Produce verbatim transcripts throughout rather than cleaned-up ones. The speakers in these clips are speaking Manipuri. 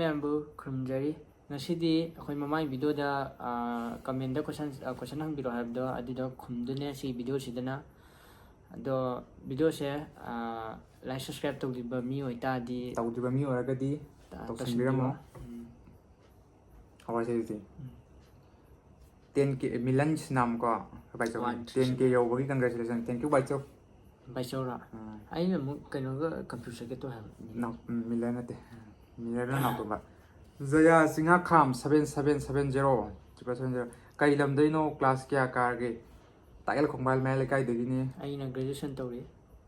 ꯃꯌꯥꯝꯕꯨ ꯈꯨꯔꯨꯝꯖꯔꯤ꯫ ꯉꯁꯤꯗꯤ ꯑꯩꯈꯣꯏ ꯃꯃꯥꯡꯒꯤ ꯚꯤꯗꯤꯑꯣꯗ ꯀꯃꯦꯟꯗ ꯀꯣꯏꯁꯟ ꯀꯣꯏꯁꯟ ꯍꯪꯕꯤꯔꯛꯑꯣ ꯍꯥꯏꯕꯗꯣ ꯑꯗꯨꯗꯣ ꯈꯨꯝꯗꯣꯏꯅꯦ ꯁꯤ ꯚꯤꯗꯤꯑꯣꯁꯤꯗꯅ꯫ ꯑꯗꯣ ꯚꯤꯗꯤꯑꯣꯁꯦ ꯂꯥꯏꯛ ꯁꯕꯁꯀ꯭ꯔꯥꯏꯞ ꯇꯧꯗ꯭ꯔꯤꯕ ꯃꯤ ꯑꯣꯏꯇꯥꯔꯗꯤ ꯇꯧꯗ꯭ꯔꯤꯕ ꯃꯤ ꯑꯣꯏꯔꯒꯗꯤ ꯇ- ꯇꯧꯁꯤꯟꯕꯤꯔꯝꯃꯣ꯫ ꯎꯝ. ꯍꯧꯔꯁꯦ ꯑꯗꯨꯗꯤ꯫ ꯎꯝ. ꯇꯦꯟ ꯀꯦ ꯃꯤꯂꯟ ꯁꯤꯅꯥꯝ ꯀꯣ ꯑꯩꯈꯣꯏ ꯕꯥꯏꯆꯧ ꯋꯥꯟ ꯇꯦꯟ ꯀꯦ ꯌꯧꯕꯒꯤ congratulation, thank you ꯕꯥꯏꯆꯧ꯫ ꯕꯥꯏꯆꯧꯔꯥ? ꯎꯝ. ꯑꯩꯅ ꯑꯃꯨꯛ ꯀꯩꯅꯣꯒ confuse ꯆꯠꯀꯦ ꯇꯧ ꯍꯥꯏꯕ꯫ ꯅꯥꯎ ꯎꯝ, ꯃꯤꯂꯟ ꯅꯠꯇꯦ, ꯃꯤꯂꯟꯅ ꯅꯥꯎꯇꯣꯝꯕ꯫ ꯖꯌꯥ ꯆꯤꯡꯉꯥꯈꯥꯝ seven seven seven zero triple seven zero꯫ ꯀꯩ ꯂꯝꯗꯩꯅꯣ? Class ꯀꯌꯥ ꯀꯥꯔꯒꯦ? ꯇꯥꯛꯌꯦꯜ ꯈꯣꯡꯕꯥꯜ ꯃꯌꯥꯏ ꯂꯩꯀꯥꯏꯗꯒꯤꯅꯤ꯫ ꯑꯩꯅ graduation ꯇꯧꯔꯤ꯫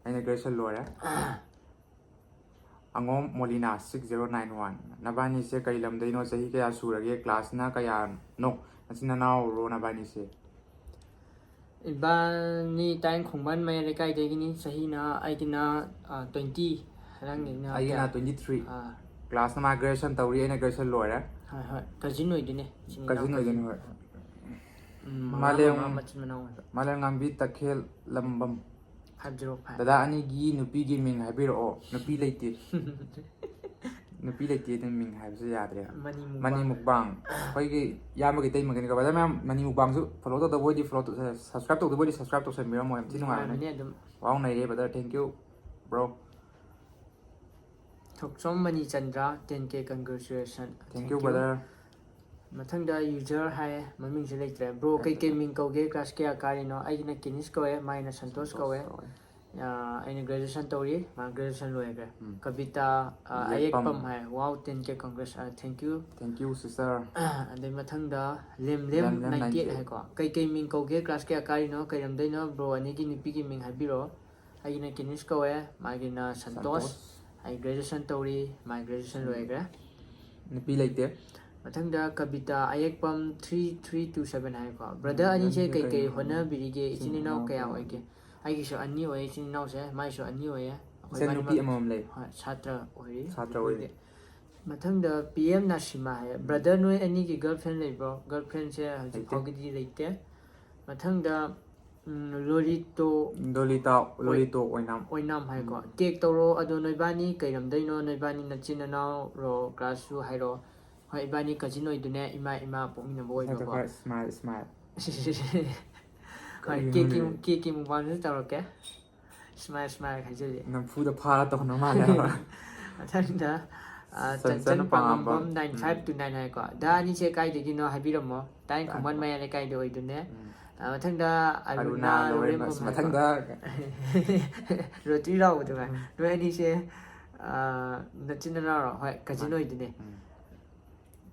ꯑꯩꯅ graduation ꯂꯣꯏꯔꯦ꯫ ꯑꯉꯣꯝ ꯃꯣꯂꯤꯅꯥ six zero nine one꯫ ꯅꯕꯥꯅꯤꯁꯦ ꯀꯩ ꯂꯝꯗꯩꯅꯣ? ꯆꯍꯤ ꯀꯌꯥ ꯁꯨꯔꯒꯦ? Class ꯅ ꯀꯌꯥꯅꯣ? ꯅꯆꯤꯟ ꯅꯅꯥꯎꯔꯣ ꯅꯕꯥꯅꯤꯁꯦ? ꯏꯕꯥꯅꯤ ꯇꯥꯏꯡ ꯈꯣꯡꯕꯥꯟ ꯃꯌꯥꯏ ꯂꯩꯀꯥꯏꯗꯒꯤꯅꯤ꯫ ꯆꯍꯤꯅ ꯑꯩꯒꯤꯅ twenty꯫ ꯅꯪꯒꯤꯅ ꯑꯩꯒꯤꯅ ꯀꯌꯥ? twenty three꯫ ꯑꯥ, Class ꯅ ꯃꯥ graduation ꯇꯧꯔꯤ, ꯑꯩꯅ graduation ꯂꯣꯏꯔꯦ꯫ ꯍꯣꯏ ꯍꯣꯏ, cousin ꯑꯣꯏꯗꯣꯏꯅꯦ꯫ ꯏꯆꯤꯟ ꯏꯅꯥꯎ Cousin cousin꯫ ꯑꯣꯏꯗꯣꯏꯅꯤ, ꯍꯣꯏ꯫ ꯎꯝ, ꯃꯃꯥ ꯃꯥꯂꯦꯝ- ꯃꯃꯥ ꯃꯆꯤꯟ ꯃꯅꯥꯎ ꯑꯣꯏꯕ꯫ ꯃꯥꯂꯦꯝꯉꯥꯝꯕꯤ ꯇꯈꯦꯜ ꯂꯝꯕꯝ꯫ Five zero five꯫ ꯗꯗꯥ ꯑꯅꯤꯒꯤ ꯅꯨꯄꯤꯒꯤ ꯃꯤꯡ ꯍꯥꯏꯕꯤꯔꯛꯑꯣ꯫ ꯅꯨꯄꯤ ꯂꯩꯇꯦ꯫ ꯅꯨꯄꯤ ꯂꯩꯇꯦ, ꯑꯗꯨꯝ ꯃꯤꯡ ꯍꯥꯏꯕꯁꯨ ꯌꯥꯗ꯭ꯔꯦ꯫ ꯃꯅꯤ ꯃꯨꯛꯕꯥꯡ꯫ ꯃꯅꯤ ꯃꯨꯛꯕꯥꯡ꯫ ꯑꯩꯈꯣꯏꯒꯤ ꯏꯌꯥꯝꯕꯒꯤ ꯏꯇꯩꯃꯒꯤꯅꯤꯀꯣ꯫ ꯕ꯭ꯔꯗꯔ ꯃꯌꯥꯝ, ꯃꯅꯤ ꯃꯨꯛꯕꯥꯡꯁꯨ follow ꯇꯧꯗꯕ ꯑꯣꯏꯗꯤ follow ꯇꯧ-, subscribe ꯇꯧꯗꯕ ꯑꯣꯏꯗꯤ subscribe ꯇꯧꯁꯟꯕꯤꯔꯝꯃꯣ, ꯌꯥꯝ ꯊꯤ ꯅꯨꯡꯉꯥꯏꯕꯅꯦ꯫ ꯅꯨꯡꯉꯥꯏꯕꯅꯦ ꯑꯗꯨꯝ꯫ ꯋꯥꯎ ꯅꯩꯔꯦ brother, thank you bro꯫ Thokchom Mani Chandra, ten K congratulation꯫ Thank you brother꯫ ꯃꯊꯪꯗ user ꯍꯥꯏꯌꯦ, ꯃꯃꯤꯡꯁꯦ ꯂꯩꯇ꯭ꯔꯦ꯫ Bro, ꯀꯩꯀꯩ ꯃꯤꯡ ꯀꯧꯒꯦ? Class ꯀꯌꯥ ꯀꯥꯔꯤꯅꯣ? ꯑꯩꯒꯤꯅ ꯀꯦꯅꯤꯁ ꯀꯧꯋꯦ, ꯃꯥꯏꯅ ꯁꯟꯇꯣꯁ ꯀꯧꯋꯦ꯫ ꯑꯥ, ꯑꯩꯅ graduation ꯇꯧꯔꯤ, ꯃꯥ graduation ꯂꯣꯏꯈ꯭ꯔꯦ꯫ ꯎꯝ꯫ ꯀꯕꯤꯇꯥ, ꯑꯥ, ꯑꯌꯦꯛꯄꯝ꯫ ꯑꯌꯦꯛꯄꯝ ꯍꯥꯏ꯫ Wow, ten K congrats, ah, thank you꯫ Thank you sister꯫ ꯑꯗꯩ ꯃꯊꯪꯗ ꯂꯦꯝ ꯂꯦꯝ ꯂꯦꯝ ꯂꯦꯝ ninety eight ninety eight꯫ ꯍꯥꯏꯀꯣ꯫ ꯀꯩꯀꯩ ꯃꯤꯡ ꯀꯧꯒꯦ? Class ꯀꯌꯥ ꯀꯥꯔꯤꯅꯣ? ꯀꯩ ꯂꯝꯗꯩꯅꯣ? Bro ꯑꯅꯤꯒꯤ ꯅꯨꯄꯤꯒꯤ ꯃꯤꯡ ꯍꯥꯏꯕꯤꯔꯛꯑꯣ꯫ ꯑꯩꯒꯤꯅ ꯀꯦꯅꯤꯁ ꯀꯧꯋꯦ, ꯃꯥꯒꯤꯅ ꯁꯟꯇꯣꯁ꯫ ꯁꯟꯇꯣꯁ꯫ ꯑꯩ graduation ꯇꯧꯔꯤ, ꯃꯥꯏ graduation ꯂꯣꯏꯈ꯭ꯔꯦ꯫ ꯅꯨꯄꯤ ꯂꯩꯇꯦ꯫ ꯃꯊꯪꯗ ꯀꯕꯤꯇꯥ ꯑꯌꯦꯛꯄꯝ three three two seven ꯍꯥꯏꯀꯣ꯫ Brother ꯎꯝ, ꯑꯅꯤꯁꯦ ꯑꯅꯤꯁꯦ ꯀꯩꯀꯩ ꯀꯩ ꯍꯣꯠꯅꯕꯤꯔꯤꯒꯦ? ꯏꯆꯤꯟ ꯏꯆꯤꯟ ꯏꯅꯥꯎ ꯏꯅꯥꯎ ꯀꯌꯥ ꯀꯌꯥ ꯑꯣꯏꯒꯦ? ꯑꯩꯒꯤꯁꯨ ꯑꯅꯤ ꯑꯣꯏ ꯏꯆꯤꯟ ꯏꯅꯥꯎꯁꯦ, ꯃꯥꯏꯁꯨ ꯑꯅꯤ ꯑꯣꯏꯌꯦ꯫ ꯑꯩꯈꯣꯏ ꯏꯆꯟ ꯃꯔꯤ ꯅꯨꯄꯤ ꯃꯔꯤ-, ꯑꯃꯃꯝ ꯂꯩ꯫ ꯍꯣꯏ, ꯁꯥꯇ꯭ꯔ ꯑꯣꯏꯔꯤ꯫ ꯁꯥꯇ꯭ꯔ ꯑꯣꯏꯔꯤ꯫ ꯃꯊꯪꯗ P M ꯅꯥꯁꯤꯃꯥ ꯍꯥꯏꯌꯦ꯫ Brother ꯅꯣꯏ ꯑꯅꯤꯒꯤ girlfriend ꯂꯩꯕ꯭ꯔꯣ? Girlfriendꯁꯦ ꯍꯧꯖꯤꯛ ꯂꯩꯇꯦ꯫ ꯐꯥꯎꯒꯤꯗꯤ ꯂꯩꯇꯦ꯫ ꯃꯊꯪꯗ ꯎꯝ, ꯂꯣꯔꯤꯇꯣ ꯂꯣꯂꯤꯇꯥ, ꯂꯣꯂꯤꯇꯣ ꯑꯣꯏꯅꯥꯝ꯫ ꯑꯣꯏꯅꯥꯝ ꯍꯥꯏꯀꯣ꯫ ꯇꯦꯛ ꯇꯧꯔꯣ꯫ ꯑꯗꯣ ꯅꯣꯏꯕꯥꯅꯤ ꯀꯩ ꯂꯝꯗꯩꯅꯣ? ꯅꯣꯏꯕꯥꯅꯤ ꯅꯆꯤꯟ ꯅꯅꯥꯎꯔꯣ? ꯀ꯭ꯂꯥꯁꯁꯨ ꯍꯥꯏꯔꯣ꯫ ꯍꯣꯏ, ꯏꯕꯥꯅꯤ ꯀꯖꯤꯟ ꯑꯣꯏꯗꯣꯏꯅꯦ, ꯏꯃꯥ ꯏꯃꯥ ꯄꯣꯛꯃꯤꯟꯅꯕ ꯑꯣꯏꯕꯀꯣ꯫ ꯈꯔ ꯁ꯭ꯃꯥꯏꯜ ꯁ꯭ꯃꯥꯏꯜ꯫ ꯍꯣꯏ, ꯀꯦꯛꯀꯤ ꯀꯦꯛꯀꯤ ꯃꯨꯛꯕꯥꯡꯁꯨ ꯇꯧꯔꯛꯀꯦ꯫ ꯁ꯭ꯃꯥꯏꯜ ꯁ꯭ꯃꯥꯏꯜ ꯍꯥꯏꯖꯜꯂꯤ꯫ ꯅꯝꯐꯨꯗ ꯐꯥꯔ ꯇꯧꯅ ꯃꯥꯜꯂꯦ ꯍꯥꯏꯕ꯫ ꯃꯊꯪꯗ ꯑ, Chanchan Chanchan ꯄꯥꯉꯥꯝꯕꯝ꯫ ꯄꯥꯉꯥꯝꯕꯝ nine five two nine ꯍꯥꯏꯀꯣ꯫ ꯗꯥ ꯑꯅꯤꯁꯦ ꯀꯥꯏꯗꯒꯤꯅꯣ ꯍꯥꯏꯕꯤꯔꯝꯃꯣ꯫ ꯇꯥꯏ ꯈꯨꯃꯟ ꯃꯌꯥꯏ ꯂꯩꯀꯥꯏꯗ ꯑꯣꯏꯗꯣꯏꯅꯦ꯫ ꯎꯝ꯫ ꯑ, ꯃꯊꯪꯗ ꯑꯔꯨꯅꯥ ꯑꯔꯨꯅꯥ ꯂꯣꯏꯔꯦꯝꯕꯝ꯫ ꯂꯣꯏꯔꯦꯝꯕꯝ ꯍꯥꯏꯀꯣ꯫ ꯃꯊꯪꯗ ꯔꯣꯇꯤ ꯔꯥꯎꯕꯗꯨ ꯉꯥꯏ꯫ ꯅꯣꯏ ꯑꯅꯤꯁꯦ ꯑ, ꯅꯆꯤꯟ ꯅꯅꯥꯎꯔꯣ? ꯍꯣꯏ, ꯀꯖꯤꯟ ꯑꯣꯏꯗꯣꯏꯅꯦ꯫ ꯎꯝ꯫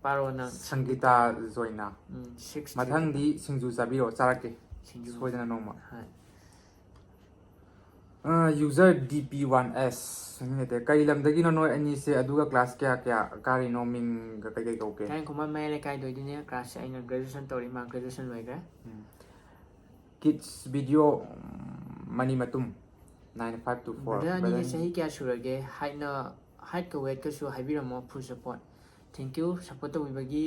ꯄꯥꯔꯣ ꯅꯪ꯫ ꯁꯪꯒꯤꯇꯥ ꯖꯣꯏꯅꯥ꯫ ꯎꯝ, six ꯃꯊꯪꯗꯤ ꯁꯤꯡꯖꯨ ꯆꯥꯕꯤꯔꯛꯑꯣ, ꯆꯥꯔꯛꯀꯦ꯫ ꯁꯤꯡꯖꯨ꯫ ꯁꯣꯏꯗꯅ ꯅꯣꯡꯃ꯫ ꯍꯣꯏ꯫ ꯌꯨꯖꯔ ꯗꯤ ꯄꯤ ꯋꯥꯟ ꯑꯦꯁ꯫ ꯀꯔꯤ ꯂꯝꯗꯒꯤꯅꯣ ꯅꯣꯏ ꯑꯅꯤꯁꯦ, ꯑꯗꯨꯒ ꯀ꯭ꯂꯥꯁ ꯀꯌꯥ ꯀꯌꯥ ꯀꯥꯔꯤꯅꯣ, ꯃꯤꯡꯒ ꯀꯩꯀꯩ ꯀꯧꯒꯦ? ꯇꯥꯏ ꯈꯨꯃꯟ ꯃꯌꯥꯏ ꯂꯩꯀꯥꯏꯗ ꯑꯣꯏꯗꯣꯏꯅꯦ꯫ ꯀ꯭ꯂꯥꯁꯁꯦ ꯑꯩꯅ ꯒ꯭ꯔꯦꯖꯨꯑꯦꯁꯟ ꯇꯧꯔꯤ, ꯃꯥ ꯒ꯭ꯔꯦꯖꯨꯑꯦꯁꯟ ꯂꯣꯏꯈ꯭ꯔꯦ꯫ ꯎꯝ꯫ ꯀꯤꯠꯁ ꯚꯤꯗꯤꯑꯣ ꯃꯅꯤ ꯃꯇꯨꯝ nine five two four. Brother ꯑꯅꯤꯁꯦ ꯆꯍꯤ ꯀꯌꯥ ꯁꯨꯔꯒꯦ? ꯍꯥꯏꯠꯅ, ꯍꯥꯏꯠꯀ ꯋꯦꯠꯀꯁꯨ ꯍꯥꯏꯕꯤꯔꯝꯃꯣ꯫ Full support꯫ Thank you, support ꯇꯧꯕꯤꯕꯒꯤ꯫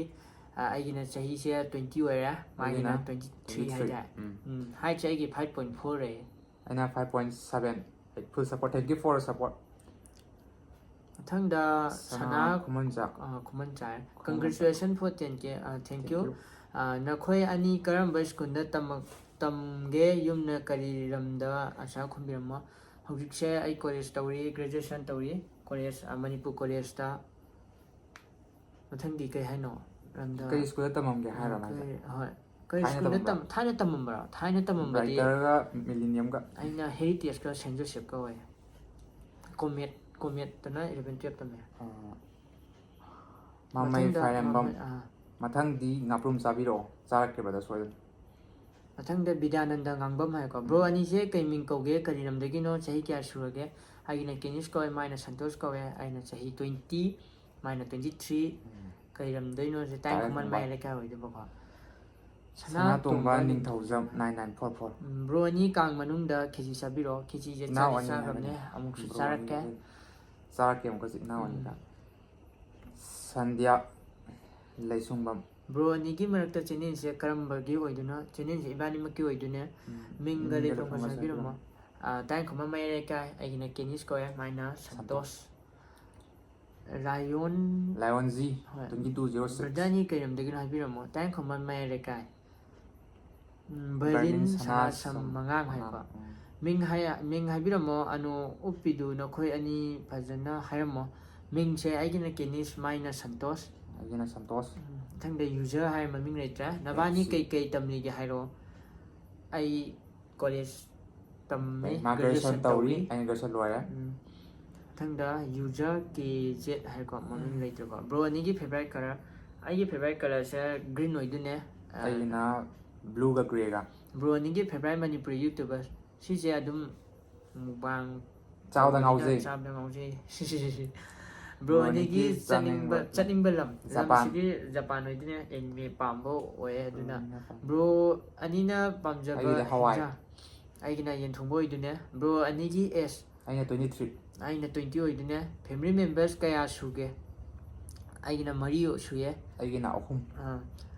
ꯑ, ꯑꯩꯒꯤꯅ ꯆꯍꯤꯁꯦ twenty ꯑꯣꯏꯔꯦ, ꯃꯥꯒꯤꯅ ꯑꯩꯒꯤꯅ twenty three twenty three꯫ ꯍꯥꯏꯇꯥꯔꯦ꯫ ꯎꯝ꯫ ꯎꯝ, ꯍꯥꯏꯠꯁꯦ ꯑꯩꯒꯤ five point four ꯂꯩꯌꯦ꯫ ꯑꯩꯅ five point seven꯫ Full support, thank you for support꯫ ꯃꯊꯪꯗ ꯁꯅꯥ ꯁꯅꯥ ꯈꯨꯃꯟꯆꯥ꯫ ꯑ, ꯈꯨꯃꯟꯆꯥꯏ꯫ ꯈꯨꯃꯟꯆꯥ꯫ Congratulations for ten K꯫ ꯑ, thank you꯫ Thank you꯫ ꯑ, ꯅꯈꯣꯏ ꯑꯅꯤ ꯀꯔꯝꯕ ꯁ꯭ꯀꯨꯜꯗ ꯇꯝꯃꯛ-, ꯇꯝꯒꯦ? ꯌꯨꯝꯅ ꯀꯔꯤ ꯂꯝꯗ? ꯑꯟꯁꯔ ꯈꯨꯝꯕꯤꯔꯝꯃꯣ꯫ ꯍꯧꯖꯤꯛꯁꯦ ꯑꯩ ꯀꯣꯂꯦꯖ ꯇꯧꯔꯤ, ꯒ꯭ꯔꯦꯖꯨꯑꯦꯁꯟ ꯇꯧꯔꯤ, ꯀꯣꯂꯦꯖ, ꯑ, ꯃꯅꯤꯄꯨꯔ ꯀꯣꯂꯦꯖꯇ꯫ ꯃꯊꯪꯗꯤ ꯀꯩ ꯍꯥꯏꯅꯣ? ꯂꯝꯗ ꯀꯔꯤ ꯁ꯭ꯀꯨꯜꯗ ꯇꯝꯃꯝꯒꯦ ꯍꯥꯏꯔꯣ ꯅꯪꯁꯦ? ꯀꯔꯤ, ꯍꯣꯏ꯫ ꯀꯔꯤ ꯊꯥꯏꯅ ꯁ꯭ꯀꯨꯜꯗ ꯇꯝꯃꯝꯕ꯭ꯔꯣ? ꯇꯝ-, ꯊꯥꯏꯅ ꯇꯝꯃꯝꯕ꯭ꯔꯣ? ꯊꯥꯏꯅ ꯇꯝꯃꯝꯕꯗꯤ ꯕ꯭ꯔꯥꯏꯇꯔꯒ ꯃꯤꯂꯤꯅꯤꯌꯝꯒ꯫ ꯑꯩꯅ ꯍꯦꯔꯤꯇꯦꯖꯀ ꯁꯦꯟ ꯖꯣꯁꯦꯐꯀ ꯑꯣꯏ꯫ ꯀꯣꯃꯦꯠ, ꯀꯣꯃꯦꯠꯇꯅ eleven twelve ꯇꯝꯃꯦ꯫ ꯑꯥ, ꯃꯃꯩ ꯃꯊꯪꯗ ꯐꯥꯏꯔꯦꯝꯕꯝ꯫ ꯃꯃꯩ-, ꯑꯥ꯫ ꯃꯊꯪꯗꯤ ꯉꯥꯄ꯭ꯔꯨꯝ ꯆꯥꯕꯤꯔꯛꯑꯣ꯫ ꯆꯥꯔꯛꯀꯦ ꯕ꯭ꯔꯗꯔ, ꯁꯣꯏꯗꯅ꯫ ꯃꯊꯪꯗ ꯕꯤꯗ꯭ꯌꯥꯅꯟꯗ ꯉꯥꯡꯕꯝ ꯍꯥꯏꯀꯣ꯫ ꯕ꯭ꯔꯣ ꯑꯅꯤꯁꯦ ꯀꯩ ꯃꯤꯡ ꯀꯧꯒꯦ? ꯀꯔꯤ ꯂꯝꯗꯒꯤꯅꯣ? ꯆꯍꯤ ꯀꯌꯥ ꯁꯨꯔꯒꯦ? ꯑꯩꯒꯤꯅ ꯀꯦꯅꯤꯁ ꯀꯧꯋꯦ, ꯃꯥꯏꯅ ꯁꯟꯇꯣꯁ ꯀꯧꯋꯦ꯫ ꯑꯩꯅ ꯆꯍꯤ twenty, ꯃꯥꯏꯅ twenty three꯫ ꯎꯝ꯫ ꯀꯩ ꯂꯝꯗꯩꯅꯣ? ꯁꯦ ꯇꯥꯏ ꯇꯥꯏ ꯈꯨꯃꯟ ꯈꯨꯃꯟ꯫ ꯃꯌꯥꯏ ꯂꯩꯀꯥꯏ ꯑꯣꯏꯗꯣꯏꯕꯀꯣ꯫ ꯁꯅꯥꯇꯣꯝꯕ ꯅꯤꯡ-, ꯅꯤꯡꯊꯧꯖꯝ nine nine four four꯫ ꯎꯝ, ꯕ꯭ꯔꯣ ꯑꯅꯤ ꯀꯥꯡ ꯃꯅꯨꯡꯗ ꯈꯦꯆꯤ ꯆꯥꯕꯤꯔꯛꯑꯣ꯫ ꯈꯦꯆꯤꯁꯦ ꯏꯅꯥꯎ ꯆꯥꯗꯤ ꯑꯅꯤ ꯆꯥꯈ꯭ꯔꯕꯅꯦ, ꯍꯥꯏꯕꯅꯤ꯫ ꯑꯃꯨꯛꯁꯨ ꯕ꯭ꯔꯣ ꯆꯥꯔꯛꯀꯦ꯫ ꯑꯅꯤ꯫ ꯆꯥꯔꯛꯀꯦ ꯑꯃꯨꯛꯀꯁꯨ ꯏꯅꯥꯎ ꯑꯅꯤ ꯎꯝ꯫ ꯀꯥꯡ꯫ ꯁꯟꯙ꯭ꯌꯥ ꯂꯩꯁꯨꯡꯕꯝ꯫ ꯕ꯭ꯔꯣ ꯑꯅꯤꯒꯤ ꯃꯔꯛꯇ ꯆꯦꯅꯦꯜꯁꯦ ꯀꯔꯝꯕꯒꯤ ꯑꯣꯏꯗꯣꯏꯅꯣ? ꯆꯦꯅꯦꯜꯁꯦ ꯏꯕꯥꯅꯤꯃꯛꯀꯤ ꯑꯣꯏꯗꯣꯏꯅꯦ꯫ ꯃꯤꯡꯒ ꯂꯩꯐꯝꯒꯁꯨ ꯍꯥꯏꯕꯤꯔꯝꯃꯣ꯫ ꯇꯥꯏꯈꯨꯝꯕꯝ ꯃꯌꯥꯏ ꯂꯩꯀꯥꯏ꯫ ꯑꯩꯒꯤꯅ ꯀꯦꯅꯤꯁ ꯀꯧꯋꯦ, ꯃꯥꯏꯅ ꯁꯟꯇꯣꯁ꯫ ꯂꯥꯏꯌꯣꯟ꯫ ꯂꯥꯏꯌꯣꯟ ꯖꯤ, ꯍꯣꯏ꯫ Twenty two zero six꯫ Brother ꯑꯅꯤ ꯀꯩ ꯂꯝꯗꯒꯤꯅꯣ ꯍꯥꯏꯕꯤꯔꯝꯃꯣ꯫ ꯇꯥꯏꯈꯨꯝꯕꯝ ꯃꯌꯥꯏ ꯂꯩꯀꯥꯏ꯫ ꯎꯝ, ꯕꯔꯂꯤꯟ ꯕꯔꯂꯤꯟ ꯁꯅꯥꯁꯝ ꯁꯅꯥꯁꯝ ꯃꯉꯥꯡ ꯍꯥꯏꯀꯣ꯫ ꯎꯝ꯫ ꯃꯤꯡ ꯍꯥꯏ-, ꯃꯤꯡ ꯍꯥꯏꯕꯤꯔꯝꯃꯣ꯫ ꯑꯅꯨ ꯎꯞꯄꯤꯗꯨ ꯅꯈꯣꯏ ꯑꯅꯤ ꯐꯖꯅ ꯍꯥꯏꯔꯝꯃꯣ꯫ ꯃꯤꯡꯁꯦ ꯑꯩꯒꯤꯅ ꯀꯦꯅꯤꯁ, ꯃꯥꯏꯅ ꯁꯟꯇꯣꯁ꯫ ꯑꯩꯒꯤꯅ ꯁꯟꯇꯣꯁ꯫ ꯎꯝ, ꯃꯊꯪꯗ ꯌꯨꯖꯔ ꯍꯥꯏꯔ ꯃꯃꯤꯡ ꯂꯩꯇ꯭ꯔꯦ꯫ ꯅꯕꯥꯅꯤ ꯁꯤ꯫ ꯀꯩ ꯀꯩ ꯇꯝꯂꯤꯒꯦ ꯍꯥꯏꯔꯣ꯫ ꯑꯩ ꯀꯣꯂꯦꯖ ꯇꯝꯃꯤ, ꯃꯥ ꯒ꯭ꯔꯦꯖꯨꯑꯦꯁꯟ ꯒ꯭ꯔꯦꯖꯨꯑꯦꯁꯟ ꯇꯧꯔꯤ, ꯇꯧꯔꯤ꯫ ꯑꯩꯅ ꯒ꯭ꯔꯦꯖꯨꯑꯦꯁꯟ ꯂꯣꯏꯔꯦ꯫ ꯎꯝ꯫ ꯃꯊꯪꯗ ꯌꯨꯖꯔ ꯀꯦ ꯖꯦꯠ ꯍꯥꯏꯀꯣ, ꯃꯃꯤꯡ ꯎꯝ꯫ ꯂꯩꯇ꯭ꯔꯦꯀꯣ꯫ ꯕ꯭ꯔꯣ ꯑꯅꯤꯒꯤ ꯐꯦꯚꯣꯔꯥꯏꯠ ꯀꯂꯔ? ꯑꯩꯒꯤ ꯐꯦꯚꯣꯔꯥꯏꯠ ꯀꯂꯔꯁꯦ ꯒ꯭ꯔꯤꯟ ꯑꯣꯏꯗꯣꯏꯅꯦ꯫ ꯑ, ꯑꯩꯒꯤꯅ ꯕ꯭ꯂꯨꯒ ꯒ꯭ꯔꯦꯒ꯫ ꯕ꯭ꯔꯣ ꯑꯅꯤꯒꯤ ꯐꯦꯚꯣꯔꯥꯏꯠ ꯃꯅꯤꯄꯨꯔꯤ ꯌꯨꯇ꯭ꯌꯨꯕꯔ? ꯁꯤꯁꯦ ꯑꯗꯨꯝ ꯃꯨꯛꯕꯥꯡ ꯆꯥꯕꯗ ꯇꯧꯕꯅꯤꯅ ꯉꯥꯎꯖꯩ꯫ ꯆꯥꯕꯗ ꯉꯥꯎꯖꯩ꯫ ꯕ꯭ꯔꯣ ꯕ꯭ꯔꯣ ꯑꯅꯤꯒꯤ ꯑꯅꯤꯒꯤ ꯆꯥꯅꯤꯡꯕ, ꯆꯥꯅꯤꯡꯕ, ꯆꯠꯅꯤꯡꯕ ꯂꯝ? ꯖꯄꯥꯟ꯫ ꯂꯝꯁꯤꯗꯤ ꯖꯄꯥꯟ ꯑꯣꯏꯗꯣꯏꯅꯦ, ꯑꯦꯅꯤꯃꯦ ꯄꯥꯝꯕ ꯑꯣꯏꯌꯦ ꯑꯗꯨꯅ꯫ ꯎꯝ, ꯖꯄꯥꯟ꯫ ꯕ꯭ꯔꯣ ꯑꯅꯤꯅ ꯄꯥꯝꯖꯕ ꯑꯩꯒꯤꯗꯤ ꯍꯋꯥꯏ꯫ ꯍꯤꯟꯖꯥꯡ? ꯑꯩꯒꯤꯅ ꯌꯦꯟ ꯊꯣꯡꯕ ꯑꯣꯏꯗꯣꯏꯅꯦ꯫ ꯕ꯭ꯔꯣ ꯑꯅꯤꯒꯤ ꯑꯦꯖ? ꯑꯩꯅ twenty three꯫ ꯑꯩꯅ twenty ꯑꯣꯏꯗꯣꯏꯅꯦ꯫ ꯐꯦꯃꯤꯂꯤ ꯃꯦꯝꯕꯔꯁ ꯀꯌꯥ ꯁꯨꯒꯦ? ꯑꯩꯒꯤꯅ ꯃꯔꯤ ꯁꯨꯌꯦ꯫ ꯑꯩꯒꯤꯅ ꯑꯍꯨꯝ꯫ ꯑꯥ,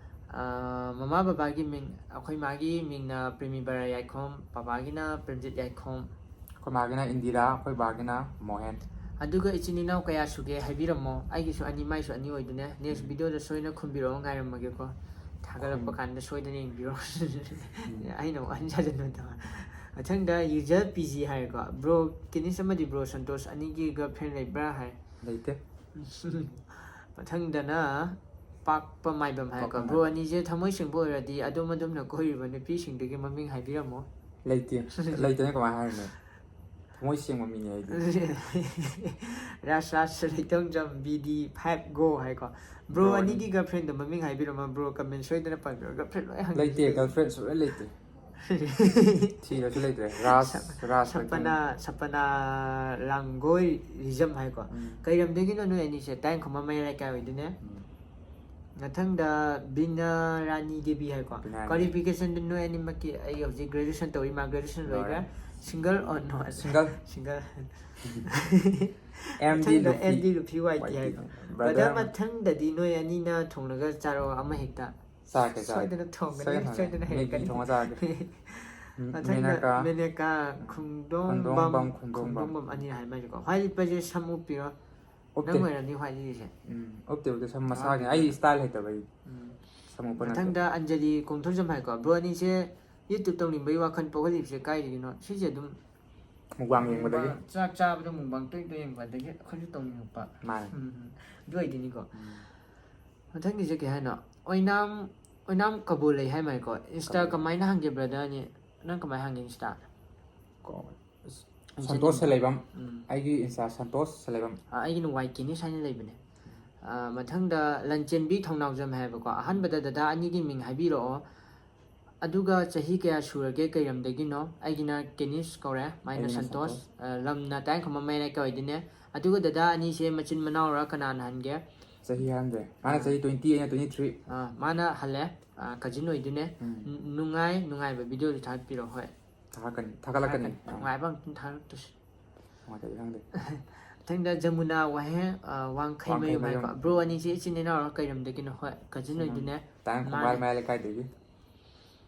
ꯑꯥ, ꯃꯃꯥ ꯕꯕꯥꯒꯤ ꯃꯤꯡ, ꯑꯩꯈꯣꯏ ꯃꯥꯒꯤ ꯃꯤꯡꯅ ꯄ꯭ꯔꯦꯃꯤꯕꯥꯔꯥ ꯌꯥꯏꯈꯣꯝ, ꯕꯕꯥꯒꯤꯅ ꯄ꯭ꯔꯦꯝꯖꯤꯠ ꯌꯥꯏꯈꯣꯝ꯫ ꯑꯩꯈꯣꯏ ꯃꯥꯒꯤꯅ ꯏꯟꯗꯤꯔꯥ, ꯑꯩꯈꯣꯏ ꯕꯥꯒꯤꯅ ꯃꯣꯍꯦꯟ꯫ ꯑꯗꯨꯒ ꯏꯆꯤꯟ ꯏꯅꯥꯎ ꯀꯌꯥ ꯁꯨꯒꯦ ꯍꯥꯏꯕꯤꯔꯝꯃꯣ꯫ ꯑꯩꯒꯤꯁꯨ ꯑꯅꯤ, ꯃꯥꯏꯁꯨ ꯑꯅꯤ ꯑꯣꯏꯗꯣꯏꯅꯦ꯫ Next ꯎꯝ꯫ Videoꯗ ꯁꯣꯏꯅ ꯈꯨꯝꯕꯤꯔꯛꯑꯣ, ꯉꯥꯏꯔꯝꯃꯒꯦꯀꯣ꯫ ꯊꯥꯒꯠꯂꯛꯄ ꯎꯝ꯫ ꯀꯥꯟꯗ ꯁꯣꯏꯗꯅ ꯌꯦꯡꯕꯤꯔꯣ꯫ ꯎꯝ꯫ ꯑꯩꯅ ꯑꯃꯨꯛ ꯍꯟꯖꯤꯟ ꯍꯟꯖꯤꯟ ꯇꯧꯔꯦ꯫ ꯃꯊꯪꯗ ꯌꯨꯖꯔ ꯄꯤ ꯖꯤ ꯍꯥꯏꯔꯦꯀꯣ꯫ ꯕ꯭ꯔꯣ ꯀꯦꯅꯤꯁ ꯑꯃꯗꯤ ꯕ꯭ꯔꯣ ꯁꯟꯇꯣꯁ ꯑꯅꯤꯒꯤ ꯒꯔꯜꯐ꯭ꯔꯦꯟ ꯂꯩꯕ꯭ꯔꯥ ꯍꯥꯏ꯫ ꯂꯩꯇꯦ꯫ ꯃꯊꯪꯗꯅ ꯄꯥꯛꯄ ꯃꯥꯏꯕꯝ ꯍꯥꯏꯀꯣ꯫ ꯄꯥꯛꯄ ꯕ꯭ꯔꯣ ꯃꯥꯏꯕꯝ꯫ ꯑꯅꯤꯁꯦ ꯊꯃꯣꯏ ꯁꯦꯡꯕ ꯑꯣꯏꯔꯗꯤ ꯑꯗꯣꯝ ꯑꯗꯣꯝꯅ ꯀꯣꯏꯔꯤꯕ ꯅꯨꯄꯤꯁꯤꯡꯗꯨꯒꯤ ꯃꯃꯤꯡ ꯍꯥꯏꯕꯤꯔꯝꯃꯣ꯫ ꯂꯩꯇꯦ꯫ ꯂꯩꯇꯅ ꯀꯃꯥꯏꯅ ꯍꯥꯏꯔꯤꯅꯣ? ꯊꯃꯣꯏ ꯁꯦꯡꯕ ꯃꯤꯅꯦ ꯑꯩꯗꯤ꯫ ꯔꯥꯖ ꯔꯥꯖ ꯂꯩꯇꯣꯡꯖꯝ ꯕꯤ ꯗꯤ five go ꯍꯥꯏꯀꯣ꯫ ꯕ꯭ꯔꯣ ꯕ꯭ꯔꯣ ꯑꯅꯤ꯫ ꯑꯅꯤꯒꯤ ꯒꯔꯜꯐ꯭ꯔꯦꯟꯗꯣ ꯃꯃꯤꯡ ꯍꯥꯏꯕꯤꯔꯝꯃꯣ꯫ ꯕ꯭ꯔꯣ ꯀꯃꯦꯟ ꯁꯣꯏꯗꯅ ꯄꯟꯕꯤꯔꯣ꯫ ꯒꯔꯜꯐ꯭ꯔꯦꯟ ꯂꯣꯏ ꯍꯪꯉꯤ ꯂꯩꯇꯦ, ꯁꯤꯗꯤ꯫ ꯒꯔꯜꯐ꯭ꯔꯦꯟ ꯁꯨꯡꯂꯩ ꯂꯩꯇꯦ꯫ ꯊꯤꯔꯁꯨ ꯂꯩꯇ꯭ꯔꯦ꯫ ꯔꯥꯖ, ꯁꯞ-, ꯔꯥꯖ ꯁꯄꯅꯥ, ꯂꯩꯇꯦ꯫ ꯁꯄꯅꯥ ꯂꯥꯡꯒꯣꯏ ꯔꯤꯖꯝ ꯍꯥꯏꯀꯣ꯫ ꯎꯝ꯫ ꯀꯩ ꯂꯝꯗꯒꯤꯅꯣ ꯅꯣꯏ ꯑꯅꯤꯁꯦ? ꯇꯥꯏꯈꯨꯝꯕꯝ ꯃꯌꯥꯏ ꯂꯩꯀꯥꯏ ꯑꯣꯏꯗꯣꯏꯅꯦ꯫ ꯎꯝ꯫ ꯃꯊꯪꯗ ꯕꯤꯅ ꯔꯥꯅꯤ ꯗꯦꯕꯤ ꯍꯥꯏꯀꯣ꯫ ꯕꯤꯅ ꯔꯥꯅꯤ꯫ Clarification ꯗꯤ ꯅꯣꯏ ꯑꯅꯤꯃꯛꯀꯤ, ꯑꯩ ꯍꯧꯖꯤꯛ graduation ꯇꯧꯔꯤ, ꯃꯥ graduation ꯂꯣꯏꯈ꯭ꯔꯦ꯫ ꯂꯣꯏꯔꯦ꯫ Single or not? Single꯫ Single꯫ M D ꯃꯊꯪꯗ ꯂꯨꯐꯤ꯫ M D ꯂꯨꯐꯤ Y T Y T ꯍꯥꯏꯀꯣ꯫ ꯍꯥꯏꯀꯣ꯫ Brother, Brother, ꯃꯊꯪꯗꯗꯤ ꯅꯣꯏ ꯑꯅꯤꯅ ꯊꯣꯡꯂꯒ ꯆꯥꯔꯣ ꯑꯃ ꯍꯦꯛꯇ꯫ ꯆꯥꯔꯛꯀꯦ, ꯆꯥꯔꯛꯀꯦ꯫ ꯁꯣꯏꯗꯅ ꯊꯣꯡꯒꯅꯤ, ꯁꯣꯏꯗꯅ ꯁꯣꯏꯗꯅ ꯊꯣꯡꯒꯅꯤ꯫ Maggi ꯍꯩꯔꯛꯀꯅꯤ꯫ ꯊꯣꯡꯉ ꯆꯥꯔꯒꯦ꯫ ꯃꯊꯪꯗ ꯃꯦꯅꯦꯀꯥ꯫ ꯃꯦꯅꯦꯀꯥ, ꯈꯣꯡꯗꯣꯡꯕꯝ, ꯈꯣꯡꯗꯣꯡꯕꯝ, ꯈꯣꯡꯗꯣꯡꯕꯝ꯫ ꯈꯣꯡꯗꯣꯡꯕꯝ ꯑꯅꯤ ꯍꯥꯏ ꯃꯥꯜꯂꯦꯀꯣ꯫ ꯍ꯭ꯋꯥꯏꯠ ꯂꯤꯠꯄꯁꯦ ꯁꯝ ꯎꯞꯄꯤꯔꯣ? ꯎꯞꯇꯦ꯫ ꯅꯪ ꯑꯣꯏꯔꯝꯅꯤ ꯍ꯭ꯋꯥꯏꯠ ꯂꯤꯠꯂꯤꯁꯦ꯫ ꯎꯝ, ꯎꯞꯇꯦ, ꯎꯞꯇꯦ, ꯁꯝ ꯃꯁꯥꯒꯤ꯫ ꯃꯥꯒꯤ ꯑꯩ style ꯍꯩꯇꯕꯩ ꯎꯝ꯫ ꯁꯝ ꯎꯞꯄ ꯅꯠꯇꯦ꯫ ꯃꯊꯪꯗ ꯑꯟꯖꯂꯤ ꯀꯣꯡꯊꯣꯟꯖꯝ ꯍꯥꯏꯀꯣ꯫ Bro ꯑꯅꯤꯁꯦ YouTube ꯇꯧꯅꯤꯡꯕꯒꯤ ꯋꯥꯈꯜ ꯄꯣꯛꯍꯜꯂꯤꯕꯁꯦ ꯀꯥꯏꯗꯒꯤꯅꯣ? ꯁꯤꯁꯦ ꯑꯗꯨꯝ Mukbang ꯌꯦꯡꯕꯗꯒꯤ꯫ ꯆꯥꯛ ꯆꯥꯕꯗ mukbang ꯇꯣꯏ ꯇꯣꯏ ꯌꯦꯡꯕ, ꯑꯗꯒꯤ ꯑꯩꯈꯣꯏꯁꯨ ꯇꯧꯅꯤꯡꯉꯛꯄ꯫ ꯃꯥꯅꯦ꯫ ꯎꯝ, ꯎꯝ꯫ ꯑꯗꯨ ꯑꯣꯏꯗꯣꯏꯅꯤꯀꯣ꯫ ꯎꯝ꯫ ꯃꯊꯪꯒꯤꯁꯦ ꯀꯩ ꯍꯥꯏꯅꯣ? ꯑꯣꯏꯅꯥꯝ, ꯑꯣꯏꯅꯥꯝ ꯀꯕꯣ ꯂꯩ ꯍꯥꯏ ꯃꯥꯜꯂꯦꯀꯣ꯫ Insta ꯀꯕꯣ ꯂꯩ꯫ ꯀꯃꯥꯏꯅ ꯍꯥꯡꯒꯦ brother ꯑꯅꯤ? ꯅꯪ ꯀꯃꯥꯏꯅ ꯍꯥꯡꯒꯦ Insta? ꯀꯣ-, ꯑꯁ, ꯑꯩ ꯁꯟꯇꯣꯁ ꯆꯠꯅꯤꯡꯕ꯫ ꯁꯦꯂꯩꯕꯝ꯫ ꯎꯝ꯫ ꯑꯩꯒꯤ Insta ꯁꯟꯇꯣꯁ ꯁꯦꯂꯩꯕꯝ꯫ ꯑ, ꯑꯩꯒꯤꯅ ꯋꯥꯏ ꯀꯦꯅꯤꯁ ꯍꯥꯏꯅ ꯂꯩꯕꯅꯦ꯫ ꯑ, ꯃꯊꯪꯗ ꯂꯟꯆꯦꯟꯕꯤ ꯊꯧꯅꯥꯎꯖꯝ ꯍꯥꯏꯕꯀꯣ꯫ ꯑꯍꯥꯟꯕꯗ ꯗꯗꯥ ꯑꯅꯤꯒꯤ ꯃꯤꯡ ꯍꯥꯏꯕꯤꯔꯛꯑꯣ꯫ ꯑꯗꯨꯒ ꯆꯍꯤ ꯀꯌꯥ ꯁꯨꯔꯒꯦ, ꯀꯩ ꯂꯝꯗꯒꯤꯅꯣ? ꯑꯩꯒꯤꯅ ꯀꯦꯅꯤꯁ ꯀꯧꯔꯦ, ꯃꯥꯏꯅ ꯑꯩꯅ ꯁꯟꯇꯣꯁ꯫ ꯁꯟꯇꯣꯁ꯫ ꯑ, ꯂꯝꯅ ꯇꯥꯏꯌꯦꯡꯈꯨꯜ ꯃꯌꯥꯏ ꯂꯩꯀꯥꯏ ꯑꯣꯏꯗꯣꯏꯅꯦ꯫ ꯑꯗꯨꯒ ꯗꯗꯥ ꯑꯅꯤꯁꯦ ꯃꯆꯤꯟ ꯃꯅꯥꯎꯔ ꯀꯅꯥꯅ ꯍꯟꯒꯦ? ꯆꯍꯤ ꯍꯥꯏꯔꯝꯗ꯭ꯔꯦ꯫ ꯃꯥꯅ ꯑꯥ꯫ ꯆꯍꯤ twenty, ꯑꯩꯅ twenty three꯫ ꯑ, ꯃꯥꯅ ꯍꯜꯂꯦ꯫ ꯑ, cousin ꯑꯣꯏꯗꯣꯏꯅꯦ꯫ ꯎꯝ꯫ ꯅꯨ-, ꯅꯨꯡꯉꯥꯏ, ꯅꯨꯡꯉꯥꯏꯕ video ꯗꯨ ꯊꯥꯒꯠꯄꯤꯔꯣ꯫ ꯍꯣꯏ꯫ ꯊꯥꯒꯠꯀꯅꯤ, ꯊꯥꯒꯠꯂꯛꯀꯅꯤ꯫ ꯊꯥꯒꯠꯀꯅꯤ꯫ ꯅꯨꯡꯉꯥꯏꯕ ꯑꯝꯇꯪ ꯊꯥꯒꯠꯂꯛꯇꯣꯏꯁꯤ꯫ ꯅꯨꯡꯉꯥꯏꯇꯕꯗꯤ ꯈꯪꯗꯦ꯫ ꯃꯊꯪꯗ ꯖꯃꯨꯅꯥ ꯋꯥꯍꯦꯡ, ꯑ, ꯋꯥꯡꯈꯩꯃꯌꯨꯝ ꯋꯥꯡꯈꯩꯃꯌꯨꯝ꯫ ꯍꯥꯏꯀꯣ꯫ Bro ꯑꯅꯤꯁꯦ ꯏꯆꯤꯟ ꯏꯅꯥꯎꯔ ꯀꯩ ꯂꯝꯗꯒꯤꯅꯣ? ꯍꯣꯏ, cousin ꯑꯣꯏꯗꯣꯏꯅꯦ꯫ ꯇꯥꯏꯌꯦꯡꯈꯨꯜ ꯃꯥꯅꯦ꯫ ꯃꯌꯥꯏ ꯂꯩꯀꯥꯏꯗꯒꯤ꯫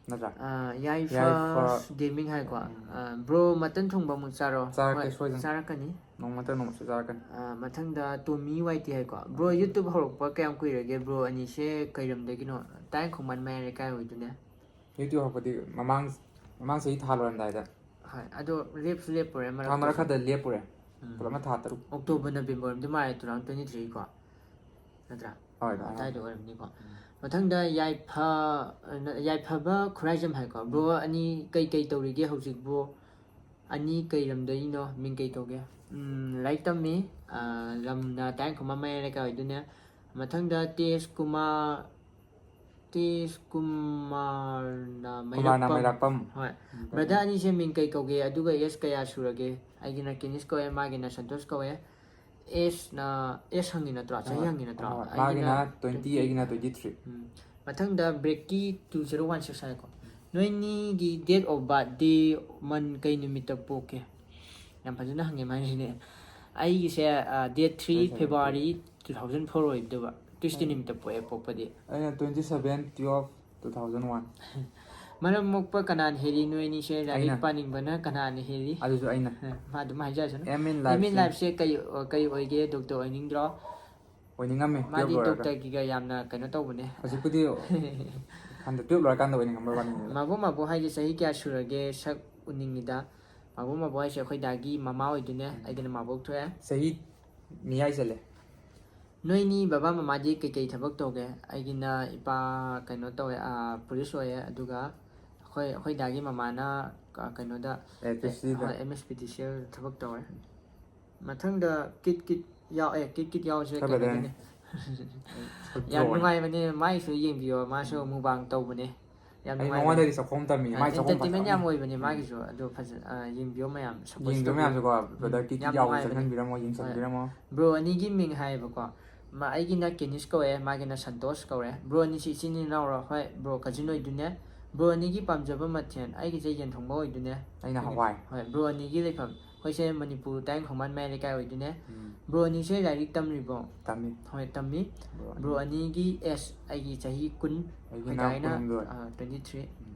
ꯅꯠꯇ꯭ꯔꯥ? ꯑ, ꯌꯥꯏꯐ ꯌꯥꯏꯐ꯫ Gaming ꯍꯥꯏꯀꯣ꯫ ꯎꯝ꯫ ꯑ, bro ꯃꯇꯟ ꯊꯣꯡꯕ ꯑꯃꯨꯛ ꯆꯥꯔꯣ꯫ ꯆꯥꯔꯛꯀꯦ, ꯍꯣꯏ, ꯁꯣꯏꯗꯅ꯫ ꯆꯥꯔꯛꯀꯅꯤ꯫ ꯅꯣꯡꯃ ꯅꯠꯇ꯭ꯔ ꯅꯣꯡꯃꯁꯨ ꯆꯥꯔꯛꯀꯅꯤ꯫ ꯑ, ꯃꯊꯪꯗ ꯇꯣꯃꯤ ꯋꯥꯏ ꯇꯤ ꯍꯥꯏꯀꯣ꯫ Bro, YouTube ꯍꯧꯔꯛꯄ ꯀꯌꯥꯝ ꯀꯨꯏꯔꯒꯦ? Bro ꯑꯅꯤꯁꯦ ꯀꯩ ꯂꯝꯗꯒꯤꯅꯣ? ꯇꯥꯏꯌꯦꯡꯈꯨꯜ ꯃꯌꯥꯏ ꯂꯩꯀꯥꯏ ꯑꯣꯏꯗꯣꯏꯅꯦ꯫ YouTube ꯍꯧꯔꯛꯄꯗꯤ ꯃꯃꯥꯡ, ꯃꯃꯥꯡ ꯆꯍꯤ ꯊꯥ ꯂꯣꯏꯔꯝꯗꯥꯏꯗ꯫ ꯍꯣꯏ, ꯑꯗꯣ ꯂꯦꯞꯁꯨ ꯂꯦꯞꯄꯨꯔꯦ ꯊꯥ ꯃꯔꯛꯇꯁꯨ꯫ ꯃꯔꯛ ꯈꯔꯗ ꯂꯦꯞꯄꯨꯔꯦ꯫ ꯎꯝ꯫ ꯄꯨꯂꯞꯅ ꯊꯥ ꯇꯔꯨꯛ꯫ October, November ꯑꯣꯏꯔꯝꯗꯣꯏ ꯃꯥꯜꯂꯦ, two thousand twenty three ꯀꯣ, ꯅꯠꯇ꯭ꯔꯥ? ꯍꯣꯏ, ꯑꯗꯨꯃꯥꯏꯅ꯫ ꯑꯗꯥꯏꯗ ꯑꯣꯏꯔꯝꯅꯤꯀꯣ꯫ ꯃꯊꯪꯗ ꯌꯥꯏꯐ-, ꯑ, ꯌꯥꯏꯐꯕ ꯈꯨꯔꯥꯏꯖꯝ ꯍꯥꯏꯀꯣ꯫ Bro ꯑꯅꯤ ꯀꯩ ꯀꯩ ꯇꯧꯔꯤꯒꯦ ꯍꯧꯖꯤꯛꯄꯨ? ꯑꯅꯤ ꯀꯩ ꯂꯝꯗꯒꯤꯅꯣ? ꯃꯤꯡ ꯀꯩ ꯀꯧꯒꯦ? ꯎꯝ, ꯂꯥꯏꯔꯤꯛ ꯇꯝꯃꯤ꯫ ꯑ, ꯂꯝꯅ ꯇꯥꯏꯌꯦꯡꯈꯨꯜ ꯃꯌꯥꯏ ꯂꯩꯀꯥꯏ ꯑꯣꯏꯗꯣꯏꯅꯦ꯫ ꯃꯊꯪꯗ ꯇꯦꯖ ꯀꯨꯃꯥꯔ, ꯇꯦꯖ ꯀꯨꯃꯥꯔꯅ ꯀꯨꯃꯥꯔꯅ ꯃꯩꯔꯥꯛꯄꯝ꯫ ꯃꯩꯔꯥꯛꯄꯝ꯫ ꯍꯣꯏ꯫ ꯎꯝ, Brother ꯑꯅꯤꯁꯦ ꯃꯤꯡ ꯀꯩ ꯀꯧꯒꯦ? ꯑꯗꯨꯒ age ꯀꯌꯥ ꯁꯨꯔꯒꯦ? ꯑꯩꯒꯤꯅ ꯀꯦꯅꯤꯁ ꯀꯧꯋꯦ, ꯃꯥꯒꯤꯅ ꯁꯟꯇꯣꯁ ꯀꯧꯋꯦ꯫ ꯑꯦꯁꯅ ꯑꯦꯁ ꯍꯪꯉꯤ ꯅꯠꯇ꯭ꯔꯣ? ꯆꯍꯤ ꯍꯪꯉꯤ ꯅꯠꯇ꯭ꯔꯣ? ꯃꯥꯒꯤꯅ ꯇ꯭ꯋꯦꯟꯇꯤ, ꯑꯩꯒꯤꯅ ꯇ꯭ꯋꯦꯟꯇꯤ ꯊ꯭ꯔꯤ꯫ ꯎꯝ꯫ ꯃꯊꯪꯗ ꯕ꯭ꯔꯦꯛꯀꯤ ꯇꯨ ꯖꯦꯔꯣ ꯋꯥꯟ ꯁꯤꯛꯁ ꯍꯥꯏꯀꯣ, ꯅꯣꯏꯅꯤꯒꯤ date of birthday, ꯃꯟ ꯀꯩ ꯅꯨꯃꯤꯠꯇ ꯄꯣꯛꯀꯦ? ꯌꯥꯝ ꯐꯖꯅ ꯍꯪꯉꯦ ꯃꯥꯒꯤꯁꯤꯅꯦ꯫ ꯑꯩꯒꯤꯁꯦ date three February two thousand four ꯑꯣꯏꯗꯣꯏꯕ, ꯇ꯭ꯌꯨꯁꯗꯦ ꯅꯨꯃꯤꯠꯇ ꯄꯣꯛꯑꯦ ꯄꯣꯛꯄꯗꯤ꯫ ꯑꯩꯅ twenty seven twelve two thousand one꯫ ꯃꯔꯝ ꯃꯣꯛꯄ ꯀꯅꯥꯅ ꯍꯦꯜꯂꯤ? ꯅꯣꯏ ꯑꯅꯤꯁꯦ ꯂꯥꯏꯔꯤꯛ ꯄꯥꯅꯤꯡꯕꯅ ꯀꯅꯥꯅ ꯍꯦꯜꯂꯤ? ꯑꯗꯨꯁꯨ ꯑꯩꯅ꯫ ꯃꯥ ꯑꯗꯨꯝ ꯍꯥꯏꯖꯔꯁꯅꯨ꯫ Aim in Aim in life-ꯁꯦ꯫ Life-ꯁꯦ ꯀꯩ ꯀꯩ ꯑꯣꯏꯒꯦ? ꯗꯣꯛꯇꯔ ꯑꯣꯏꯅꯤꯡꯗ꯭ꯔꯣ? ꯑꯣꯏꯅꯤꯡꯉꯝꯃꯦ, ꯃꯥꯗꯤ twelve ꯂꯣꯏꯔꯒ꯫ ꯗꯣꯛꯇꯔꯒꯤꯒ ꯌꯥꯝꯅ ꯀꯩꯅꯣ ꯇꯧꯕꯅꯦ꯫ ꯍꯧꯖꯤꯛꯄꯨꯗꯤ ꯍꯟꯗꯛ twelve ꯂꯣꯏꯔꯀꯥꯟꯗ ꯑꯣꯏꯅꯤꯡꯉꯝꯕꯩ ꯋꯥꯅꯤ꯫ ꯃꯥꯕꯣ ꯃꯥꯕꯣ ꯍꯥꯏꯁꯦ ꯆꯍꯤ ꯀꯌꯥ ꯁꯨꯔꯒꯦ? ꯁꯛ ꯎꯅꯤꯡꯉꯤꯗ꯫ ꯃꯥꯕꯣ ꯃꯥꯕꯣ ꯍꯥꯏꯁꯦ ꯑꯩꯈꯣꯏ ꯗꯥꯒꯤ ꯃꯃꯥ ꯑꯣꯏꯗꯣꯏꯅꯦ꯫ ꯑꯩꯒꯤꯅ ꯃꯥꯕꯣꯛ ꯊꯣꯛꯑꯦ꯫ ꯆꯍꯤ ꯃꯤꯌꯥꯏ ꯆꯜꯂꯦ꯫ ꯅꯣꯏꯅꯤ ꯕꯕꯥ ꯃꯃꯥꯗꯤ ꯀꯩꯀꯩ ꯊꯕꯛ ꯇꯧꯒꯦ? ꯑꯩꯒꯤꯅ ꯏꯄꯥ ꯀꯩꯅꯣ ꯇꯧꯋꯦ, ꯄꯨꯂꯤꯁ ꯑꯣꯏꯌꯦ, ꯑꯗꯨꯒ ꯑꯩꯈꯣꯏ ꯑꯩꯈꯣꯏ ꯗꯥꯒꯤ ꯃꯃꯥꯅ ꯀ- ꯀꯩꯅꯣꯗ Electricity-ꯗ꯫ ꯍꯣꯏ, M S P D C L ꯊꯕꯛ ꯇꯧꯋꯦ꯫ ꯃꯊꯪꯗ ꯀꯤꯠ ꯀꯤꯠ ꯌꯥꯎ ꯑꯦ ꯀꯤꯠ ꯀꯤꯠ ꯌꯥꯎꯁꯦ ꯈꯔ ꯕ꯭ꯔꯗꯔꯅꯦ꯫ ꯀꯩꯅꯣꯗꯅꯦ꯫ ꯌꯥꯝ ꯅꯨꯡꯉꯥꯏꯕꯅꯦ, ꯃꯥꯏꯁꯨ ꯌꯦꯡꯕꯤꯌꯣ, ꯃꯥꯁꯨ ꯃꯨꯕꯥꯡ ꯇꯧꯕꯅꯦ꯫ ꯌꯥꯝ ꯑꯩ ꯅꯨꯡꯉꯥꯏꯕꯅꯦ꯫ ꯃꯉꯣꯟꯗꯒꯤ ꯆꯥꯛꯈꯣꯝ ꯇꯝꯃꯤ, ꯃꯥꯏ ꯆꯥꯛꯈꯣꯝ Entertainment ꯌꯥꯝ ꯐꯖꯕꯅꯤ꯫ ꯑꯣꯏꯕꯅꯦ ꯎꯝ꯫ ꯃꯥꯒꯤꯁꯨ, ꯑꯗꯣ ꯐꯖ ꯑ, ꯌꯦꯡꯕꯤꯌꯣ ꯃꯌꯥꯝ, support ꯌꯦꯡꯕꯤꯌꯣ ꯇꯧꯕꯤꯌꯣ꯫ ꯃꯌꯥꯝꯁꯨꯀꯣ, ꯎꯝ, brother ꯀꯤꯠ ꯀꯤꯠ ꯌꯥꯝ ꯌꯥꯎꯕ ꯅꯨꯡꯉꯥꯏꯕꯅꯦ꯫ ꯆꯪꯍꯟꯕꯤꯔꯝꯃꯣ, ꯍꯣꯏ꯫ ꯌꯦꯡꯁꯟꯕꯤꯔꯝꯃꯣ꯫ Bro ꯑꯅꯤꯒꯤ ꯃꯤꯡ ꯍꯥꯏꯌꯦꯕꯀꯣ꯫ ꯃ-, ꯑꯩꯒꯤꯅ ꯀꯦꯅꯤꯁ ꯀꯧꯋꯦ, ꯃꯥꯒꯤꯅ ꯁꯟꯇꯣꯁ ꯀꯧꯋꯦ꯫ Bro ꯑꯅꯤꯁꯤ ꯏꯆꯤꯟ ꯏꯅꯥꯎꯔꯣ? ꯍꯣꯏ, bro cousin ꯑꯣꯏꯗꯣꯏꯅꯦ꯫ Bro ꯑꯅꯤꯒꯤ ꯄꯥꯝꯖꯕ ꯃꯊꯦꯜ, ꯑꯩꯒꯤꯁꯦ ꯌꯦꯟ ꯊꯣꯡꯕ ꯑꯣꯏꯗꯣꯏꯅꯦ꯫ ꯑꯩꯅ ꯑꯩꯒꯤ-, ꯍꯋꯥꯏ꯫ ꯍꯣꯏ, bro ꯑꯅꯤꯒꯤ ꯂꯩꯐꯝ, ꯑꯩꯈꯣꯏꯁꯦ ꯃꯅꯤꯄꯨꯔ ꯇꯥꯏꯌꯦꯡ ꯈꯣꯡꯕꯥꯟ ꯃꯌꯥꯏ ꯂꯩꯀꯥꯏ ꯑꯣꯏꯗꯣꯏꯅꯦ꯫ ꯎꯝ꯫ Bro ꯑꯅꯤꯁꯦ ꯂꯥꯏꯔꯤꯛ ꯇꯝꯂꯤꯕꯣ? ꯇꯝꯃꯤ꯫ ꯍꯣꯏ, ꯇꯝꯃꯤ꯫ Bro Bro ꯑꯅꯤ꯫ ꯑꯅꯤꯒꯤ age, ꯑꯩꯒꯤ ꯆꯍꯤ ꯀꯨꯟ, ꯑꯩꯒꯤꯅ ꯑꯩꯈꯣꯏ ꯗꯥꯏꯅ, ꯀꯨꯟꯍꯨꯝꯗꯣꯏ꯫ ꯑ, twenty three꯫ Um.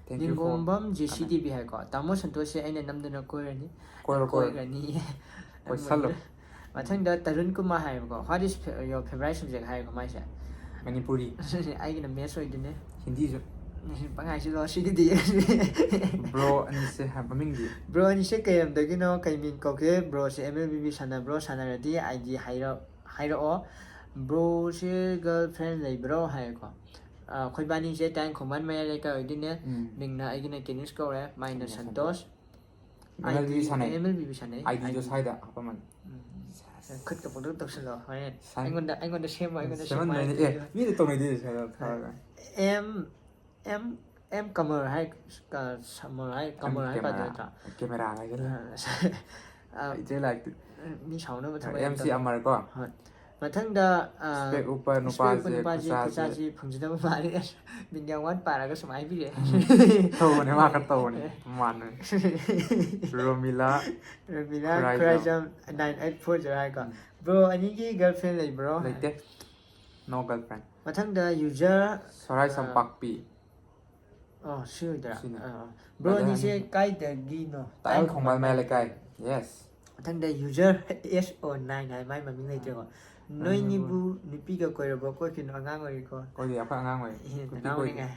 Thank you for ꯅꯤꯡꯒꯣꯝꯕꯝ comment꯫ J C D B ꯍꯥꯏꯀꯣ, ꯇꯥꯃꯣ ꯁꯟꯇꯣꯁꯁꯦ ꯑꯩꯅ ꯅꯝꯗꯅ ꯀꯣꯏꯔꯅꯤ꯫ ꯀꯣꯏꯔꯣ, ꯀꯣꯏꯔꯣ꯫ ꯀꯣꯏꯈ꯭ꯔꯅꯤ꯫ ꯀꯣꯏꯁꯜꯂꯣ꯫ ꯃꯊꯪꯗ ꯇꯔꯨꯟ ꯀꯨꯃꯥꯔ ꯍꯥꯏꯌꯦꯕꯀꯣ, "What is fa-, your favorite subject?" ꯍꯥꯏꯌꯦꯀꯣ ꯃꯥꯏꯁꯦ꯫ ꯃꯅꯤꯄꯨꯔꯤ꯫ ꯑꯩꯒꯤꯅ maths ꯑꯣꯏꯗꯣꯏꯅꯦ꯫ ꯍꯤꯟꯗꯤꯁꯨ꯫ ꯄꯪꯍꯥꯏꯁꯤꯂꯣ ꯁꯤꯗꯤ꯫ Bro ꯑꯅꯤꯁꯦ ꯍꯥꯏ-, ꯃꯃꯤꯡꯗꯤ? Bro ꯑꯅꯤꯁꯦ ꯀꯩ ꯂꯝꯗꯒꯤꯅꯣ? ꯀꯩ ꯃꯤꯡ ꯀꯧꯒꯦ? Broꯁꯦ M L B B ꯁꯥꯟꯅꯕ꯭ꯔꯣ? ꯁꯥꯟꯅꯔꯗꯤ I D ꯍꯥꯏꯔꯛ-, ꯍꯥꯏꯔꯛꯑꯣ꯫ Broꯁꯦ girlfriend ꯂꯩꯕ꯭ꯔꯣ? ꯍꯥꯏꯌꯦꯀꯣ꯫ ꯑ, ꯑꯩꯈꯣꯏꯕꯥꯅꯤꯁꯦ ꯇꯥꯏꯌꯦꯡ ꯈꯣꯡꯕꯥꯟ ꯃꯌꯥꯏ ꯂꯩꯀꯥꯏ ꯑꯣꯏꯗꯣꯏꯅꯦ꯫ ꯎꯝ꯫ ꯃꯤꯡꯅ ꯑꯩꯒꯤꯅ ꯀꯦꯅꯤꯁ ꯀꯧꯔꯦ, ꯃꯥꯏꯅ ꯃꯥꯏꯅ Santosh. Santosh. M L B B ꯁꯥꯟꯅꯩ꯫ M L B B ꯁꯥꯟꯅꯩ꯫ I D-ꯗꯣ I D꯫ ꯁ꯭ꯋꯥꯏꯗ ꯍꯥꯞꯄꯝꯃꯅꯤ꯫ ꯎꯝ꯫ ꯈꯨꯠꯀ ꯄꯪꯇꯧ ꯇꯧꯁꯜꯂꯣ, ꯍꯣꯔꯦꯟ꯫ ꯁꯟ-, ꯑꯩꯉꯣꯟꯗ, ꯑꯩꯉꯣꯟꯗ ꯁꯦꯝꯃꯣ, ꯑꯩꯉꯣꯟꯗ ꯁꯦꯝꯃꯣ ꯁꯦꯝꯍꯟꯗꯣꯏꯅꯦ꯫ ꯍꯥꯏꯔꯛꯇꯣꯏꯅꯦ꯫ ꯑꯦ, ꯃꯤꯅ ꯇꯧꯅꯩꯗꯨꯗꯤ ꯁ꯭ꯋꯥꯏꯗ ꯊꯥꯔꯒ꯫ M, M, M ꯀꯃꯔ ꯍꯥꯏ, ꯀ-, ꯁꯃꯔ ꯍꯥꯏ, ꯀꯃꯔ ꯍꯥꯏ ꯄꯥꯗꯣꯏ ꯅꯠꯇ꯭ꯔꯥ? Camera ꯍꯥꯏꯒꯗ꯭ꯔꯥ? ꯑ, ꯑ, ꯏꯆꯦ ꯂꯥꯏꯔꯤꯛꯇꯤ꯫ ꯃꯤ ꯁꯥꯎꯅꯕ ꯊꯕꯛ ꯑꯦꯝ ꯌꯥꯝ ꯁꯤ ꯇꯧꯋꯦ꯫ ꯑꯃꯔ ꯀꯣ꯫ ꯍꯣꯏ꯫ ꯃꯊꯪꯗ, ꯑ, ꯏꯁꯄꯦꯛ ꯎꯞꯄ ꯏꯁꯄꯦꯛ ꯎꯞꯄ ꯅꯨꯄꯥꯁꯦ ꯅꯨꯄꯥꯁꯦ ꯈꯨꯠꯁꯥꯁꯦ꯫ ꯈꯨꯠꯁꯥꯁꯦ ꯐꯪꯖꯗꯕ ꯃꯥꯜꯂꯤ꯫ ꯑꯁ, ꯃꯤꯅꯤꯠ ꯌꯥꯝ ꯋꯥꯟ ꯄꯥꯔꯒ ꯁꯨꯃꯥꯏꯅ ꯍꯥꯏꯕꯤꯔꯦ꯫ ꯇꯧꯕꯅꯦ, ꯃꯥ ꯈꯔ ꯇꯧꯕꯅꯦ꯫ ꯃꯥꯟꯕꯅꯦ꯫ Romila Romila Khuraijam. Khuraijam nine eight four zero ꯍꯥꯏꯀꯣ꯫ ꯎꯝ꯫ Bro, ꯑꯅꯤꯒꯤ girlfriend ꯂꯩꯕ꯭ꯔꯣ? ꯂꯩꯇꯦ꯫ No girlfriend꯫ ꯃꯊꯪꯗ user, ꯁꯣꯔꯥꯏ ꯑ, ꯁꯝꯄꯥꯛꯄꯤ꯫ ꯑꯣ, ꯁꯤ ꯑꯣꯏꯗꯣꯏꯔꯥ? ꯁꯤꯅꯦ꯫ ꯑ, ꯑ꯫ Bro Brother ꯑꯅꯤꯁꯦ ꯑꯅꯤ꯫ ꯀꯥꯏꯗꯒꯤꯅꯣ? ꯇꯥꯏꯕꯪ ꯈꯣꯡꯕꯥꯜ ꯃꯌꯥꯏ ꯂꯩꯀꯥꯏ꯫ Yes꯫ ꯃꯊꯪꯗ user S O nine ꯍꯥꯏ, ꯃꯥꯏ ꯃꯃꯤꯡ ꯂꯩꯇ꯭ꯔꯦꯀꯣ꯫ ꯅꯣꯏꯅꯤꯕꯨ ꯅꯣꯏꯅꯤꯕꯨ ꯅꯨꯄꯤꯒ ꯀꯣꯏꯔꯕꯣ? ꯀꯣꯏꯈꯤꯅꯣ, ꯑꯉꯥꯡ ꯑꯣꯏꯔꯤꯀꯣ꯫ ꯀꯣꯏꯗꯦ, ꯑꯩꯈꯣꯏ ꯑꯉꯥꯡ ꯑꯣꯏꯔꯤ꯫ ꯑꯦ, ꯅꯨꯄꯤ ꯅꯅꯥꯎꯅꯤ ꯀꯣꯏꯗꯦ꯫ ꯀꯥꯏ꯫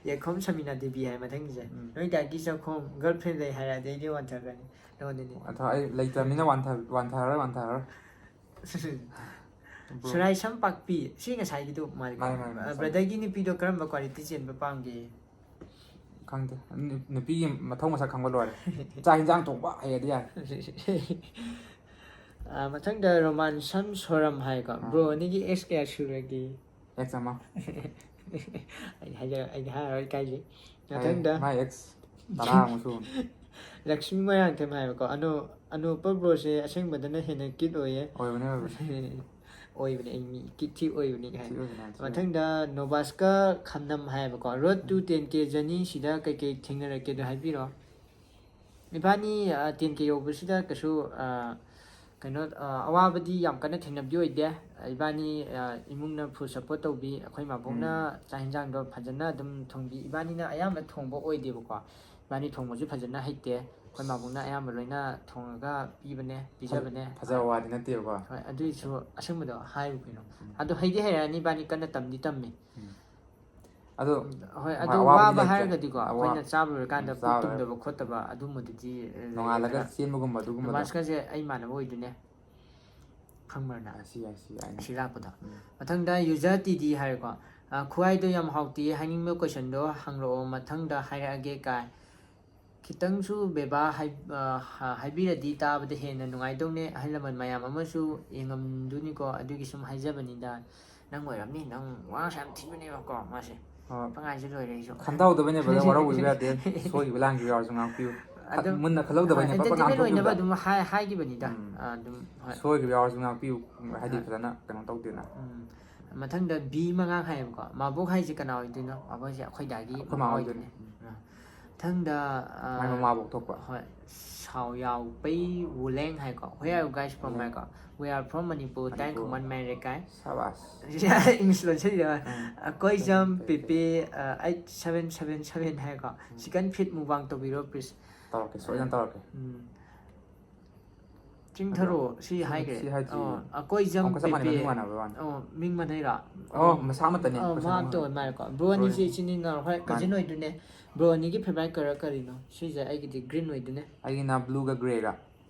ꯌꯦꯛꯈꯣꯝ ꯁꯃꯤꯅꯥ ꯗꯦꯕꯤ ꯍꯥꯏ ꯃꯊꯪꯒꯤꯁꯦ꯫ ꯎꯝ꯫ ꯅꯣꯏ ꯗꯥꯒꯤ ꯆꯥꯛꯈꯣꯝ girlfriend ꯂꯩ ꯍꯥꯏꯔꯗꯤ ꯑꯩꯗꯤ ꯋꯥꯟꯊꯈ꯭ꯔꯅꯤ꯫ ꯅꯉꯣꯟꯗꯗꯤ꯫ ꯑꯊ-, ꯑꯩ ꯂꯩꯇ꯭ꯔꯕꯅꯤꯅ ꯋꯥꯟꯊ-, ꯋꯥꯟꯊꯔꯔꯣꯏ, ꯋꯥꯟꯊꯔꯔꯣꯏ꯫ Bro꯫ ꯁꯣꯔꯥꯏ ꯁꯝ ꯄꯥꯛꯄꯤ꯫ ꯁꯤ ꯉꯁꯥꯏꯒꯤꯗꯣ ꯃꯥꯜꯂꯤꯀꯣ꯫ ꯃꯥꯅꯦ, ꯃꯥꯅꯦ, ꯃꯥꯅꯦ꯫ Brotherꯒꯤ ꯅꯨꯄꯤꯗꯣ ꯀꯔꯝꯕ quality ꯆꯦꯟꯕ ꯄꯥꯝꯒꯦ? ꯈꯪꯗꯦ꯫ ꯅꯨ-, ꯅꯨꯄꯤꯒꯤ ꯃꯊꯧ ꯃꯁꯛ ꯈꯪꯕ ꯂꯣꯏꯔꯦ꯫ ꯆꯥꯛ ꯍꯤꯟꯖꯥꯡ ꯊꯣꯡꯕ ꯍꯩꯔꯗꯤ ꯌꯥꯔꯦ꯫ ꯑ, ꯃꯊꯪꯗ ꯔꯣꯃꯥꯟ ꯁꯝ ꯁꯣꯔꯝ ꯍꯥꯏꯀꯣ꯫ ꯑꯥ꯫ Bro ꯑꯅꯤꯒꯤ ex ꯀꯌꯥ ꯁꯨꯔꯒꯦ? Ex ꯑꯃ꯫ ꯑꯩ ꯍꯥꯏꯖꯔ-, ꯑꯩꯗꯤ ꯍꯥꯏꯔꯔꯣꯏ, ꯏꯀꯥꯏꯖꯩ꯫ ꯍꯥꯏ, ꯃꯊꯪꯗ ꯃꯥꯏ ex ꯇꯔꯥꯃꯨꯛ ꯁꯨꯕꯅꯤ꯫ ꯂꯛꯁꯃꯤ ꯃꯣꯏꯔꯥꯡꯊꯦꯝ ꯍꯥꯏꯕꯀꯣ꯫ ꯑꯅꯣ-, ꯑꯅꯣꯞꯄ broꯁꯦ ꯑꯁꯦꯡꯕꯗꯅ ꯍꯦꯟꯅ cute ꯑꯣꯏꯌꯦ꯫ ꯑꯣꯏꯕꯅꯦ, ꯑꯣꯏꯕꯅꯦ꯫ ꯑꯣꯏꯕꯅꯦ, ꯑꯩ ꯃꯤ cute ꯊꯤ ꯑꯣꯏꯕꯅꯤ ꯀꯥꯏꯅ꯫ ꯊꯤ ꯑꯣꯏꯕꯅꯦ, ꯊꯤ ꯑꯣꯏꯕꯅꯦ꯫ ꯃꯊꯪꯗ ꯅꯣꯕꯥꯁꯀ ꯈꯝꯅꯝ ꯍꯥꯏꯌꯦꯕꯀꯣ꯫ Road to ten K journey ꯁꯤꯗ ꯀꯩꯀꯩ ꯊꯦꯡꯅꯔꯛꯀꯦꯗꯣ ꯍꯥꯏꯕꯤꯔꯣ꯫ ꯏꯕꯥꯅꯤ, ꯑ, ten K ꯌꯧꯕꯁꯤꯗ ꯀꯩꯁꯨ, ꯑ, ꯀꯩꯅꯣ, ꯑ, ꯑꯋꯥꯕꯗꯤ ꯌꯥꯝ ꯀꯟꯅ ꯊꯦꯡꯅꯕꯗꯤ ꯑꯣꯏꯗꯦ꯫ ꯏꯕꯥꯅꯤ, ꯑ, ꯏꯃꯨꯡꯅ full support ꯇꯧꯕꯤ꯫ ꯑꯩꯈꯣꯏ ꯃꯥꯕꯣꯛꯅ ꯎꯝ꯫ ꯆꯥꯛ ꯍꯤꯟꯖꯥꯡꯗꯣ ꯐꯖꯅ ꯑꯗꯨꯝ ꯊꯣꯡꯕꯤ꯫ ꯏꯕꯥꯅꯤꯅ ꯑꯌꯥꯝꯕ ꯊꯣꯡꯕ ꯑꯣꯏꯗꯦꯕꯀꯣ꯫ ꯏꯕꯥꯅꯤ ꯊꯣꯡꯕꯁꯨ ꯐꯖꯅ ꯍꯩꯇꯦ꯫ ꯑꯩꯈꯣꯏ ꯃꯥꯕꯣꯛꯅ ꯑꯌꯥꯝꯕ ꯂꯣꯏꯅ ꯊꯣꯡꯉꯒ ꯄꯤꯕꯅꯦ, ꯄꯤꯖꯕꯅꯦ꯫ ꯐꯖꯕ ꯋꯥꯗꯤ ꯅꯠꯇꯦꯕꯀꯣ꯫ ꯍꯣꯏ, ꯑꯗꯨꯏꯁꯨ ꯑꯁꯦꯡꯕꯗꯣ ꯍꯥꯏꯕ ꯀꯩꯅꯣ꯫ ꯎꯝ꯫ ꯑꯗꯣ ꯍꯩꯗꯤ ꯍꯩꯔꯛꯑꯅꯤ, ꯏꯕꯥꯅꯤ ꯀꯟꯅ ꯇꯝꯗꯤ ꯇꯝꯃꯤ꯫ ꯎꯝ꯫ ꯑꯗꯣ ꯍꯣꯏ, ꯍꯣꯏ, ꯑꯗꯨ ꯑꯋꯥꯕꯗꯤ ꯋꯥꯕ ꯂꯩꯇꯦ꯫ ꯍꯥꯏꯔꯒꯗꯤꯀꯣ, ꯑꯋꯥ-, ꯑꯩꯈꯣꯏꯅ ꯆꯥꯕ ꯂꯣꯏꯔꯀꯥꯟꯗ ꯎꯝ, ꯄꯨꯛ ꯆꯥꯕ ꯇꯨꯝꯗꯕ ꯂꯣꯏꯔ-, ꯈꯣꯠꯇꯕ ꯑꯗꯨꯝꯕꯗꯨꯗꯤ, ꯑ, ꯅꯣꯡꯉꯥꯜꯂꯒ ꯂꯩꯗꯅ꯫ ꯆꯦꯟꯕꯒꯨꯝꯕ ꯑꯗꯨꯒꯨꯝꯕꯗꯣ꯫ ꯅꯃꯥꯖꯀꯁꯦ ꯑꯩ ꯏꯃꯥꯟꯅꯕ ꯑꯣꯏꯗꯣꯏꯅꯦ꯫ ꯈꯪꯕ꯭ꯔ ꯅꯪ? I see, I see, I know. ꯑꯁꯤ ꯂꯥꯛꯄꯗꯣ꯫ ꯎꯝ꯫ ꯃꯊꯪꯗ user T D ꯍꯥꯏꯔꯦꯀꯣ꯫ ꯑ, ꯈꯨꯍꯥꯏꯗꯣ ꯌꯥꯝ ꯍꯥꯎꯇꯦ, ꯍꯥꯏꯅꯤꯡꯕ questionꯗꯣ ꯍꯪꯂꯛꯑꯣ, ꯃꯊꯪꯗ ꯍꯥꯏꯔꯛꯑꯒꯦ ꯀꯥꯏ꯫ ꯈꯤꯇꯪꯁꯨ ꯕꯦꯕꯥ ꯍꯥꯏ-, ꯑ, ꯍꯥ-, ꯍꯥꯏꯕꯤꯔꯗꯤ ꯇꯥꯕꯗ ꯍꯦꯟꯅ ꯅꯨꯡꯉꯥꯏꯗꯧꯅꯦ꯫ ꯑꯍꯜ ꯂꯃꯟ ꯃꯌꯥꯝ ꯑꯃꯁꯨ ꯌꯦꯡꯉꯝꯗꯣꯏꯅꯤꯀꯣ, ꯑꯗꯨꯒꯤ ꯁꯨꯝ ꯍꯥꯏꯖꯕꯅꯤꯗ꯫ ꯅꯪ ꯑꯣꯏꯔꯝꯅꯤ, ꯅꯪ ꯋꯥꯉꯥꯡꯁꯨ ꯌꯥꯝ ꯊꯤꯕꯅꯦꯕꯀꯣ ꯃꯥꯁꯦ꯫ ꯍꯣꯏ꯫ ꯄꯪꯍꯥꯏꯁꯨ ꯂꯣꯏꯔꯦ ꯑꯩꯁꯨ꯫ ꯈꯟꯊꯍꯧꯗꯕꯅꯦ brother, ꯋꯥꯔꯧꯕꯤꯕ ꯌꯥꯗꯦ꯫ ꯁꯣꯏꯈꯤꯕ ꯂꯥꯟꯈꯤꯕ ꯌꯥꯎꯔꯁꯨ ꯉꯥꯛꯄꯤꯌꯨ꯫ ꯑꯗꯨꯝ ꯃꯨꯟꯅ ꯈꯜꯍꯧꯗꯕꯩꯅꯦ ꯄꯛ ꯄꯛ ꯑꯦꯟꯇꯔꯇꯦꯟꯃꯦꯟ ꯑꯣꯏꯅꯕ ꯉꯥꯡꯊꯣꯛꯈꯤꯕꯗ꯫ ꯑꯗꯨꯝ ꯍꯥꯏ- ꯍꯥꯏꯈꯤꯕꯅꯤꯗ꯫ ꯎꯝ꯫ ꯑꯗꯨꯝ ꯍꯣꯏ꯫ ꯁꯣꯏꯈꯤꯕ ꯌꯥꯎꯔꯁꯨ ꯉꯥꯛꯄꯤꯌꯨ꯫ ꯍꯥꯏꯗꯤ ꯍꯣꯏ꯫ ꯐꯖꯅ ꯀꯩꯅꯣ ꯇꯧꯗꯦꯅ꯫ ꯎꯝ꯫ ꯃꯊꯪꯗ ꯕꯤ ꯃꯉꯥ ꯍꯥꯏꯌꯦꯕꯀꯣ꯫ ꯃꯥꯕꯣꯛ ꯍꯥꯏꯁꯦ ꯀꯅꯥ ꯑꯣꯏꯗꯣꯏꯅꯣ? ꯃꯥꯕꯣꯛ ꯍꯥꯏꯁꯦ ꯑꯩꯈꯣꯏ ꯗꯥꯒꯤ ꯑꯩꯈꯣꯏ ꯃꯃꯥ ꯃꯥ ꯑꯣꯏꯗꯣꯏꯅꯦ꯫ ꯑꯣꯏꯗꯣꯏꯅꯦ꯫ ꯎꯝ꯫ ꯃꯊꯪꯗ ꯑ, ꯃꯥꯏ ꯃꯃꯥꯕꯣꯛ ꯊꯣꯛꯄ꯫ ꯍꯣꯏ꯫ ꯁꯥꯎ ꯌꯥꯎ ꯄꯩ ꯋꯨꯂꯦꯡ ꯍꯥꯏꯀꯣ꯫ Where are you guys from? ꯍꯥꯏꯀꯣ꯫ We are from Manipur. ꯇꯥꯏ ꯃꯅꯤꯄꯨꯔ꯫ ꯈꯨꯃꯟ ꯃꯦꯔꯦꯀꯥꯏ꯫ ꯁꯥꯕꯥꯁ꯫ ꯏꯪꯂꯤꯁ ꯂꯣꯟꯁꯤꯜꯂꯤꯔ? ꯎꯝ꯫ ꯑꯩꯈꯣꯏ ꯖꯝ ꯄꯤꯄꯤ ꯑꯩꯠ ꯁꯚꯦꯟ ꯁꯚꯦꯟ ꯁꯚꯦꯟ ꯍꯥꯏꯀꯣ꯫ ꯆꯤꯀꯟ ꯐꯤꯠ ꯃꯨꯛꯕꯥꯡ ꯇꯧꯕꯤꯔꯣ ꯄ꯭ꯂꯤꯁ꯫ ꯇꯧꯔꯛꯀꯦ, ꯁꯣꯏꯗꯅ ꯇꯧꯔꯛꯀꯦ꯫ ꯎꯝ꯫ ꯆꯤꯡꯊꯔꯣ ꯁꯤ ꯍꯥꯏꯈ꯭ꯔꯦ꯫ ꯁꯤ ꯍꯥꯏꯗ꯭ꯔꯤ꯫ ꯑꯣ, ꯑꯩꯈꯣꯏ ꯖꯝ ꯑꯃꯨꯛꯀ ꯆꯞ ꯃꯥꯟꯅꯩ, ꯄꯤꯄꯤ꯫ ꯃꯃꯤꯡ ꯃꯥꯟꯅꯕ ꯋꯥꯅꯤ꯫ ꯑꯣ, ꯃꯤꯡ ꯃꯥꯟꯅꯩꯔꯣ? ꯑꯣ, ꯃꯁꯥ ꯑꯃꯠꯇꯅꯦ, ꯑꯣ, ꯃꯁꯥ ꯃꯥ ꯑꯃ꯫ ꯑꯝꯇ ꯑꯣꯏ ꯃꯥꯜꯂꯦꯀꯣ꯫ ꯕ꯭ꯔꯣ ꯕ꯭ꯔꯣ ꯑꯅꯤꯁꯦ ꯑꯅꯤ꯫ ꯏꯆꯤꯟ ꯏꯅꯥꯎ ꯍꯣꯏ ꯀꯖꯤꯟ ꯃꯥꯅꯤ꯫ ꯑꯣꯏꯗꯣꯏꯅꯦ꯫ ꯕ꯭ꯔꯣ ꯑꯅꯤꯒꯤ ꯐꯦꯚꯣꯔꯥꯏꯠ ꯀꯂꯔ ꯀꯔꯤꯅꯣ? ꯁꯤꯁꯦ ꯑꯩꯒꯤꯗꯤ ꯒ꯭ꯔꯤꯟ ꯑꯣꯏꯗꯣꯏꯅꯦ꯫ ꯑꯩꯒꯤꯅ ꯕ꯭ꯂꯨꯒ ꯒ꯭ꯔꯦꯒ꯫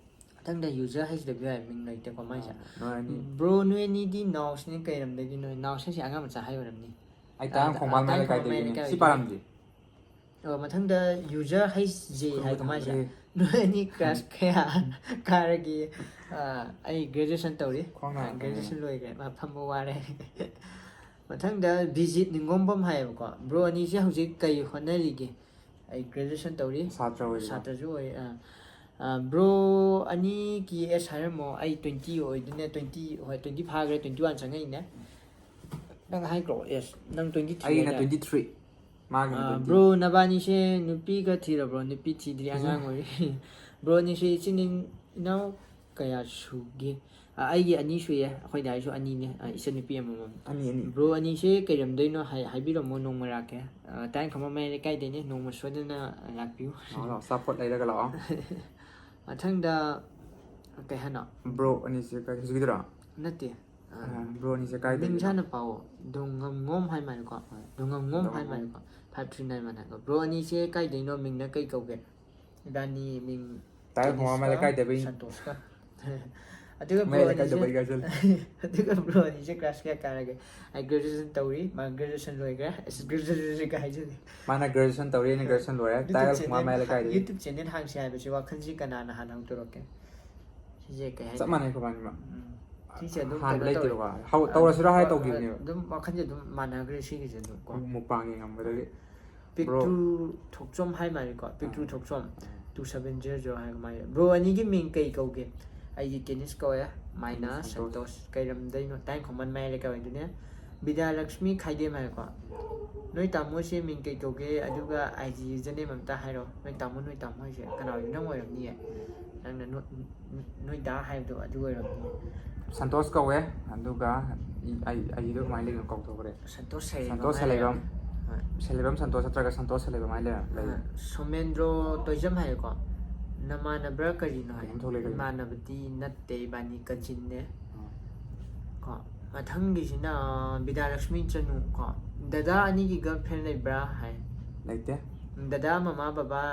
ꯃꯊꯪꯗ ꯌꯨꯖꯔ ꯍꯩꯁ ꯗꯕ꯭ꯂꯤꯎ ꯍꯥꯏ ꯃꯤꯡ ꯂꯩꯇꯦꯀꯣ ꯃꯥꯏꯁꯦ꯫ ꯅꯣꯏ ꯑꯅꯤ꯫ ꯕ꯭ꯔꯣ ꯅꯣꯏ ꯑꯅꯤꯗꯤ ꯅꯥꯎꯁꯅꯦ ꯀꯩꯔꯝꯗꯒꯤꯅꯣ? ꯅꯥꯎꯁ ꯍꯥꯏꯁꯦ ꯑꯉꯥꯡ ꯃꯆꯥ ꯍꯥꯏ ꯑꯣꯏꯔꯝꯅꯤ꯫ ꯑꯩ ꯇꯥꯏꯕꯪ ꯑ, ꯈꯣꯡꯕꯥꯟ ꯇꯥꯏꯕꯪ ꯃꯌꯥꯏ ꯈꯣꯡꯕꯥꯟ ꯂꯩꯀꯥꯏꯗꯒꯤꯅꯦ꯫ ꯂꯩꯀꯥꯏ ꯁꯤ ꯑꯣꯏꯗꯣꯏꯅꯦ꯫ ꯄꯥꯔꯝꯗꯤ꯫ ꯑꯣ, ꯃꯊꯪꯗ ꯌꯨꯖꯔ ꯍꯩꯁ ꯖꯦ ꯍꯥꯏꯀꯣ ꯃꯥꯏꯁꯦ꯫ ꯑꯦ꯫ ꯅꯣꯏ ꯑꯅꯤ ꯀ꯭ꯂꯥꯁ ꯀꯌꯥ ꯀꯥꯔꯒꯦ? ꯑ, ꯑꯩ ꯒ꯭ꯔꯦꯖꯨꯑꯦꯁꯟ ꯇꯧꯔꯤ꯫ ꯈ꯭ꯋꯥꯡ ꯅꯥꯔꯛꯀꯅꯤ꯫ ꯒ꯭ꯔꯦꯖꯨꯑꯦꯁꯟ ꯂꯣꯏꯈ꯭ꯔꯦ꯫ ꯃꯥ ꯐꯝꯕ ꯋꯥꯔꯦ꯫ ꯃꯊꯪꯗ ꯕꯤꯖꯤꯠ ꯅꯤꯡꯉꯣꯝꯕꯝ ꯍꯥꯏꯌꯦꯕꯀꯣ꯫ ꯕ꯭ꯔꯣ ꯑꯅꯤꯁꯦ ꯍꯧꯖꯤꯛ ꯀꯩ ꯍꯣꯠꯅꯔꯤꯒꯦ? ꯑꯩ ꯒ꯭ꯔꯦꯖꯨꯑꯦꯁꯟ ꯇꯧꯔꯤ꯫ ꯁꯥꯇ꯭ꯔ ꯑꯣꯏꯔꯤꯕ꯫ ꯁꯥꯇ꯭ꯔꯁꯨ ꯑꯣꯏ꯫ ꯑ, ꯑ, ꯕ꯭ꯔꯣ ꯑꯅꯤꯒꯤ ꯑꯦꯖ ꯍꯥꯏꯔꯝꯃꯣ꯫ ꯑꯩ ꯇ꯭ꯋꯦꯟꯇꯤ ꯑꯣꯏꯗꯣꯏꯅꯦ꯫ ꯇ꯭ꯋꯦꯟꯇꯤ, ꯍꯣꯏ, ꯇ꯭ꯋꯦꯟꯇꯤ ꯐꯥꯈ꯭ꯔꯦ, ꯇ꯭ꯋꯦꯟꯇꯤ ꯋꯥꯟ ꯆꯪꯉꯛꯏꯅꯦ꯫ ꯅꯪ ꯍꯥꯏꯈ꯭ꯔꯣ ꯑꯦꯖ꯫ ꯅꯪ ꯇ꯭ꯋꯦꯟꯇꯤ ꯊ꯭ꯔꯤ ꯑꯩꯒꯤꯅ ꯇ꯭ꯋꯦꯟꯇꯤ ꯊ꯭ꯔꯤ꯫ ꯃꯥꯒꯤꯅ ꯑ, ꯇ꯭ꯋꯦꯟꯇꯤ꯫ ꯕ꯭ꯔꯣ ꯅꯕꯥꯅꯤꯁꯦ ꯅꯨꯄꯤꯒ ꯊꯤꯔꯕ꯭ꯔꯣ? ꯅꯨꯄꯤ ꯊꯤꯗ꯭ꯔꯤ, ꯑꯉꯥꯡ ꯑꯣꯏꯔꯤ꯫ ꯕ꯭ꯔꯣ ꯑꯅꯤꯁꯦ ꯏꯆꯤꯟ ꯏꯅꯥꯎ ꯀꯌꯥ ꯁꯨꯒꯦ? ꯑ, ꯑꯩꯒꯤ ꯑꯅꯤ ꯁꯨꯏꯌꯦ꯫ ꯑꯩꯈꯣꯏ ꯗꯥꯏꯁꯨ ꯑꯅꯤꯅꯦ꯫ ꯑ, ꯏꯆꯟꯅꯨꯄꯤ ꯑꯃꯃꯝ꯫ ꯑꯅꯤ, ꯑꯅꯤ꯫ ꯕ꯭ꯔꯣ ꯑꯅꯤꯁꯦ ꯀꯩ ꯂꯝꯗꯩꯅꯣ ꯍꯥꯏ-, ꯍꯥꯏꯕꯤꯔꯝꯃꯣ, ꯅꯣꯡꯃ ꯂꯥꯛꯀꯦ꯫ ꯑ, ꯇꯥꯏꯕꯪ ꯈꯝꯕ ꯃꯌꯥꯏ ꯂꯩꯀꯥꯏꯗꯩꯅꯦ, ꯅꯣꯡꯃ ꯁꯣꯏꯗꯅ ꯂꯥꯛꯄꯤꯌꯨ꯫ ꯂꯥꯛꯑꯣ, ꯂꯥꯛꯑꯣ, ꯑꯆꯥꯄꯣꯠ ꯂꯩꯔꯒ ꯂꯥꯛꯑꯣ꯫ ꯃꯊꯪꯗ ꯀꯩ ꯍꯥꯏꯅꯣ? ꯕ꯭ꯔꯣ ꯑꯅꯤꯁꯦ ꯀꯩ, ꯍꯧꯖꯤꯛꯀꯤꯗꯨꯔꯣ? ꯅꯠꯇꯦ꯫ ꯑ, ꯑ, ꯕ꯭ꯔꯣ ꯑꯅꯤꯁꯦ ꯀꯥꯏꯗꯒꯤꯅꯣ? ꯃꯤꯡꯁꯥꯅ ꯄꯥꯎꯑꯣ꯫ ꯗꯣꯡꯉꯝꯉꯣꯝ ꯍꯥꯏ ꯃꯥꯜꯂꯦꯀꯣ꯫ ꯗꯣꯡꯉꯝꯉꯣꯝ ꯍꯥꯏ ꯗꯣꯡꯉꯝꯉꯣꯝ꯫ ꯃꯥꯜꯂꯦꯀꯣ꯫ ꯐꯥꯏꯚ ꯊ꯭ꯔꯤ ꯅꯥꯏꯟ ꯋꯥꯟ ꯍꯥꯏꯀꯣ꯫ ꯕ꯭ꯔꯣ ꯑꯅꯤꯁꯦ ꯀꯥꯏꯗꯩꯅꯣ? ꯃꯤꯡꯅ ꯀꯩ ꯀꯧꯒꯦ? ꯏꯕꯥꯅꯤ ꯃꯤꯡ ꯇꯥꯏꯕꯪ ꯈꯝꯕ ꯃꯌꯥꯏ ꯗꯦꯅꯤꯁꯀ ꯂꯩꯀꯥꯏꯗꯕꯩ꯫ ꯁꯟꯇꯣꯁꯀ꯫ ꯑꯗꯨꯒ ꯕ꯭ꯔꯣ ꯃꯌꯥꯏ ꯑꯅꯤꯁꯦ, ꯂꯩꯀꯥꯏꯗꯕꯩ ꯒꯥꯏꯖꯜ꯫ ꯑꯗꯨꯒ ꯕ꯭ꯔꯣ ꯑꯅꯤꯁꯦ ꯀ꯭ꯂꯥꯁ ꯀꯌꯥ ꯀꯥꯔꯒꯦ? ꯑꯩ ꯒ꯭ꯔꯦꯖꯨꯑꯦꯁꯟ ꯇꯧꯔꯤ, ꯃꯥ ꯒ꯭ꯔꯦꯖꯨꯑꯦꯁꯟ ꯂꯣꯏꯈ꯭ꯔꯦ꯫ ꯑꯁ, ꯒ꯭ꯔꯦꯖꯨꯑꯦꯁꯟ ꯂꯣꯏꯈ꯭ꯔꯦ ꯍꯥꯏꯖꯜꯂꯦ꯫ ꯃꯥꯅ ꯒ꯭ꯔꯦꯖꯨꯑꯦꯁꯟ ꯇꯧꯔꯤ, ꯑꯩꯅ ꯒ꯭ꯔꯦꯖꯨꯑꯦꯁꯟ ꯂꯣꯏꯔꯦ꯫ YouTube ꯇꯥꯏꯕꯪ channel ꯈꯝꯕ ꯃꯌꯥꯏ ꯍꯥ-, ꯂꯩꯀꯥꯏꯗꯒꯤ꯫ YouTube channel ꯍꯥꯡꯁꯦ ꯍꯥꯏꯕꯁꯤ ꯋꯥꯈꯜꯁꯤ ꯀꯅꯥꯅ ꯍꯥꯟꯅ ꯍꯧꯗꯣꯔꯛꯀꯦ? ꯁꯤꯁꯦ ꯀꯩ ꯍꯥꯏꯅꯤ? ꯆꯞ ꯃꯥꯟꯅꯩ ꯈꯣꯏꯕꯥꯅꯤꯃꯛ꯫ ꯎꯝ꯫ ꯁꯤꯁꯦ ꯑꯗꯨꯝ ꯍꯥꯟꯅ ꯀꯩꯅꯣ ꯇꯧꯋꯦ꯫ ꯂꯩꯇꯦꯕꯀꯣ꯫ ꯍꯧ-, ꯇꯧꯔꯁꯤꯔꯥ ꯍꯥꯏ ꯇꯧꯈꯤꯕꯅꯦꯕ꯫ ꯑꯗꯨꯝ ꯋꯥꯈꯜꯁꯦ ꯑꯗꯨꯝ ꯃꯥꯟꯅꯈ꯭ꯔꯦ ꯁꯤꯒꯤꯁꯦ ꯑꯗꯨꯝ ꯀꯣ꯫ ꯃꯨꯛꯕꯥꯡ ꯌꯦꯡꯉꯝꯕꯗꯒꯤ꯫ ꯄꯤꯛꯇ꯭ꯔꯨ ꯊꯣꯛꯆꯣꯝ ꯍꯥꯏ ꯃꯥꯜꯂꯦꯀꯣ꯫ ꯄꯤꯛꯇ꯭ꯔꯨ ꯑꯥ꯫ ꯊꯣꯛꯆꯣꯝ꯫ ꯇꯨ ꯁꯕꯦꯟ ꯖꯤꯔꯣ ꯖꯤꯔꯣ ꯍꯥꯏꯔꯒ ꯃꯥꯏ꯫ ꯕ꯭ꯔꯣ ꯑꯅꯤꯒꯤ ꯃꯤꯡ ꯀꯩ ꯀꯧꯒꯦ? ꯑꯩꯒꯤ ꯀꯦꯅꯤꯁ ꯀꯧꯋꯦ꯫ ꯃꯥꯏꯅ ꯁꯟꯇꯣꯁ꯫ ꯁꯟꯇꯣꯁ꯫ ꯀꯩ ꯂꯝꯗꯩꯅꯣ? ꯇꯥꯏ ꯈꯣꯡꯕꯥꯟ ꯃꯌꯥꯏ ꯂꯩꯀꯥꯏ ꯑꯣꯏꯗꯣꯏꯅꯦ꯫ ꯕꯤꯗ꯭ꯌꯥꯂꯛꯁꯃꯤ ꯈꯥꯏꯗꯦꯝ ꯍꯥꯏꯀꯣ꯫ ꯅꯣꯏ ꯇꯥꯃꯣꯁꯦ ꯃꯤꯡ ꯀꯩ ꯀꯧꯒꯦ? ꯑꯗꯨꯒ ꯑꯥꯏ ꯖꯤ ꯌꯨꯖꯔ ꯅꯦꯝ ꯑꯝꯇ ꯍꯥꯏꯔꯣ꯫ ꯅꯣꯏ ꯇꯥꯃꯣ, ꯅꯣꯏ ꯇꯥꯃꯣ ꯍꯥꯏꯁꯦ ꯀꯅꯥ ꯑꯣꯏꯗꯣꯏꯅꯣ? ꯅꯪ ꯑꯣꯏꯔꯝꯅꯤꯌꯦ꯫ ꯅꯪꯅ ꯅꯣ-, ꯅꯣꯏ ꯗꯥ ꯍꯥꯏꯕꯗꯣ ꯑꯗꯨ ꯑꯣꯏꯔꯝꯅꯤꯌꯦ꯫ ꯁꯟꯇꯣꯁ ꯀꯧꯋꯦ꯫ ꯑꯗꯨꯒ ꯑꯩ, ꯑꯩꯒꯤꯗꯣ ꯀꯃꯥꯏꯅ ꯂꯩꯒꯦ ꯀꯥꯎꯊꯣꯛꯈ꯭ꯔꯦ꯫ ꯁꯟꯇꯣꯁ ꯁꯩꯔꯦꯡꯕꯝ ꯁꯟꯇꯣꯁ ꯍꯥꯏꯔꯦ꯫ ꯁꯩꯂꯩꯕꯝ꯫ ꯍꯣꯏ꯫ ꯁꯩꯂꯩꯕꯝ ꯁꯟꯇꯣꯁ ꯅꯠꯇ꯭ꯔꯒ ꯁꯟꯇꯣꯁ ꯁꯩꯂꯩꯕꯝ ꯍꯥꯏ ꯂꯩꯔꯦ, ꯂꯩꯔꯦ꯫ ꯑ, ꯁꯣꯃꯦꯟꯗ꯭ꯔꯣ ꯇꯣꯏꯖꯝ ꯍꯥꯏꯌꯦꯀꯣ꯫ ꯅꯃꯥꯟꯅꯕ꯭ꯔꯥ ꯀꯔꯤꯅꯣ ꯍꯥꯏ꯫ ꯀꯩꯅꯣꯝ ꯊꯣꯛꯂꯛꯑꯦ ꯀꯩꯅꯣ꯫ ꯏꯃꯥꯟꯅꯕꯗꯤ ꯅꯠꯇꯦ, ꯏꯕꯥꯅꯤ ꯀꯖꯤꯟꯅꯦ꯫ ꯑꯥ꯫ ꯀꯣ, ꯃꯊꯪꯒꯤꯁꯤꯅ, ꯑ, ꯕꯤꯗ꯭ꯌꯥꯂꯛꯁꯃꯤ ꯆꯅꯨ ꯀꯣ꯫ "ꯗꯗꯥ ꯑꯅꯤꯒꯤ ꯒꯔꯜꯐ꯭ꯔꯦꯟ ꯂꯩꯕ꯭ꯔꯥ?" ꯍꯥꯏ꯫ ꯂꯩꯇꯦ꯫ "ꯗꯗꯥ ꯃꯃꯥ ꯕꯕꯥ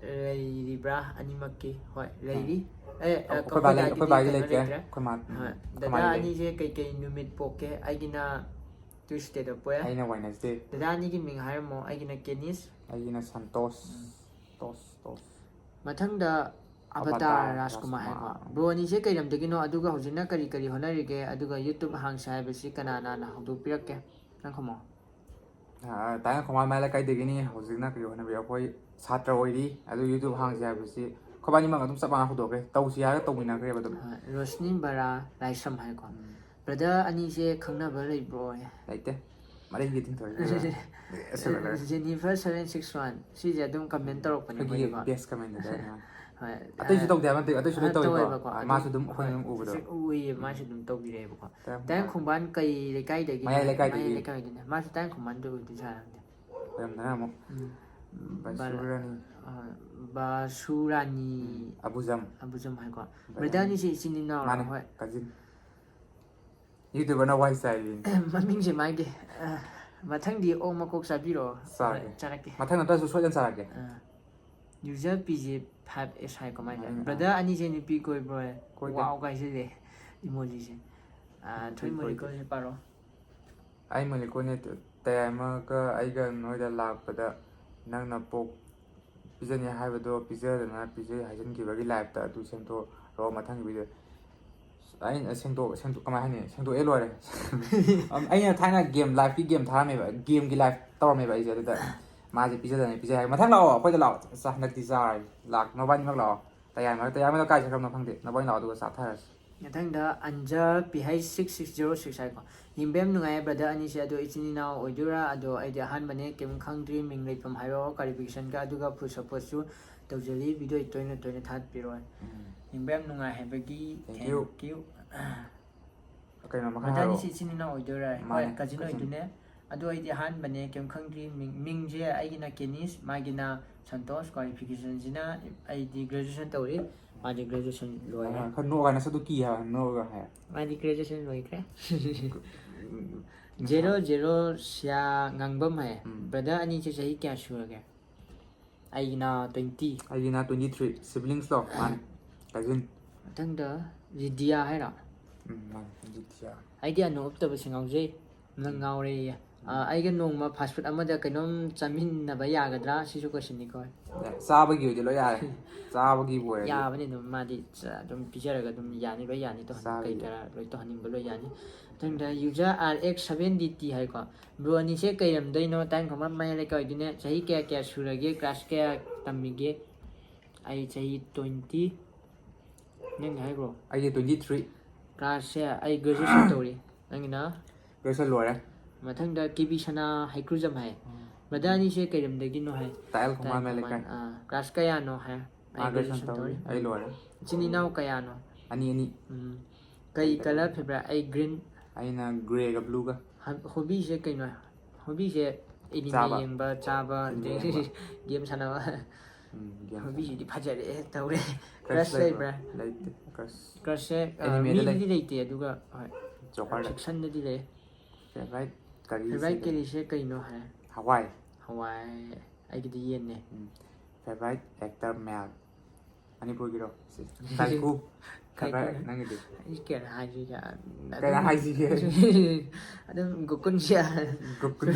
ꯂꯩꯔꯤꯕ꯭ꯔꯥ ꯑꯅꯤꯃꯛꯀꯤ?" ꯍꯣꯏ, ꯂꯩꯔꯤ꯫ ꯑꯥ꯫ ꯑꯦ, ꯑ, ꯑꯩꯈꯣꯏ ꯕꯥꯗꯤ, ꯑꯩꯈꯣꯏ ꯕꯥꯒꯤ ꯀꯀꯥꯒꯤꯗꯤ ꯂꯩꯇꯦ꯫ ꯀꯩꯅꯣ ꯂꯩꯇ꯭ꯔꯦ꯫ ꯑꯩꯈꯣꯏ ꯃꯥ, ꯎꯝ, ꯍꯣꯏ꯫ ꯑꯩꯈꯣꯏ ꯗꯗꯥ ꯃꯥꯗꯤ ꯂꯩ꯫ ꯑꯅꯤꯁꯦ ꯀꯩꯀꯩ ꯅꯨꯃꯤꯠ ꯄꯣꯛꯀꯦ? ꯑꯩꯒꯤꯅ Tuesdayꯗ ꯄꯣꯛꯑꯦ꯫ ꯑꯩꯅ Wednesday꯫ ꯗꯗꯥ ꯑꯅꯤꯒꯤ ꯃꯤꯡ ꯍꯥꯏꯔꯝꯃꯣ꯫ ꯑꯩꯒꯤꯅ ꯀꯦꯅꯤꯁ꯫ ꯑꯩꯒꯤꯅ ꯁꯟꯇꯣꯁ꯫ ꯎꯝ꯫ ꯇꯣꯁ, ꯇꯣꯁ꯫ ꯃꯊꯪꯗ ꯑꯕꯇꯥꯔ ꯑꯕꯇꯥꯔ ꯔꯥꯖꯀꯨꯃꯥꯔ ꯍꯥꯏꯀꯣ꯫ ꯔꯥꯖꯀꯨꯃꯥꯔ꯫ ꯕ꯭ꯔꯣ ꯑꯅꯤꯁꯦ ꯀꯩ ꯂꯝꯗꯒꯤꯅꯣ? ꯑꯗꯨꯒ ꯍꯧꯖꯤꯛꯅ ꯀꯔꯤ ꯀꯔꯤ ꯍꯣꯠꯅꯔꯤꯒꯦ? ꯑꯗꯨꯒ YouTube ꯍꯥꯡꯁꯦ ꯍꯥꯏꯕꯁꯤ ꯀꯅꯥ ꯅꯥꯅ ꯍꯧꯗꯣꯛꯄꯤꯔꯛꯀꯦ? ꯅꯪ ꯈꯨꯝꯃꯣ꯫ ꯑ, ꯇꯥꯏꯅ ꯈꯣꯡꯕꯥꯟ ꯃꯌꯥꯏ ꯂꯩꯀꯥꯏꯗꯒꯤꯅꯤ꯫ ꯍꯧꯖꯤꯛꯅ ꯀꯔꯤ ꯍꯣꯠꯅꯕꯤ? ꯑꯩꯈꯣꯏ ꯁꯥꯇ꯭ꯔ ꯑꯣꯏꯔꯤ꯫ ꯑꯗꯨ YouTube ꯍꯥꯡꯁꯦ ꯍꯥꯏꯕꯁꯤ ꯑꯩꯈꯣꯏꯕꯥꯅꯤꯃꯛ ꯑꯗꯨꯝ ꯆꯞ ꯃꯥꯟꯅ ꯍꯧꯗꯣꯛꯈ꯭ꯔꯦ꯫ ꯇꯧꯁꯤ ꯍꯥꯏꯔꯒ ꯇꯧꯃꯤꯟꯅꯈ꯭ꯔꯦꯕ ꯑꯗꯨꯝ꯫ ꯑ, ꯔꯣꯁꯅꯤ ꯕꯔꯥ ꯂꯥꯏꯁ꯭ꯔꯝ ꯍꯥꯏꯀꯣ꯫ ꯎꯝ꯫ ꯕ꯭ꯔꯗꯔ ꯑꯅꯤꯁꯦ ꯈꯪꯅꯕ ꯂꯩꯕ꯭ꯔꯣ? ꯂꯩꯇꯦ꯫ ꯃꯔꯩꯒꯤ ꯇꯤꯡꯊꯣꯛꯏꯁꯦ꯫ ꯑꯁ, brother. Jennifer seven six one꯫ ꯁꯤꯁꯦ ꯑꯗꯨꯝ comment ꯇꯧꯔꯛꯄꯅꯦ ꯑꯩꯈꯣꯏꯒꯤ ꯃꯣꯏꯗꯤꯀꯣ꯫ Best commenter ꯅꯦ ꯃꯥ꯫ ꯍꯣꯏ, ꯑꯇꯩꯁꯨ ꯑ, ꯇꯧꯗꯦ ꯍꯥꯏꯕ ꯅꯠꯇꯦ, ꯑꯇꯩꯁꯨ ꯂꯣꯏ ꯑ, ꯇꯧꯋꯤꯀꯣ꯫ ꯇꯧꯋꯦꯕꯀꯣ꯫ ꯑ, ꯑꯗꯨꯝ, ꯃꯥꯁꯨ ꯑꯗꯨꯝ ꯑꯩꯈꯣꯏꯅ ꯍꯣꯏ, ꯑꯗꯨꯝ ꯎꯕꯗꯣ꯫ ꯍꯧꯖꯤꯛ ꯎꯏꯌꯦ, ꯎꯝ꯫ ꯃꯥꯁꯨ ꯑꯗꯨꯝ ꯇꯧꯕꯤꯔꯛꯑꯦꯕꯀꯣ꯫ ꯇꯥꯏ ꯇꯥꯏ ꯈꯣꯡꯕꯥꯟ꯫ ꯈꯣꯡꯕꯥꯟ ꯀꯩ ꯂꯩꯀꯥꯏꯗꯒꯤꯅꯣ? ꯃꯌꯥꯏ ꯂꯩꯀꯥꯏꯗꯒꯤ꯫ ꯃꯌꯥꯏ ꯂꯩꯀꯥꯏꯗꯒꯤꯅꯦ꯫ ꯃꯥꯁꯨ ꯇꯥꯏ ꯈꯣꯡꯕꯥꯟꯗ ꯎꯗꯤ ꯁꯥꯔꯝꯗꯦ꯫ ꯑꯣꯏꯔꯝꯗꯅ ꯑꯃꯨꯛ ꯎꯝ꯫ ꯕꯥꯁꯨꯔꯥꯅꯤ꯫ ꯕꯥ-, ꯑ, ꯕꯥꯁꯨꯔꯥꯅꯤ꯫ ꯎꯝ, ꯑꯕꯨꯖꯝ꯫ ꯑꯕꯨꯖꯝ ꯍꯥꯏꯀꯣ꯫ ꯕ꯭ꯔꯗꯔ꯫ ꯕ꯭ꯔꯗꯔ ꯑꯅꯤꯁꯦ ꯏꯆꯤꯟ ꯏꯅꯥꯎꯔꯣ? ꯃꯥꯅꯦ, ꯍꯣꯏ꯫ Cousin꯫ YouTuberꯅ ꯋꯥꯏ ꯆꯥꯏꯔꯤꯅꯤ꯫ ꯃꯃꯤꯡꯁꯦ ꯃꯥꯒꯤ, ꯑ, ꯃꯊꯪꯗꯤ ꯑꯣꯛ ꯃꯀꯣꯛ ꯆꯥꯕꯤꯔꯛꯑꯣ꯫ ꯆꯥꯒꯦ꯫ ꯍꯣꯏ, ꯆꯥꯔꯛꯀꯦ꯫ ꯃꯊꯪ ꯅꯠꯇ꯭ꯔꯁꯨ ꯁꯣꯏꯗꯅ ꯆꯥꯔꯛꯀꯦ꯫ ꯑ, user P J five S ꯍꯥꯏ ꯀꯃꯥꯏꯅ ꯇꯧꯋꯤ? ꯃꯥꯅꯦ, ꯑ꯫ ꯕ꯭ꯔꯗꯔ ꯑꯅꯤꯁꯦ ꯅꯨꯄꯤ ꯀꯣꯏꯕ꯭ꯔꯣ? ꯀꯣꯏꯗꯦ꯫ ꯋꯥꯎ ꯀꯥꯏꯁꯤꯜꯂꯦ emojiꯁꯦ꯫ ꯑ, ꯅꯨꯄꯤ ꯊꯣꯏ ꯀꯣꯏꯗꯦ꯫ ꯃꯣꯅꯤꯀꯣꯁꯦ ꯄꯥꯔꯣ꯫ ꯑꯩ ꯃꯣꯅꯤꯀꯣꯅꯦ, ꯇꯌꯥꯏꯃꯒ ꯑꯩꯒ ꯅꯣꯏꯗ ꯂꯥꯛꯄꯗ ꯅꯪꯅ ꯄꯣꯛ ꯄꯤꯖꯅꯤ ꯍꯥꯏꯕꯗꯣ ꯄꯤꯖꯗꯅ ꯄꯤꯖꯩ ꯍꯥꯏꯖꯤꯟꯈꯤꯕꯒꯤ liveꯇ ꯑꯗꯨ ꯁꯦꯝꯗꯣꯛꯔꯣ ꯃꯊꯪꯒꯤ video꯫ ꯑꯩꯅ ꯁꯦꯡꯗꯣꯛ-, ꯁꯦꯡꯗꯣꯛ-, ꯀꯃꯥꯏ ꯍꯥꯏꯅꯤ? ꯁꯦꯡꯗꯣꯛꯑꯦ ꯂꯣꯏꯔꯦ꯫ ꯑꯝ, ꯑꯩꯅ ꯊꯥꯏꯅ game, liveꯀꯤ game ꯊꯥꯔꯝꯃꯦꯕ, gameꯒꯤ live ꯇꯧꯔꯝꯃꯦꯕ ꯑꯩꯁꯦ ꯑꯗꯨꯗ꯫ ꯃꯥꯁꯦ ꯄꯤꯖꯗꯅ ꯄꯤꯖꯩ ꯍꯥꯏ꯫ ꯃꯊꯪ ꯂꯥꯛꯑꯣ, ꯑꯩꯈꯣꯏꯗ ꯂꯥꯛꯑꯣ꯫ ꯑꯁ, ꯍꯟꯗꯛꯇꯤ ꯆꯥꯔꯒꯦ꯫ ꯂꯥꯛ ꯅꯕꯥꯅꯤꯃꯛ ꯂꯥꯛꯑꯣ꯫ ꯇꯌꯥꯏꯃ, ꯇꯌꯥꯏꯃꯗꯣ ꯀꯥꯏ ꯆꯠꯈ꯭ꯔꯕꯅꯣ ꯈꯪꯗꯦ꯫ ꯅꯕꯥꯅꯤ ꯂꯥꯛꯑꯣ, ꯑꯗꯨꯒ ꯆꯥꯊꯔꯁꯤ꯫ ꯃꯊꯪꯗ Anja P Heicha six six zero six ꯍꯥꯏꯀꯣ꯫ ꯌꯦꯡꯕ ꯌꯥꯝ ꯅꯨꯡꯉꯥꯏ꯫ ꯕ꯭ꯔꯗꯔ ꯑꯅꯤꯁꯦ ꯑꯗꯣ ꯏꯆꯤꯟ ꯏꯅꯥꯎ ꯑꯣꯏꯗꯣꯏꯔꯥ? ꯑꯗꯣ ꯑꯩꯗꯤ ꯑꯍꯥꯟꯕꯅꯦ, ꯀꯩꯝ ꯈꯪꯗ꯭ꯔꯤ꯫ ꯃꯤꯡ ꯂꯩꯐꯝ ꯍꯥꯏꯔꯛꯑꯣ, ꯀ꯭ꯂꯥꯔꯤꯐꯤꯀꯦꯁꯟꯒ, ꯑꯗꯨꯒ ꯐꯨꯜ ꯁꯄꯣꯔꯠꯁꯨ ꯇꯧꯖꯔꯤ꯫ ꯚꯤꯗꯤꯑꯣ ꯇꯣꯏꯅ ꯇꯣꯏꯅ ꯊꯥꯒꯠꯄꯤꯔꯛꯑꯣ꯫ ꯎꯝ꯫ ꯌꯦꯡꯕ ꯌꯥꯝ ꯅꯨꯡꯉꯥꯏ ꯍꯥꯏꯕꯒꯤ Thank you꯫ Thank you꯫ ꯀꯩꯅꯣ, ꯃꯈꯥ ꯕ꯭ꯔꯗꯔ ꯍꯥꯏꯔꯛꯑꯣ꯫ ꯑꯅꯤꯁꯦ ꯏꯆꯤꯟ ꯏꯅꯥꯎ ꯑꯣꯏꯗꯣꯏꯔꯥ? ꯍꯣꯏ, ꯃꯥꯅꯦ, ꯀꯖꯤꯟ cousin꯫ ꯑꯣꯏꯗꯣꯏꯅꯦ꯫ ꯑꯗꯣ ꯑꯩꯗꯤ ꯑꯍꯥꯟꯕꯅꯦ, ꯀꯩꯝ ꯈꯪꯗ꯭ꯔꯤ꯫ ꯃꯤꯡ, ꯃꯤꯡꯁꯦ ꯑꯩꯒꯤꯅ ꯀꯦꯅꯤꯁ, ꯃꯥꯒꯤꯅ ꯁꯟꯇꯣꯁ꯫ ꯀ꯭ꯋꯥꯂꯤꯐꯤꯀꯦꯁꯟꯁꯤꯅ ꯑꯩꯗꯤ ꯒ꯭ꯔꯦꯖꯨꯑꯦꯁꯟ ꯇꯧꯔꯤ, ꯃꯥꯗꯤ ꯒ꯭ꯔꯦꯖꯨꯑꯦꯁꯟ ꯂꯣꯏꯔꯦ꯫ ꯍꯣꯏ, ꯈꯔ ꯅꯣꯛꯑꯒ ꯅꯁꯛꯇꯣ ꯀꯤ ꯍꯥꯏꯕ, ꯅꯣꯛꯑꯒ ꯍꯥꯏ꯫ ꯃꯥꯗꯤ ꯒ꯭ꯔꯦꯖꯨꯑꯦꯁꯟ ꯂꯣꯏꯈ꯭ꯔꯦ꯫ ꯎꯝ, ꯖꯦꯔꯣ ꯖꯦꯔꯣ ꯁꯤꯌꯥ ꯉꯥꯡꯕꯝ ꯍꯥꯏ꯫ ꯎꯝ꯫ ꯕ꯭ꯔꯗꯔ ꯑꯅꯤꯁꯦ ꯆꯍꯤ ꯀꯌꯥ ꯁꯨꯔꯒꯦ? ꯑꯩꯒꯤꯅ twenty꯫ ꯑꯩꯒꯤꯅ twenty three꯫ Siblings ꯂꯣ? ꯃꯥꯅꯦ, cousin꯫ ꯃꯊꯪꯗ ꯖꯤꯗꯤꯌꯥ ꯍꯥꯏꯔꯣ? ꯎꯝ, ꯃꯥꯅꯦ, ꯖꯤꯗꯤꯌꯥ꯫ ꯑꯩꯗꯤ ꯑꯅꯣꯞ ꯎꯞꯇꯕꯁꯦ ꯉꯥꯎꯖꯩ꯫ ꯅꯪ ꯎꯝ꯫ ꯉꯥꯎꯔꯦꯌꯦ꯫ ꯎꯝ꯫ ꯑ, ꯑꯩꯒ ꯅꯣꯡꯃ fast food ꯑꯃꯗ ꯀꯩꯅꯣꯝ ꯆꯥꯃꯤꯟꯅꯕ ꯌꯥꯒꯗ꯭ꯔꯥ? ꯁꯤꯁꯨ question ꯅꯤꯀꯣ꯫ ꯌꯥꯏ, ꯆꯥꯕꯒꯤ ꯑꯣꯏꯗꯤ ꯂꯣꯏ ꯌꯥꯔꯦ꯫ ꯆꯥꯕꯒꯤꯕꯨ ꯑꯣꯏꯔꯗꯤ꯫ ꯌꯥꯕꯅꯤ ꯑꯗꯨꯝ, ꯃꯥꯗꯤ ꯆ-, ꯑꯗꯨꯝ ꯄꯤꯖꯔꯒ ꯑꯗꯨꯝ ꯌꯥꯅꯤ, ꯂꯣꯏ ꯌꯥꯅꯤ ꯇꯧꯍꯟ-, ꯆꯥꯕꯒꯤ꯫ ꯀꯩ ꯀꯔꯥ ꯂꯣꯏ ꯇꯧꯍꯟꯅꯤꯡꯕ ꯂꯣꯏ ꯌꯥꯅꯤ꯫ ꯃꯊꯪꯗ user R X seven D T ꯍꯥꯏꯀꯣ꯫ ꯕ꯭ꯔꯣ ꯑꯅꯤꯁꯦ ꯀꯩ ꯂꯝꯗꯩꯅꯣ? ꯇꯥꯏꯕꯪꯈꯣꯡꯕꯥꯟ ꯃꯌꯥꯏ ꯂꯩꯀꯥꯏ ꯑꯣꯏꯗꯣꯏꯅꯦ꯫ ꯆꯍꯤ ꯀꯌꯥ ꯀꯌꯥ ꯁꯨꯔꯒꯦ? Class ꯀꯌꯥ ꯇꯝꯃꯤꯒꯦ? ꯑꯩ ꯆꯍꯤ twenty꯫ ꯅꯪꯒꯤ ꯍꯥꯏꯈ꯭ꯔꯣ꯫ ꯑꯩꯒꯤ twenty three꯫ Class ꯁꯦ ꯑꯩ graduation ꯇꯧꯔꯤ꯫ ꯅꯪꯒꯤꯅ? Graduation ꯂꯣꯏꯔꯦ꯫ ꯃꯊꯪꯗ ꯀꯦ ꯕꯤ ꯁꯅꯥ ꯍꯩꯀ꯭ꯔꯨꯖꯝ ꯍꯥꯏ꯫ ꯎꯝ꯫ ꯕ꯭ꯔꯗꯔ ꯑꯅꯤꯁꯦ ꯀꯩ ꯂꯝꯗꯒꯤꯅꯣ ꯍꯥꯏ꯫ ꯇꯥꯏꯕꯪꯈꯣꯡꯕꯥꯟ ꯃꯌꯥꯏ ꯂꯩꯀꯥꯏ꯫ ꯑꯥ, class ꯀꯌꯥꯅꯣ ꯍꯥꯏ꯫ ꯃꯥ ꯑꯩ graduation graduation ꯇꯧꯔꯤ, ꯇꯧꯔꯤ꯫ ꯑꯩ ꯂꯣꯏꯔꯦ꯫ ꯏꯆꯤꯟ ꯏꯅꯥꯎ ꯀꯌꯥꯅꯣ? ꯑꯅꯤ, ꯑꯅꯤ꯫ ꯎꯝ꯫ ꯀꯩ colour favourite? ꯑꯩ green꯫ ꯑꯩꯅ grey ꯒ blue ꯒ꯫ ꯍ-, hobby ꯁꯦ ꯀꯩꯅꯣ? Hobby ꯁꯦ anime ꯆꯥꯕ꯫ ꯌꯦꯡꯕ, ꯆꯥꯕ, anime ꯑꯗꯩ ꯌꯦꯡꯕ꯫ Game ꯁꯥꯟꯅꯕ꯫ ꯎꯝ, game ꯍꯣꯕꯤꯁꯤꯗꯤ ꯁꯥꯟꯅꯕ꯫ ꯐꯖꯔꯦ ꯇꯧꯔꯦ꯫ Crush crush ꯂꯩꯕ꯭ꯔꯥ? ꯂꯩꯕ꯭ꯔꯥ? ꯂꯩꯇꯦ, crush꯫ Crush ꯁꯦ, ꯑ, anime ꯗ ꯂꯩ꯫ ꯃꯤꯗꯗꯤ ꯂꯩꯇꯦ, ꯑꯗꯨꯒ, ꯍꯣꯏ, Joker ꯗ꯫ Fiction ꯗꯗꯤ ꯂꯩ꯫ Favourite ꯀꯔꯤ favourite ꯁꯦ? ꯀꯔꯤꯁꯦ ꯀꯩꯅꯣ ꯍꯥꯏ? ꯍꯋꯥꯏ꯫ ꯍꯋꯥꯏ꯫ ꯑꯩꯒꯤꯗꯤ ꯌꯦꯟꯅꯦ꯫ ꯎꯝ꯫ Favourite actor male꯫ ꯃꯅꯤꯄꯨꯔꯒꯤꯔꯣ? ꯁꯤ, ꯀꯥꯏꯀꯨ꯫ ꯀꯥꯏꯀꯨ꯫ Favourite ꯅꯪꯒꯤꯗꯤ? ꯑꯩ ꯀꯩꯅꯣ ꯍꯥꯏꯁꯤꯒꯦ, ꯀꯩꯅꯣ ꯑꯗꯨꯝ ꯍꯥꯏꯁꯤꯒꯦ? ꯑꯗꯨꯝ ꯒꯣꯀꯨꯟꯁꯦ꯫ ꯒꯣꯀꯨꯟ꯫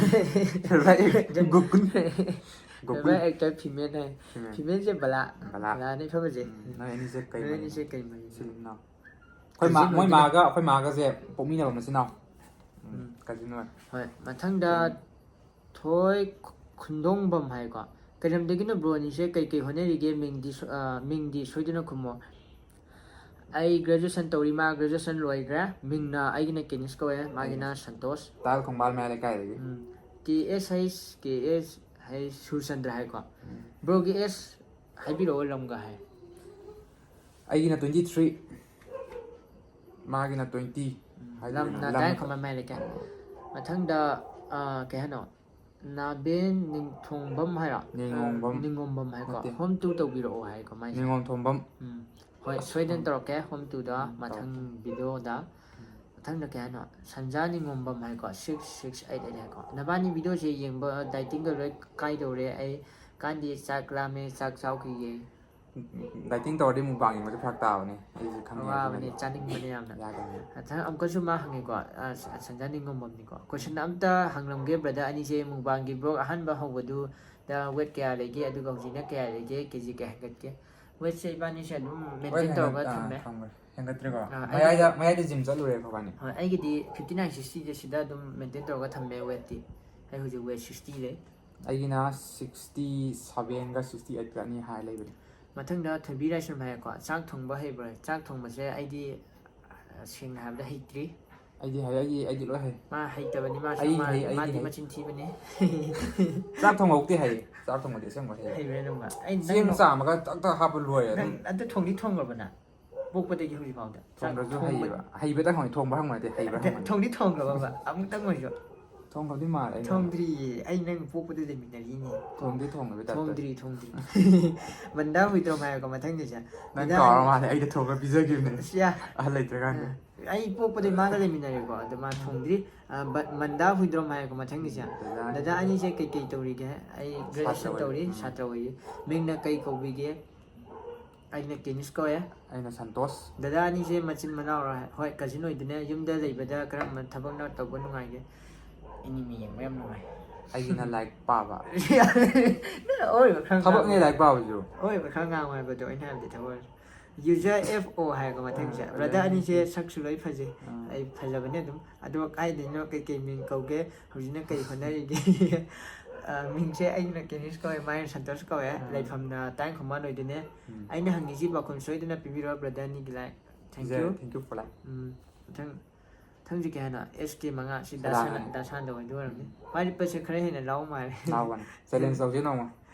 Favourite ꯒꯣꯀꯨꯟ꯫ ꯒꯣꯀꯨꯟ꯫ Favourite actor female ꯍꯥꯏ꯫ Female꯫ Female ꯁꯦ ꯕꯂꯥ꯫ ꯕꯂꯥ꯫ ꯕꯂꯥꯅ ꯏꯐ ꯐꯖꯩ꯫ ꯎꯝ, ꯅꯣꯏ ꯑꯅꯤꯁꯦ ꯀꯩ ꯅꯣꯏ ꯃꯔꯤꯅꯣ? ꯑꯅꯤꯁꯦ ꯀꯩ ꯃꯔꯤꯅꯣ? ꯏꯆꯤꯜ ꯏꯅꯥꯎ꯫ ꯑꯩꯈꯣꯏ ꯃꯥ-, cousin ꯃꯣꯏ ꯑꯣꯏꯗꯣꯏꯅꯦ꯫ ꯃꯥꯒ ꯑꯩꯈꯣꯏ ꯃꯥꯒꯁꯦ ꯄꯣꯛꯃꯤꯟꯅꯕ ꯃꯆꯤꯟ ꯃꯅꯥꯎ꯫ ꯎꯝ, ꯎꯝ꯫ Cousin ꯑꯣꯏ꯫ ꯍꯣꯏ, ꯃꯊꯪꯗ ꯎꯝ꯫ ꯊꯣꯏ ꯈꯨ-, ꯈꯨꯟꯗꯣꯡꯕꯝ ꯍꯥꯏꯀꯣ꯫ ꯀꯩ ꯂꯝꯗꯒꯤꯅꯣ ꯕ꯭ꯔꯣ ꯑꯅꯤꯁꯦ? ꯀꯩ ꯀꯩ ꯍꯣꯠꯅꯔꯤꯒꯦ? ꯃꯤꯡꯗꯤ ꯁꯣ-, ꯑ, ꯃꯤꯡꯗꯤ ꯁꯣꯏꯗꯅ ꯈꯨꯝꯃꯣ꯫ ꯑꯩ graduation ꯇꯧꯔꯤ, ꯃꯥ graduation ꯂꯣꯏꯈ꯭ꯔꯦ꯫ ꯃꯤꯡꯅ ꯑꯩꯒꯤꯅ ꯀꯦꯅꯤꯁ ꯀꯧꯋꯦ, ꯃꯥꯒꯤꯅ ꯁꯟꯇꯣꯁ꯫ ꯇꯥꯜ ꯈꯣꯡꯕꯥꯜ ꯃꯌꯥ ꯂꯩꯀꯥꯏꯗꯒꯤ꯫ ꯎꯝ꯫ ꯀꯦ ꯑꯦꯁ ꯍꯩꯁ, ꯀꯦ ꯑꯦꯁ ꯍꯩꯁ ꯁꯨꯔꯆꯟꯗ꯭ꯔ ꯍꯥꯏꯀꯣ꯫ ꯎꯝ꯫ ꯕ꯭ꯔꯣꯒꯤ ꯑꯦꯖ ꯍꯥꯏꯕꯤꯔꯛꯑꯣ, ꯂꯝꯒ ꯍꯥꯏ꯫ ꯑꯩꯒꯤꯅ twenty three, ꯃꯥꯒꯤꯅ twenty꯫ ꯎꯝ, ꯍꯥꯏꯗꯤ ꯂꯝꯅ ꯂꯝ ꯗꯥꯏꯔꯦꯛ ꯈꯨꯃꯟ ꯃꯌꯥꯏ ꯂꯩꯀꯥꯏ꯫ ꯃꯊꯪꯗ, ꯑ, ꯀꯩ ꯍꯥꯏꯅꯣ? ꯅꯥꯕꯦꯟ ꯅꯤꯡꯊꯣꯡꯕꯝ ꯍꯥꯏꯔꯣ? ꯅꯤꯉꯣꯝꯕꯝ꯫ ꯅꯤꯉꯣꯝꯕꯝ ꯍꯥꯏꯀꯣ꯫ ꯅꯠꯇꯦ꯫ Home tour ꯇꯧꯕꯤꯔꯛꯑꯣ ꯍꯥꯏꯀꯣ ꯃꯥꯏꯁꯦ꯫ ꯅꯤꯉꯣꯝ ꯊꯣꯝꯕꯝ꯫ ꯎꯝ꯫ ꯍꯣꯏ, ꯑꯁ, ꯁꯣꯏꯗꯅ ꯎꯝ꯫ ꯇꯧꯔꯛꯀꯦ home tourꯗ ꯎꯝ, ꯃꯊꯪ ꯇꯧꯔꯛꯀꯦ꯫ Videoꯗ꯫ ꯎꯝ꯫ ꯃꯊꯪꯗ ꯀꯩ ꯍꯥꯏꯅꯣ? ꯁꯟꯖꯥ ꯅꯤꯉꯣꯝꯕꯝ ꯍꯥꯏꯀꯣ, six six eight eight ꯍꯥꯏꯀꯣ꯫ ꯅꯕꯥꯅꯤ videoꯁꯦ ꯌꯦꯡꯕ dietingꯒ ꯂꯣꯏ ꯀꯥꯏꯗꯧꯔꯦ꯫ ꯑꯩ ꯀꯥꯟꯗꯤ ꯆꯥꯛ ꯂꯥꯝꯃꯦ, ꯆꯥꯛ ꯆꯥꯎꯈꯤꯒꯦ꯫ Dieting ꯇꯧꯔꯗꯤ mukbang ꯌꯦꯡꯕꯁꯦ ꯐꯔꯛ ꯇꯥꯕꯅꯦ, ꯑꯩꯁꯨ ꯈꯪꯉꯦ, ꯋꯥꯕꯅꯦ, ꯑꯗꯨꯅ ꯆꯥꯅꯤꯡꯕꯅꯦ ꯌꯥꯝꯅ꯫ ꯌꯥꯗꯕꯅꯦ꯫ ꯃꯊꯪ ꯑꯃꯨꯛꯀꯁꯨ ꯃꯥ ꯍꯪꯉꯦꯀꯣ, ꯑ, ꯁ-, ꯁꯟꯖꯥ ꯅꯤꯉꯣꯝꯕꯝꯅꯤꯀꯣ꯫ Question ꯑꯝꯇ ꯍꯪꯂꯝꯒꯦ brother ꯑꯅꯤꯁꯦ, mukbangꯒꯤ vlog ꯑꯍꯥꯟꯕ ꯍꯧꯕꯗꯨꯗ weight ꯀꯌꯥ ꯂꯩꯒꯦ, ꯑꯗꯨꯒ ꯍꯧꯖꯤꯛꯅ ꯀꯌꯥ ꯂꯩꯒꯦ, ꯀꯦꯖꯤ ꯀꯌꯥ ꯍꯦꯟꯒꯠꯀꯦ? Weightꯁꯦ ꯏꯕꯥꯅꯤꯁꯦ ꯑꯗꯨꯝ ꯍꯣꯏ, maintain ꯇꯧꯔꯒ ꯍꯦꯟꯒꯠ-, ꯑꯥ, ꯊꯝꯃꯦ꯫ ꯊꯝꯈ꯭ꯔꯦ꯫ ꯍꯦꯟꯒꯠꯇ꯭ꯔꯤꯀꯣ? ꯑꯥ, ꯑꯩꯒꯤ ꯃꯌꯥꯏꯗ, ꯃꯌꯥꯏꯗ gym ꯆꯠꯂꯨꯔꯦ ꯑꯩꯈꯣꯏꯕꯥꯅꯤ꯫ ꯍꯣꯏ, ꯑꯩꯒꯤꯗꯤ fifty nine, sixtyꯁꯦ ꯁꯤꯗ ꯑꯗꯨꯝ maintain ꯇꯧꯔꯒ ꯊꯝꯃꯦ weightꯇꯤ꯫ ꯑꯩ ꯍꯧꯖꯤꯛ weight sixty ꯂꯩ꯫ ꯑꯩꯒꯤꯅ sixty sevenꯒ sixty eightꯀ ꯑꯅꯤ ꯍꯥꯏ ꯂꯩꯕꯅꯤ꯫ ꯃꯊꯪꯗ ꯊꯣꯏꯕꯤ ꯔꯥꯏꯁ꯭ꯔꯝ ꯍꯥꯏꯀꯣ, ꯆꯥꯛ ꯊꯣꯡꯕ ꯍꯩꯕ꯭ꯔꯥ? ꯆꯥꯛ ꯊꯣꯡꯕꯁꯦ ꯑꯩꯗꯤ, ꯑ, ꯁꯦꯡꯅ ꯍꯥꯏꯔꯕꯗ ꯍꯩꯇ꯭ꯔꯤ꯫ ꯑꯩꯗꯤ ꯍꯩ, ꯑꯩꯗꯤ, ꯑꯩꯗꯤ ꯂꯣꯏ ꯍꯩ꯫ ꯃꯥ ꯍꯩꯇꯕꯅꯤ, ꯃꯥꯁꯨ ꯑꯩ ꯃꯥ-, ꯍꯩ, ꯑꯩꯗꯤ ꯃꯥꯗꯤ ꯍꯩ꯫ ꯃꯆꯤꯟ ꯊꯤꯕꯅꯤ꯫ ꯆꯥꯛ ꯊꯣꯡꯕꯕꯨꯗꯤ ꯍꯩ, ꯆꯥꯛ ꯊꯣꯡꯕꯗꯤ ꯑꯁꯦꯡꯕ ꯍꯩ꯫ ꯍꯩꯕ꯭ꯔꯥ ꯅꯪꯕ? ꯑꯩ ꯆꯦꯡ ꯅꯪ ꯆꯥꯝꯃꯒ ꯇꯛ ꯇꯛ ꯍꯥꯞꯄ ꯂꯣꯏꯔꯦ ꯅꯪ ꯑꯗꯨꯝ꯫ ꯑꯗꯨ ꯊꯣꯡꯗꯤ ꯊꯣꯡꯈ꯭ꯔꯕ ꯅꯪ? ꯄꯣꯛꯄꯗꯒꯤ ꯍꯧꯖꯤꯛ ꯐꯥꯎꯗ꯫ ꯆꯥꯛ ꯊꯣꯡꯗ꯭ꯔꯁꯨ ꯊꯣꯡꯕ ꯍꯩꯌꯦꯕ꯫ ꯍꯩꯕꯇꯪ ꯍꯪꯉꯦ, ꯊꯣꯡꯕ ꯍꯪꯕ ꯅꯠꯇꯦ, ꯍꯩꯕ꯭ꯔꯥ ꯅꯠꯇꯦ, ꯍꯪꯕꯅꯦ꯫ ꯊꯣꯡꯗꯤ ꯊꯣꯡꯈ꯭ꯔꯕꯕ? ꯑꯃꯨꯛꯇꯪ ꯑꯣꯏꯔꯁꯨ꯫ ꯊꯣꯡꯈ꯭ꯔꯕꯗꯤ ꯃꯥꯜꯂꯦ ꯑꯩꯅ꯫ ꯊꯣꯡꯗ꯭ꯔꯤꯌꯦ, ꯑꯩ ꯅꯪ ꯄꯣꯛꯄꯗ ꯂꯩꯃꯤꯟꯅꯔꯤꯅꯦ꯫ ꯊꯣꯡꯗꯤ ꯊꯣꯡꯈ꯭ꯔꯕ typeꯇ꯫ ꯊꯣꯡꯗ꯭ꯔꯤ, ꯊꯣꯡꯗ꯭ꯔꯤ꯫ ꯕꯟꯗꯥ ꯍꯨꯏꯗ꯭ꯔꯣꯝ ꯍꯥꯏꯔꯒ ꯃꯊꯪꯒꯤꯁꯦ꯫ ꯅꯪ ꯕꯟꯗꯥ ꯀꯥꯎꯔ ꯍꯥꯏꯅꯤ-, ꯃꯥꯜꯂꯦ, ꯑꯩꯗ ꯊꯣꯡꯉ ꯄꯤꯖꯈꯤꯕꯅꯦ꯫ ꯑꯁ, ꯌꯥ꯫ ꯑꯍꯜ ꯂꯩꯇ꯭ꯔꯀꯥꯟꯗ꯫ ꯑ, ꯑꯩ ꯄꯣꯛꯄꯗꯩ ꯃꯥꯒ ꯂꯩꯃꯤꯟꯅꯔꯦꯀꯣ, ꯑꯗꯣ ꯃꯥ ꯊꯣꯡꯗ꯭ꯔꯤ꯫ ꯑ, ꯕ-, ꯃꯟꯗꯥ ꯍꯨꯏꯗ꯭ꯔꯣꯝ ꯍꯥꯏꯔꯒ ꯃꯊꯪꯒꯤꯁꯦ꯫ ꯗꯗꯥ ꯗꯗꯥ ꯑꯅꯤꯁꯦ ꯀꯩꯀꯩ ꯇꯧꯔꯤꯒꯦ? ꯑꯩ ꯁꯥꯇ꯭ꯔ graduation ꯑꯣꯏꯔꯤ꯫ ꯇꯧꯔꯤ, ꯎꯝ꯫ ꯁꯥꯇ꯭ꯔ ꯑꯣꯏꯔꯤ꯫ ꯃꯤꯡꯅ ꯀꯩ ꯀꯧꯕꯤꯒꯦ? ꯑꯩꯅ ꯀꯦꯅꯤꯁ ꯀꯧꯋꯦ꯫ ꯑꯩꯅ ꯁꯟꯇꯣꯁ꯫ ꯗꯗꯥ ꯑꯅꯤꯁꯦ ꯃꯆꯤꯟ ꯃꯅꯥꯎꯔꯣ? ꯍꯣꯏ, cousin ꯑꯣꯏꯗꯣꯏꯅꯦ꯫ ꯌꯨꯝꯗ ꯂꯩꯕꯗ ꯀꯔꯝꯕ ꯊꯕꯛꯅ ꯇꯧꯕ ꯅꯨꯡꯉꯥꯏꯒꯦ? Anime ꯌꯦꯡꯕ ꯌꯥꯝ ꯅꯨꯡꯉꯥꯏ꯫ ꯑꯩꯒꯤꯅ ꯂꯥꯏꯔꯤꯛ ꯄꯥꯕ꯫ ꯑꯣꯏꯕ ꯈꯔ ꯊꯕꯛꯅꯦ ꯉꯥꯡꯉꯣ꯫ ꯂꯥꯏꯔꯤꯛ ꯄꯥꯕꯁꯨ꯫ ꯑꯣꯏꯕ ꯈꯔ ꯉꯥꯡꯉꯣ ꯍꯥꯏꯕꯗꯣ ꯑꯩꯅ ꯍꯥꯏꯕꯗꯤ ꯊꯕꯛ ꯑꯣꯏꯔꯁꯨ꯫ User F O ꯍꯥꯏꯔꯒ ꯃꯊꯪꯁꯦ꯫ ꯑꯥ, brother brother ꯑꯅꯤꯁꯦ ꯑꯅꯤꯁꯦ꯫ ꯁꯛꯁꯨ ꯂꯣꯏ ꯐꯖꯩ꯫ ꯑꯥ꯫ ꯑꯩ ꯐꯖꯕꯅꯦ ꯑꯗꯨꯝ꯫ ꯑꯗꯣ ꯀꯥꯏꯗꯩꯅꯣ, ꯀꯩꯀꯩ ꯃꯤꯡ ꯀꯧꯒꯦ? ꯍꯧꯖꯤꯛꯅ ꯀꯩ ꯍꯣꯠꯅꯔꯤꯒꯦ? ꯑ, ꯃꯤꯡꯁꯦ ꯑꯩꯅ ꯀꯦꯅꯤꯁ ꯀꯧꯋꯦ, ꯃꯥꯏꯅ ꯁꯟꯇꯣꯁ ꯀꯧꯋꯦ꯫ ꯑꯥ꯫ ꯂꯩꯐꯝꯅ ꯇꯥꯏꯕꯪ ꯈꯨꯃꯟ ꯑꯣꯏꯗꯣꯏꯅꯦ꯫ ꯎꯝ꯫ ꯑꯩꯅ ꯍꯪꯉꯤꯁꯤ ꯄꯥꯎꯈꯨꯝ ꯁꯣꯏꯗꯅ ꯄꯤꯕꯤꯔꯣ, brother ꯑꯅꯤꯒꯤ like꯫ Thank you꯫ Thank you for like꯫ ꯎꯝ, ꯃꯊꯪ, ꯃꯊꯪꯁꯤ ꯀꯩ ꯍꯥꯏꯅꯣ? ꯑꯦꯁ ꯀꯦ ꯃꯉꯥ꯫ ꯁꯤ ꯁꯗꯥꯅꯟꯗ꯫ ꯗꯥꯁꯥꯅꯟꯗ ꯑꯣꯏꯗꯣꯏ ꯑꯣꯏꯔꯝꯅꯤ꯫ ꯎꯝ꯫ ꯃꯥꯗꯤ ꯄꯩꯁꯥ ꯈꯔ ꯍꯦꯟꯅ ꯂꯥꯎ ꯃꯥꯜꯂꯦ꯫ ꯂꯥꯎꯕꯅꯤ꯫ Challenge ꯇꯧꯁꯤ ꯅꯣꯡꯃ꯫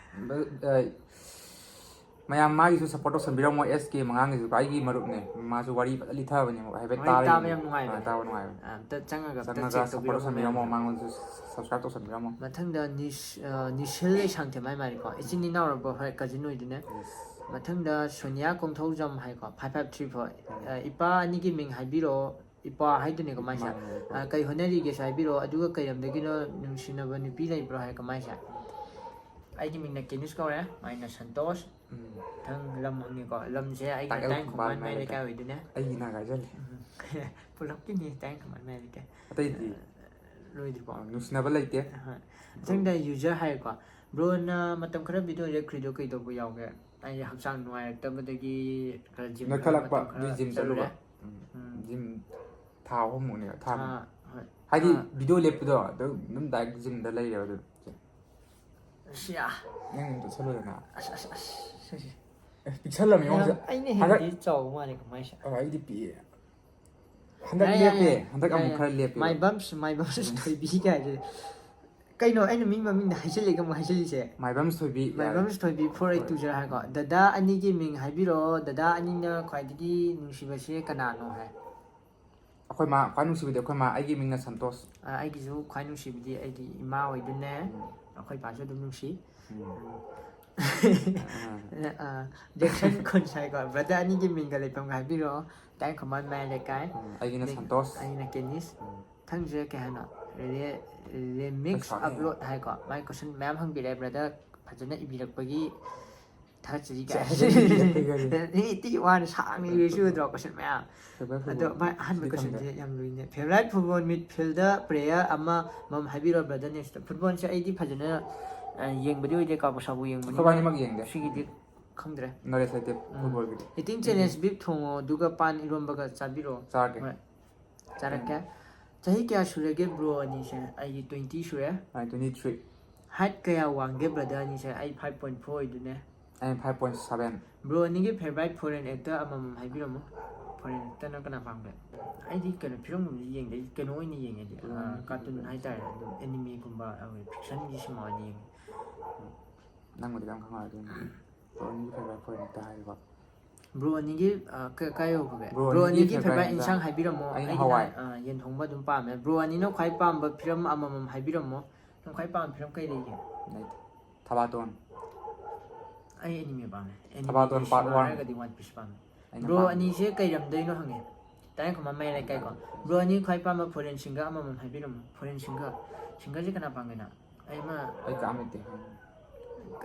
ꯕ-, ꯑ, ꯃꯌꯥꯝ ꯃꯥꯒꯤꯁꯨ support ꯇꯧꯁꯟꯕꯤꯔꯝꯃꯣ, ꯑꯦꯁ ꯀꯦ ꯃꯉꯥꯡꯒꯤꯁꯨ꯫ ꯑꯩꯒꯤ ꯃꯔꯨꯞꯅꯦ, ꯃꯥꯁꯨ ꯋꯥꯔꯤ ꯐꯖꯅ ꯂꯤꯊꯕꯅꯦꯕ, ꯍꯥꯏꯐꯦꯠ ꯋꯥꯔꯤ ꯇꯥꯕ ꯇꯥꯔꯤꯅꯦ꯫ ꯌꯥꯝ ꯅꯨꯡꯉꯥꯏꯕꯅꯦ꯫ ꯑꯥ, ꯇꯥꯕ ꯅꯨꯡꯉꯥꯏꯕꯅꯦ꯫ ꯑꯥ, ꯑꯝꯇ ꯆꯪꯉꯒ ꯑꯝꯇ ꯆꯪꯉꯒ check support ꯇꯧꯕꯤꯔꯝꯃꯣ ꯇꯧꯁꯟꯕꯤꯔꯝꯃꯣ, ꯃꯌꯥꯝ꯫ ꯃꯉꯣꯟꯗꯁꯨ subscribe ꯇꯧꯁꯟꯕꯤꯔꯝꯃꯣ꯫ ꯃꯊꯪꯗ ꯅꯤꯁ-, ꯑ, ꯅꯤꯁꯤꯜ ꯂꯩꯁꯥꯡꯊꯦꯝ ꯍꯥꯏ ꯃꯥꯜꯂꯦꯀꯣ, ꯏꯆꯤꯟ ꯏꯅꯥꯎꯔꯕ? ꯍꯣꯏ, cousin ꯑꯣꯏꯗꯣꯏꯅꯦ꯫ Yes꯫ ꯃꯊꯪꯗ ꯁꯣꯅꯤꯌꯥ ꯀꯣꯡꯊꯧꯖꯝ ꯍꯥꯏꯀꯣ, five five three four꯫ ꯎꯝ꯫ ꯑ, ꯏꯄꯥ ꯑꯅꯤꯒꯤ ꯃꯤꯡ ꯍꯥꯏꯕꯤꯔꯛꯑꯣ, ꯏꯄꯥ ꯍꯥꯏꯗꯨꯅꯦꯀꯣ ꯃꯥꯏꯁꯦ꯫ ꯃꯥꯅꯦ, ꯏꯄꯥ꯫ ꯑ, ꯀꯩ ꯍꯣꯠꯅꯔꯤꯒꯦꯁꯨ ꯍꯥꯏꯕꯤꯔꯛꯑꯣ, ꯑꯗꯨꯒ ꯀꯩ ꯂꯝꯗꯒꯤꯅꯣ, ꯅꯨꯡꯁꯤꯅꯕ ꯅꯨꯄꯤ ꯂꯩꯕ꯭ꯔꯣ ꯍꯥꯏꯀꯣ ꯃꯥꯏꯁꯦ꯫ ꯑꯩꯒꯤ ꯃꯤꯡꯅ ꯀꯦꯅꯤꯁ ꯀꯧꯔꯦ, ꯃꯥꯏꯅ ꯁꯟꯇꯣꯁ꯫ ꯎꯝ꯫ ꯃꯊꯪ ꯂꯝ ꯍꯪꯉꯤꯀꯣ, ꯂꯝꯁꯦ ꯑꯩꯒꯤ ꯇꯥꯏꯕꯪ ꯇꯥꯏꯕꯪ ꯈꯨꯃꯟ ꯈꯨꯃꯟ ꯃꯌꯥꯏ ꯃꯌꯥꯏ ꯂꯩꯀꯥꯏ ꯂꯩꯀꯥꯏ꯫ ꯑꯣꯏꯗꯣꯏꯅꯦ꯫ ꯑꯩꯒꯤ ꯅꯥꯒꯥ ꯍꯥꯏꯖꯜꯂꯦ꯫ ꯎꯝ꯫ ꯄꯨꯂꯞꯀꯤꯅꯤ ꯇꯥꯏꯕꯪ ꯈꯨꯃꯟ ꯃꯌꯥꯏ ꯂꯩꯀꯥꯏ꯫ ꯑꯇꯩꯗꯤ? ꯑ, ꯂꯣꯏꯗ꯭ꯔꯤꯕꯣ? ꯑ, ꯅꯨꯡꯁꯤꯅꯕ ꯂꯩꯇꯦ꯫ ꯍꯣꯏ꯫ ꯃꯊꯪꯗ user ꯍꯥꯏꯔꯦꯀꯣ꯫ Broꯅ ꯃꯇꯝ ꯈꯔ video ꯂꯦꯞꯈ꯭ꯔꯤꯗꯣ ꯀꯩꯗꯧꯕ ꯌꯥꯎꯒꯦ? ꯑꯩ ꯍꯛꯆꯥꯡ ꯅꯨꯡꯉꯥꯏꯔꯛꯇꯕꯗꯒꯤ ꯈꯔ gymꯗ ꯅꯣꯏꯈꯠꯂꯛꯄ, ꯃꯇꯝ ꯈꯔ ꯑꯗꯨꯏ gym ꯆꯠꯂꯨꯔꯦ꯫ ꯆꯠꯂꯨꯕ꯫ ꯎꯝ꯫ ꯎꯝ꯫ Gym ꯊꯥ ꯑꯍꯨꯝꯃꯨꯛꯅꯦ, ꯊꯥ ꯊꯥ, ꯍꯣꯏ꯫ ꯍꯥꯏꯗꯤ ꯊꯥ꯫ Video ꯂꯦꯞꯄꯗꯣ ꯑꯗꯨꯝ, ꯑꯗꯨꯝ direct gymꯗ ꯂꯩꯔꯦꯕ ꯑꯗꯨꯝ꯫ ꯑꯁ, ꯌꯥ꯫ ꯅꯪ ꯑꯝꯇ ꯆꯠꯂꯨꯗꯅ꯫ ꯑꯁ, ꯑꯁ, ꯑꯁ, ꯁꯤ, ꯁꯤ꯫ ꯑꯦ, ꯄꯤꯛꯁꯜꯂꯝꯃꯤ ꯌꯥꯝ ꯌꯦꯡꯉꯣ ꯍꯧꯖꯤꯛ꯫ ꯑꯩꯅ ꯍꯟꯗꯛ ꯍꯦꯟꯅꯗꯤ ꯆꯥꯎꯕ ꯃꯥꯜꯂꯦ ꯀꯃꯥꯏꯁꯦ? ꯑꯣ, ꯑꯩꯗꯤ ꯄꯤꯛꯑꯦ꯫ ꯍꯟꯗꯛ ꯌꯥꯔꯦ, ꯌꯥꯔꯦ, ꯂꯦꯞꯄꯦ, ꯌꯥꯔꯦ, ꯍꯟꯗꯛ ꯌꯥꯔꯦ, ꯑꯃꯨꯛ ꯌꯥꯔꯦ꯫ ꯈꯔ ꯂꯦꯞꯄꯦ꯫ ꯃꯥꯏꯕꯝꯁ, ꯃꯥꯏꯕꯝꯁ ꯎꯝ꯫ ꯊꯣꯏꯕꯤ ꯀꯥꯏꯁꯦ꯫ ꯀꯩꯅꯣ, ꯑꯩꯅ ꯃꯤ ꯃꯃꯤꯡꯗ ꯍꯥꯏꯖꯤꯜꯂꯒ ꯑꯃꯨꯛ ꯍꯥꯏꯖꯤꯜꯂꯤꯁꯦ? ꯃꯥꯏꯕꯝꯁ ꯊꯣꯏꯕꯤ, ꯌꯥꯔꯦ꯫ ꯃꯥꯏꯕꯝꯁ ꯊꯣꯏꯕꯤ four eight two zero ꯍꯥꯏꯀꯣ꯫ ꯗꯗꯥ ꯑꯅꯤꯒꯤ ꯃꯤꯡ ꯍꯥꯏꯕꯤꯔꯛꯑꯣ, ꯗꯗꯥ ꯑꯅꯤꯅ ꯈ꯭ꯋꯥꯏꯗꯒꯤ ꯅꯨꯡꯁꯤꯕꯁꯦ ꯀꯅꯥꯅꯣ ꯍꯥꯏ? ꯑꯩꯈꯣꯏ ꯃꯥ, ꯈ꯭ꯋꯥꯏ ꯅꯨꯡꯁꯤꯕꯗꯤ ꯑꯩꯈꯣꯏ ꯃꯥ, ꯑꯩꯒꯤ ꯃꯤꯡꯅ ꯁꯟꯇꯣꯁ꯫ ꯑ, ꯑꯩꯒꯤꯁꯨ ꯈ꯭ꯋꯥꯏ ꯅꯨꯡꯁꯤꯕꯗꯤ ꯑꯩꯒꯤ ꯏꯃꯥ ꯑꯣꯏꯗꯣꯏꯅꯦ꯫ ꯎꯝ꯫ ꯑꯩꯈꯣꯏ ꯄꯥꯁꯨ ꯑꯗꯨꯝ ꯅꯨꯡꯁꯤ꯫ ꯎꯝ꯫ ꯑ, ꯖꯦꯛꯁꯟ ꯈꯨꯟꯁ ꯍꯥꯏꯀꯣ, brother ꯑꯅꯤꯒꯤ ꯃꯤꯡꯒ ꯂꯩꯐꯝꯒ ꯍꯥꯏꯕꯤꯔꯛꯑꯣ꯫ ꯇꯥꯏꯕꯪ ꯈꯨꯃꯟ ꯃꯌꯥꯏ ꯂꯩꯀꯥꯏ꯫ ꯎꯝ, ꯑꯩꯒꯤꯅ ꯃꯤꯡ-, ꯁꯟꯇꯣꯁ꯫ ꯑꯩꯅ ꯀꯦꯅꯤꯁ꯫ ꯎꯝ꯫ ꯃꯊꯪꯁꯦ ꯀꯩ ꯍꯥꯏꯅꯣ? ꯔꯦ-, remix ꯑꯩ ꯁꯥꯎꯅꯤꯡꯉꯦ꯫ Upload ꯍꯥꯏꯀꯣ꯫ ꯃꯥꯏ question ꯃꯌꯥꯝ ꯍꯪꯕꯤꯔꯛꯑꯦ, brother ꯐꯖꯅ ꯏꯕꯤꯔꯛꯄꯒꯤ ꯊꯥꯒꯠꯆꯔꯤ ꯁꯦ, ꯀꯥꯏ꯫ ꯍꯥꯏꯖꯤꯜꯂꯤ, ꯏꯕꯤꯔꯛꯄꯒꯤ ꯋꯥꯔꯤ꯫ ꯅꯤꯇꯤ ꯋꯥꯅ ꯁꯥꯡꯅ ꯏꯔꯁꯨ ꯅꯠꯇ꯭ꯔꯣ question ꯃꯌꯥꯝ? ꯐꯦꯚꯔ ꯑꯗꯣ ꯐꯨꯠꯕꯣꯜ ꯃꯥꯏ ꯑꯍꯥꯟꯕ ꯁꯤꯗꯤ ꯈꯪꯗꯦ꯫ Questionꯁꯦ ꯌꯥꯝ ꯂꯨꯏꯅꯦ꯫ Favourite football midfielder player ꯑꯃ, ꯃꯝ ꯍꯥꯏꯕꯤꯔꯣ, brother next꯫ Footballꯁꯦ ꯑꯩꯗꯤ ꯐꯖꯅ, ꯑ, ꯌꯦꯡꯕꯗꯤ ꯑꯣꯏꯗꯦ, ꯀꯥꯕꯨ ꯁꯥꯕꯨ ꯌꯦꯡꯕꯅꯤꯅ ꯑꯩꯈꯣꯏꯕꯥꯅꯤꯃꯛ ꯌꯦꯡꯗꯦ꯫ ꯁꯤꯒꯤꯗꯤ ꯈꯪꯗ꯭ꯔꯦ꯫ Knowledge ꯂꯩꯇꯦ ꯎꯝ꯫ Footballꯒꯤꯗꯤ꯫ Eating challenge beef ꯊꯣꯡꯉꯣ, ꯑꯗꯨꯒ ꯄꯥꯟ ꯏꯔꯣꯝꯕꯒ ꯆꯥꯕꯤꯔꯣ꯫ ꯆꯥꯔꯒꯦ꯫ ꯍꯣꯏ꯫ ꯆꯥꯔꯛꯀꯦ꯫ ꯎꯝ꯫ ꯆꯍꯤ ꯀꯌꯥ ꯁꯨꯔꯒꯦ bro ꯑꯅꯤꯁꯦ? ꯑꯩꯗꯤ twenty ꯁꯨꯔꯦ꯫ ꯑꯩ twenty three꯫ Height ꯀꯌꯥ ꯋꯥꯡꯒꯦ brother ꯑꯅꯤꯁꯦ? ꯑꯩ five point four ꯑꯣꯏꯗꯨꯅꯦ꯫ ꯑꯩꯅ five point seven. Bro ꯑꯅꯤꯒꯤ favourite foreign actor ꯑꯃꯃꯝ ꯍꯥꯏꯕꯤꯔꯝꯃꯣ꯫ Foreign actorꯅ ꯀꯅꯥ ꯄꯥꯝꯒꯦ? ꯑꯩꯗꯤ ꯀꯩꯅꯣ, ꯐꯤꯂꯝꯒꯨꯝꯕꯗꯤ ꯌꯦꯡꯗꯦ, ꯑꯩ ꯀꯩꯅꯣ ꯑꯣꯏꯅ ꯌꯦꯡꯉꯦ ꯑꯩꯗꯤ, ꯎꯝ. Cartoon ꯍꯥꯏꯇꯥꯔꯦ, ꯑꯗꯨꯝ animeꯒꯨꯝꯕ, ꯑꯩꯈꯣꯏ fictionꯒꯤ ꯁꯤꯃꯥ ꯑꯣꯏꯅ ꯌꯦꯡꯉꯦ꯫ ꯅꯪꯕꯨꯗꯤ ꯀꯩꯝ ꯈꯪꯉꯔꯣꯏ ꯑꯗꯨꯒꯤ. Bro ꯑꯅꯤꯒꯤ favourite foreign actor ꯍꯥꯏꯔꯤꯕ. Bro ꯑꯅꯤꯒꯤ ꯑ, ꯀ- ꯀꯥꯏ ꯌꯧꯈ꯭ꯔꯒꯦ? Bro Bro ꯑꯅꯤꯒꯤ ꯑꯅꯤꯒꯤ favourite favourite ꯏꯟꯁꯥꯡ. ꯏꯟꯁꯥꯡ ꯍꯥꯏꯕꯤꯔꯝꯃꯣ. ꯑꯩꯅ ꯑꯩꯒꯤꯅ, ꯍꯋꯥꯏ. ꯑ, ꯌꯦꯟ ꯊꯣꯡꯕ ꯑꯗꯨꯝ ꯄꯥꯝꯃꯦ꯫ Bro ꯑꯅꯤꯅ ꯈ꯭ꯋꯥꯏ ꯄꯥꯝꯕ ꯐꯤꯂꯝ ꯑꯃꯃꯝ ꯍꯥꯏꯕꯤꯔꯝꯃꯣ꯫ ꯅꯪ ꯈ꯭ꯋꯥꯏ ꯄꯥꯝꯕ ꯐꯤꯂꯝ ꯀꯩ ꯂꯩꯒꯦ? ꯂꯩꯇꯦ. ꯊꯕꯥꯇꯣꯟ. ꯑꯩ anime ꯄꯥꯝꯃꯦ꯫ Anime ꯊꯕꯥꯇꯣꯟ part one. ꯍꯥꯏꯔꯒꯗꯤ One Piece ꯄꯥꯝꯃꯦ꯫ ꯑꯩꯅ Bro ꯄꯥꯝꯕ. ꯑꯅꯤꯁꯦ ꯀꯩ ꯂꯝꯗꯩꯅꯣ ꯍꯪꯉꯦ꯫ ꯇꯥꯏꯈꯨꯝꯕ ꯃꯌꯥꯏ ꯂꯩꯀꯥꯏꯀꯣ꯫ Bro ꯑꯅꯤ ꯈ꯭ꯋꯥꯏ ꯄꯥꯝꯕ foreign singer ꯑꯃꯃꯝ ꯍꯥꯏꯕꯤꯔꯝꯃꯣ꯫ Foreign singer. Singerꯁꯦ ꯀꯅꯥ ꯄꯥꯝꯒꯦꯅ? ꯑꯩ ꯑꯃ ꯑꯩ ꯀꯥꯝ ꯂꯩꯇꯦ.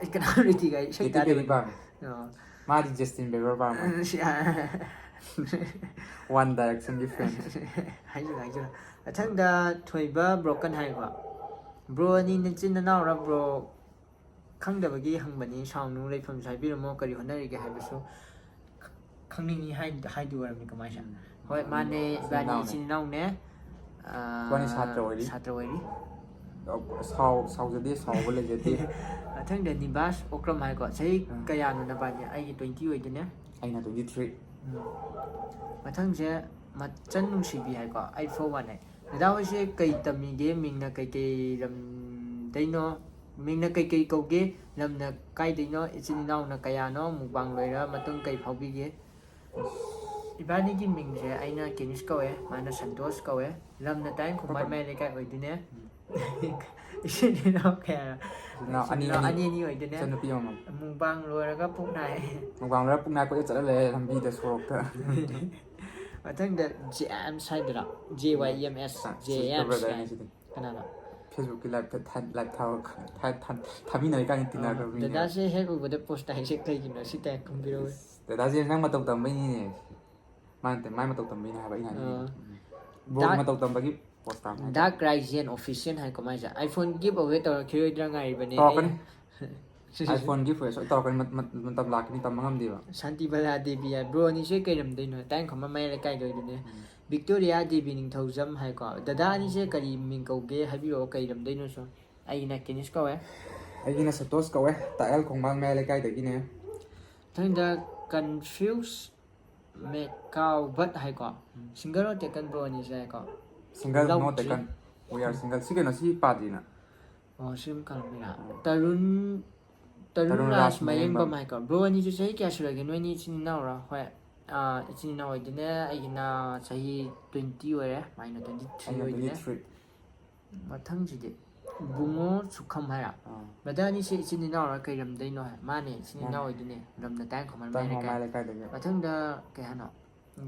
ꯑꯩ ꯀꯅꯥꯝ ꯂꯩꯇꯦ ꯀꯥꯏ ꯏꯁꯩ Katy Perry ꯇꯥꯗꯦ꯫ ꯄꯥꯝꯃꯦ. ꯑꯣ. ꯃꯥꯗꯤ Justin Bieber ꯄꯥꯝꯃꯦ. ꯁꯤ, ꯑ, One Directionꯒꯤ fan. ꯍꯥꯏꯖꯤꯜꯂꯣ, ꯍꯥꯏꯖꯤꯜꯂꯣ꯫ ꯃꯊꯪꯗ ꯊꯣꯏꯕ Broken ꯍꯥꯏꯀꯣ꯫ Bro ꯑꯅꯤ ꯅꯆꯤꯟ ꯅꯅꯥꯎꯔ bro? ꯈꯪꯗꯕꯒꯤ ꯍꯪꯕꯅꯤ꯫ ꯁꯥꯎꯅꯨ, ꯂꯩꯐꯝꯁꯨ ꯍꯥꯏꯕꯤꯔꯝꯃꯣ, ꯀꯔꯤ ꯍꯣꯠꯅꯔꯤꯒꯦ ꯍꯥꯏꯕꯁꯨ ꯈꯪꯅꯤꯡꯉꯤ ꯍꯥꯏ-, ꯍꯥꯏꯗꯨ ꯑꯣꯏꯔꯝꯃꯤ ꯀꯃꯥꯏꯅ? ꯍꯣꯏ, ꯃꯥꯅꯦ, ꯏꯆꯤꯟ ꯏꯕꯥꯅꯤ ꯏꯅꯥꯎꯅꯦ. ꯏꯆꯤꯟ ꯏꯅꯥꯎꯅꯦ꯫ ꯑ, ꯏꯕꯥꯅꯤ ꯁꯥꯇ꯭ꯔ ꯑꯣꯏꯔꯤ. ꯁꯥꯇ꯭ꯔ ꯑꯣꯏꯔꯤ꯫ ꯁꯥꯎ-, ꯁꯥꯎꯖꯗꯦ, ꯁꯥꯎꯕ ꯂꯩꯖꯗꯦ. ꯃꯊꯪꯗ ꯅꯤꯕꯥꯁ ꯑꯣꯀ꯭ꯔꯝ ꯍꯥꯏꯀꯣ꯫ ꯆꯍꯤ ꯎꯝ. ꯀꯌꯥꯅꯣ ꯅꯕꯥꯅꯤ? ꯑꯩꯒꯤ twenty ꯑꯣꯏꯗꯣꯏꯅꯦ꯫ ꯑꯩꯅ twenty three. ꯎꯝ. ꯃꯊꯪꯁꯦ ꯃꯆꯟ ꯅꯨꯡꯁꯤꯕꯤ ꯍꯥꯏꯀꯣ, eight four one eight꯫ ꯗꯗꯥ ꯍꯣꯏꯁꯦ ꯀꯩ ꯇꯝꯃꯤꯒꯦ? ꯃꯤꯡꯅ ꯀꯩꯀꯩ ꯂꯝꯗꯩꯅꯣ? ꯃꯤꯡꯅ ꯀꯩꯀꯩ ꯀꯧꯒꯦ? ꯂꯝꯅ ꯀꯥꯏꯗꯩꯅꯣ? ꯏꯆꯤꯟ ꯏꯅꯥꯎꯅ ꯀꯌꯥꯅꯣ? Mukbang ꯂꯣꯏꯔ ꯃꯇꯨꯡ ꯀꯩ ꯐꯥꯎꯕꯤꯒꯦ? ꯏꯕꯥꯅꯤꯒꯤ ꯃꯤꯡꯁꯦ ꯑꯩꯅ ꯀꯦꯅꯤꯁ ꯀꯧꯋꯦ, ꯃꯥꯅ ꯁꯟꯇꯣꯁ ꯀꯧꯋꯦ꯫ ꯂꯝꯅ ꯇꯥꯏꯌꯦꯡꯈꯣꯡ ꯑꯩꯈꯣꯏ ꯃꯌꯥꯏ ꯂꯩꯀꯥꯏ ꯑꯣꯏꯗꯣꯏꯅꯦ꯫ ꯏꯆꯤꯟ ꯏꯅꯥꯎ ꯀꯌꯥ? ꯏꯆꯤꯟ ꯏꯅꯥꯎ ꯑꯅꯤ, ꯏꯆꯤꯟ ꯏꯅꯥꯎ ꯑꯅꯤ. ꯑꯅꯤ ꯑꯅꯤ ꯑꯣꯏꯗꯣꯏꯅꯦ꯫ ꯏꯆꯟꯅꯨꯄꯤ ꯑꯃꯃꯝ. Mukbang ꯂꯣꯏꯔꯒ ꯄꯨꯛ ꯅꯥꯏ꯫ Mukbang ꯂꯣꯏꯔ ꯄꯨꯛ ꯅꯥꯏ ꯀꯣꯏꯆꯠ ꯆꯠꯂ ꯂꯩꯔꯦ ꯂꯝꯕꯤꯗ ꯁꯣꯔꯣꯛꯇ. ꯃꯊꯪꯗ James ꯍꯥꯏꯗꯨꯔꯥ? J Y M S, ꯑ, J ꯁꯤ M S brother ꯀꯥꯏꯅ꯫ ꯅꯦ ꯁꯤꯗꯤ. ꯀꯅꯥꯅꯣ? Facebookꯀꯤ live ꯊꯥ-, live ꯊꯥ-, ꯊꯥ-, ꯊꯥ-, ꯊꯥꯃꯤꯟꯅꯔꯤ ꯀꯥꯟꯗ ꯇꯤꯟꯅꯈ꯭ꯔꯕ ꯃꯤꯅꯦ. ꯗꯗꯥꯁꯦ ꯍꯦꯛ ꯎꯕꯗ post ꯇꯥꯏꯁꯦ ꯀꯩꯒꯤꯅꯣ? ꯁꯤ ꯇꯥꯏ ꯈꯨꯝꯕꯤꯔꯛꯑꯣ꯫ ꯗꯗꯥꯁꯦ ꯅꯪ ꯃꯇꯧ ꯇꯝꯕꯩꯅꯤꯅꯦ. ꯃꯥ ꯅꯠꯇꯦ, ꯃꯥꯏ ꯃꯇꯧ ꯇꯝꯕꯩꯅꯦ ꯍꯥꯏꯕ ꯑꯩꯅ ꯍꯥꯏꯅꯤꯡꯉꯤ. ꯑꯥ. ꯎꯝ. Bro Dark, ꯃꯇꯧ ꯇꯝꯕꯒꯤ post ꯇꯥꯕꯅꯦ. Dark Raisen Official ꯍꯥꯏꯀꯣ ꯃꯥꯏꯁꯦ꯫ iPhone giveaway ꯇꯧꯔꯛꯈꯤꯔꯣꯏꯗ꯭ꯔꯥ ꯉꯥꯏꯔꯤꯕꯅꯦ꯫ ꯇꯧꯔꯛꯀꯅꯤ. ꯑꯩ iPhone giveaway ꯁꯣꯏ ꯇꯧꯔꯛꯀꯅꯤ. ꯃꯠ-, ꯃꯠ-, ꯃꯇꯝ ꯂꯥꯛꯀꯅꯤ, ꯇꯝꯕ ꯉꯝꯗꯦꯕ. ꯁꯥꯟꯇꯤꯕꯂꯥ ꯗꯦꯕꯤ ꯍꯥꯏ꯫ Bro ꯑꯅꯤꯁꯦ ꯀꯩ ꯂꯝꯗꯩꯅꯣ? ꯇꯥꯏꯌꯦꯡꯈꯣꯡ ꯃꯌꯥꯏ ꯂꯩꯀꯥꯏꯗ ꯑꯣꯏꯗꯣꯏꯅꯦ꯫ ꯎꯝ. ꯕꯤꯛꯇꯣꯔꯤꯌꯥ ꯗꯦꯕꯤ ꯅꯤꯡꯊꯧꯖꯝ ꯍꯥꯏꯀꯣ꯫ ꯗꯗꯥ ꯑꯅꯤꯁꯦ ꯀꯔꯤ ꯃꯤꯡ ꯀꯧꯒꯦ ꯍꯥꯏꯕꯤꯔꯛꯑꯣ, ꯀꯩ ꯂꯝꯗꯩꯅꯣꯁꯨ꯫ ꯑꯩꯒꯤꯅ ꯀꯦꯅꯤꯁ ꯀꯧꯋꯦ꯫ ꯑꯩꯒꯤꯅ ꯁꯇꯣꯁ ꯀꯧꯋꯦ, ꯇꯥꯛꯑꯦꯜ ꯈꯣꯡꯕꯥꯜ ꯃꯌꯥꯏ ꯂꯩꯀꯥꯏꯗꯒꯤꯅꯦ꯫ ꯃꯊꯪꯗ ꯀꯟꯐ꯭ꯌꯨꯁ ꯃꯦꯀꯥꯎꯕꯠ ꯍꯥꯏꯀꯣ꯫ ꯁꯤꯡꯒꯜ ꯔꯣ ꯇꯦꯀꯟ ꯕ꯭ꯔꯣ ꯑꯅꯤꯁꯦ ꯍꯥꯏꯀꯣ꯫ ꯁꯤꯡꯒꯜ ꯅꯣ ꯂꯧꯗ꯭ꯔꯤ꯫ ꯇꯦꯀꯟ꯫ We are single꯫ ꯁꯤ ꯀꯩꯅꯣ, ꯁꯤ ꯄꯥꯗ꯭ꯔꯤꯅ꯫ ꯑꯣ ꯁꯤ ꯑꯗꯨꯝ ꯀꯥꯟꯅꯕꯤꯔ꯫ ꯇꯔꯨꯟ ꯇꯔꯨꯟ ꯇꯔꯨꯟ ꯔꯥꯖ ꯔꯥꯖ ꯃꯌꯦꯡꯕꯝ ꯃꯌꯦꯡꯕꯝ꯫ ꯍꯥꯏꯀꯣ꯫ ꯕ꯭ꯔꯣ ꯑꯅꯤꯁꯦ ꯆꯍꯤ ꯀꯌꯥ ꯁꯨꯔꯒꯦ? ꯅꯣꯏ ꯑꯅꯤ ꯏꯆꯤꯟ ꯏꯅꯥꯎꯔꯣ? ꯍꯣꯏ꯫ ꯑꯥ, ꯏꯆꯤꯟ ꯏꯅꯥꯎ ꯑꯣꯏꯗꯣꯏꯅꯦ꯫ ꯑꯩꯒꯤꯅ ꯆꯍꯤ ꯇ꯭ꯋꯦꯟꯇꯤ ꯑꯣꯏꯔꯦ, ꯃꯥꯏꯅ ꯇ꯭ꯋꯦꯟꯇꯤ ꯊ꯭ꯔꯤ ꯑꯩꯅ ꯑꯣꯏꯗꯣꯏꯅꯦ꯫ Twenty three. ꯃꯊꯪꯁꯤꯗꯤ ꯕꯨꯡꯉꯣ ꯁꯨꯈꯝ ꯍꯥꯏꯔ꯫ ꯑꯥ꯫ ꯕ꯭ꯔꯗꯔ ꯑꯅꯤꯁꯦ ꯏꯆꯤꯟ ꯏꯅꯥꯎꯔ ꯀꯩ ꯂꯝꯗꯩꯅꯣ ꯍꯥꯏ? ꯃꯥꯅꯦ, ꯏꯆꯤꯟ ꯏꯅꯥꯎ ꯃꯥꯅꯦ꯫ ꯑꯣꯏꯗꯣꯏꯅꯦ꯫ ꯂꯝꯅ ꯇꯥꯏ ꯈꯣꯃꯔ ꯇꯥꯏ ꯃꯌꯥꯏ ꯈꯣꯃꯔ ꯂꯩꯀꯥꯏ꯫ ꯂꯩꯀꯥꯏꯗꯒꯤ꯫ ꯃꯊꯪꯗ ꯀꯩ ꯍꯥꯏꯅꯣ?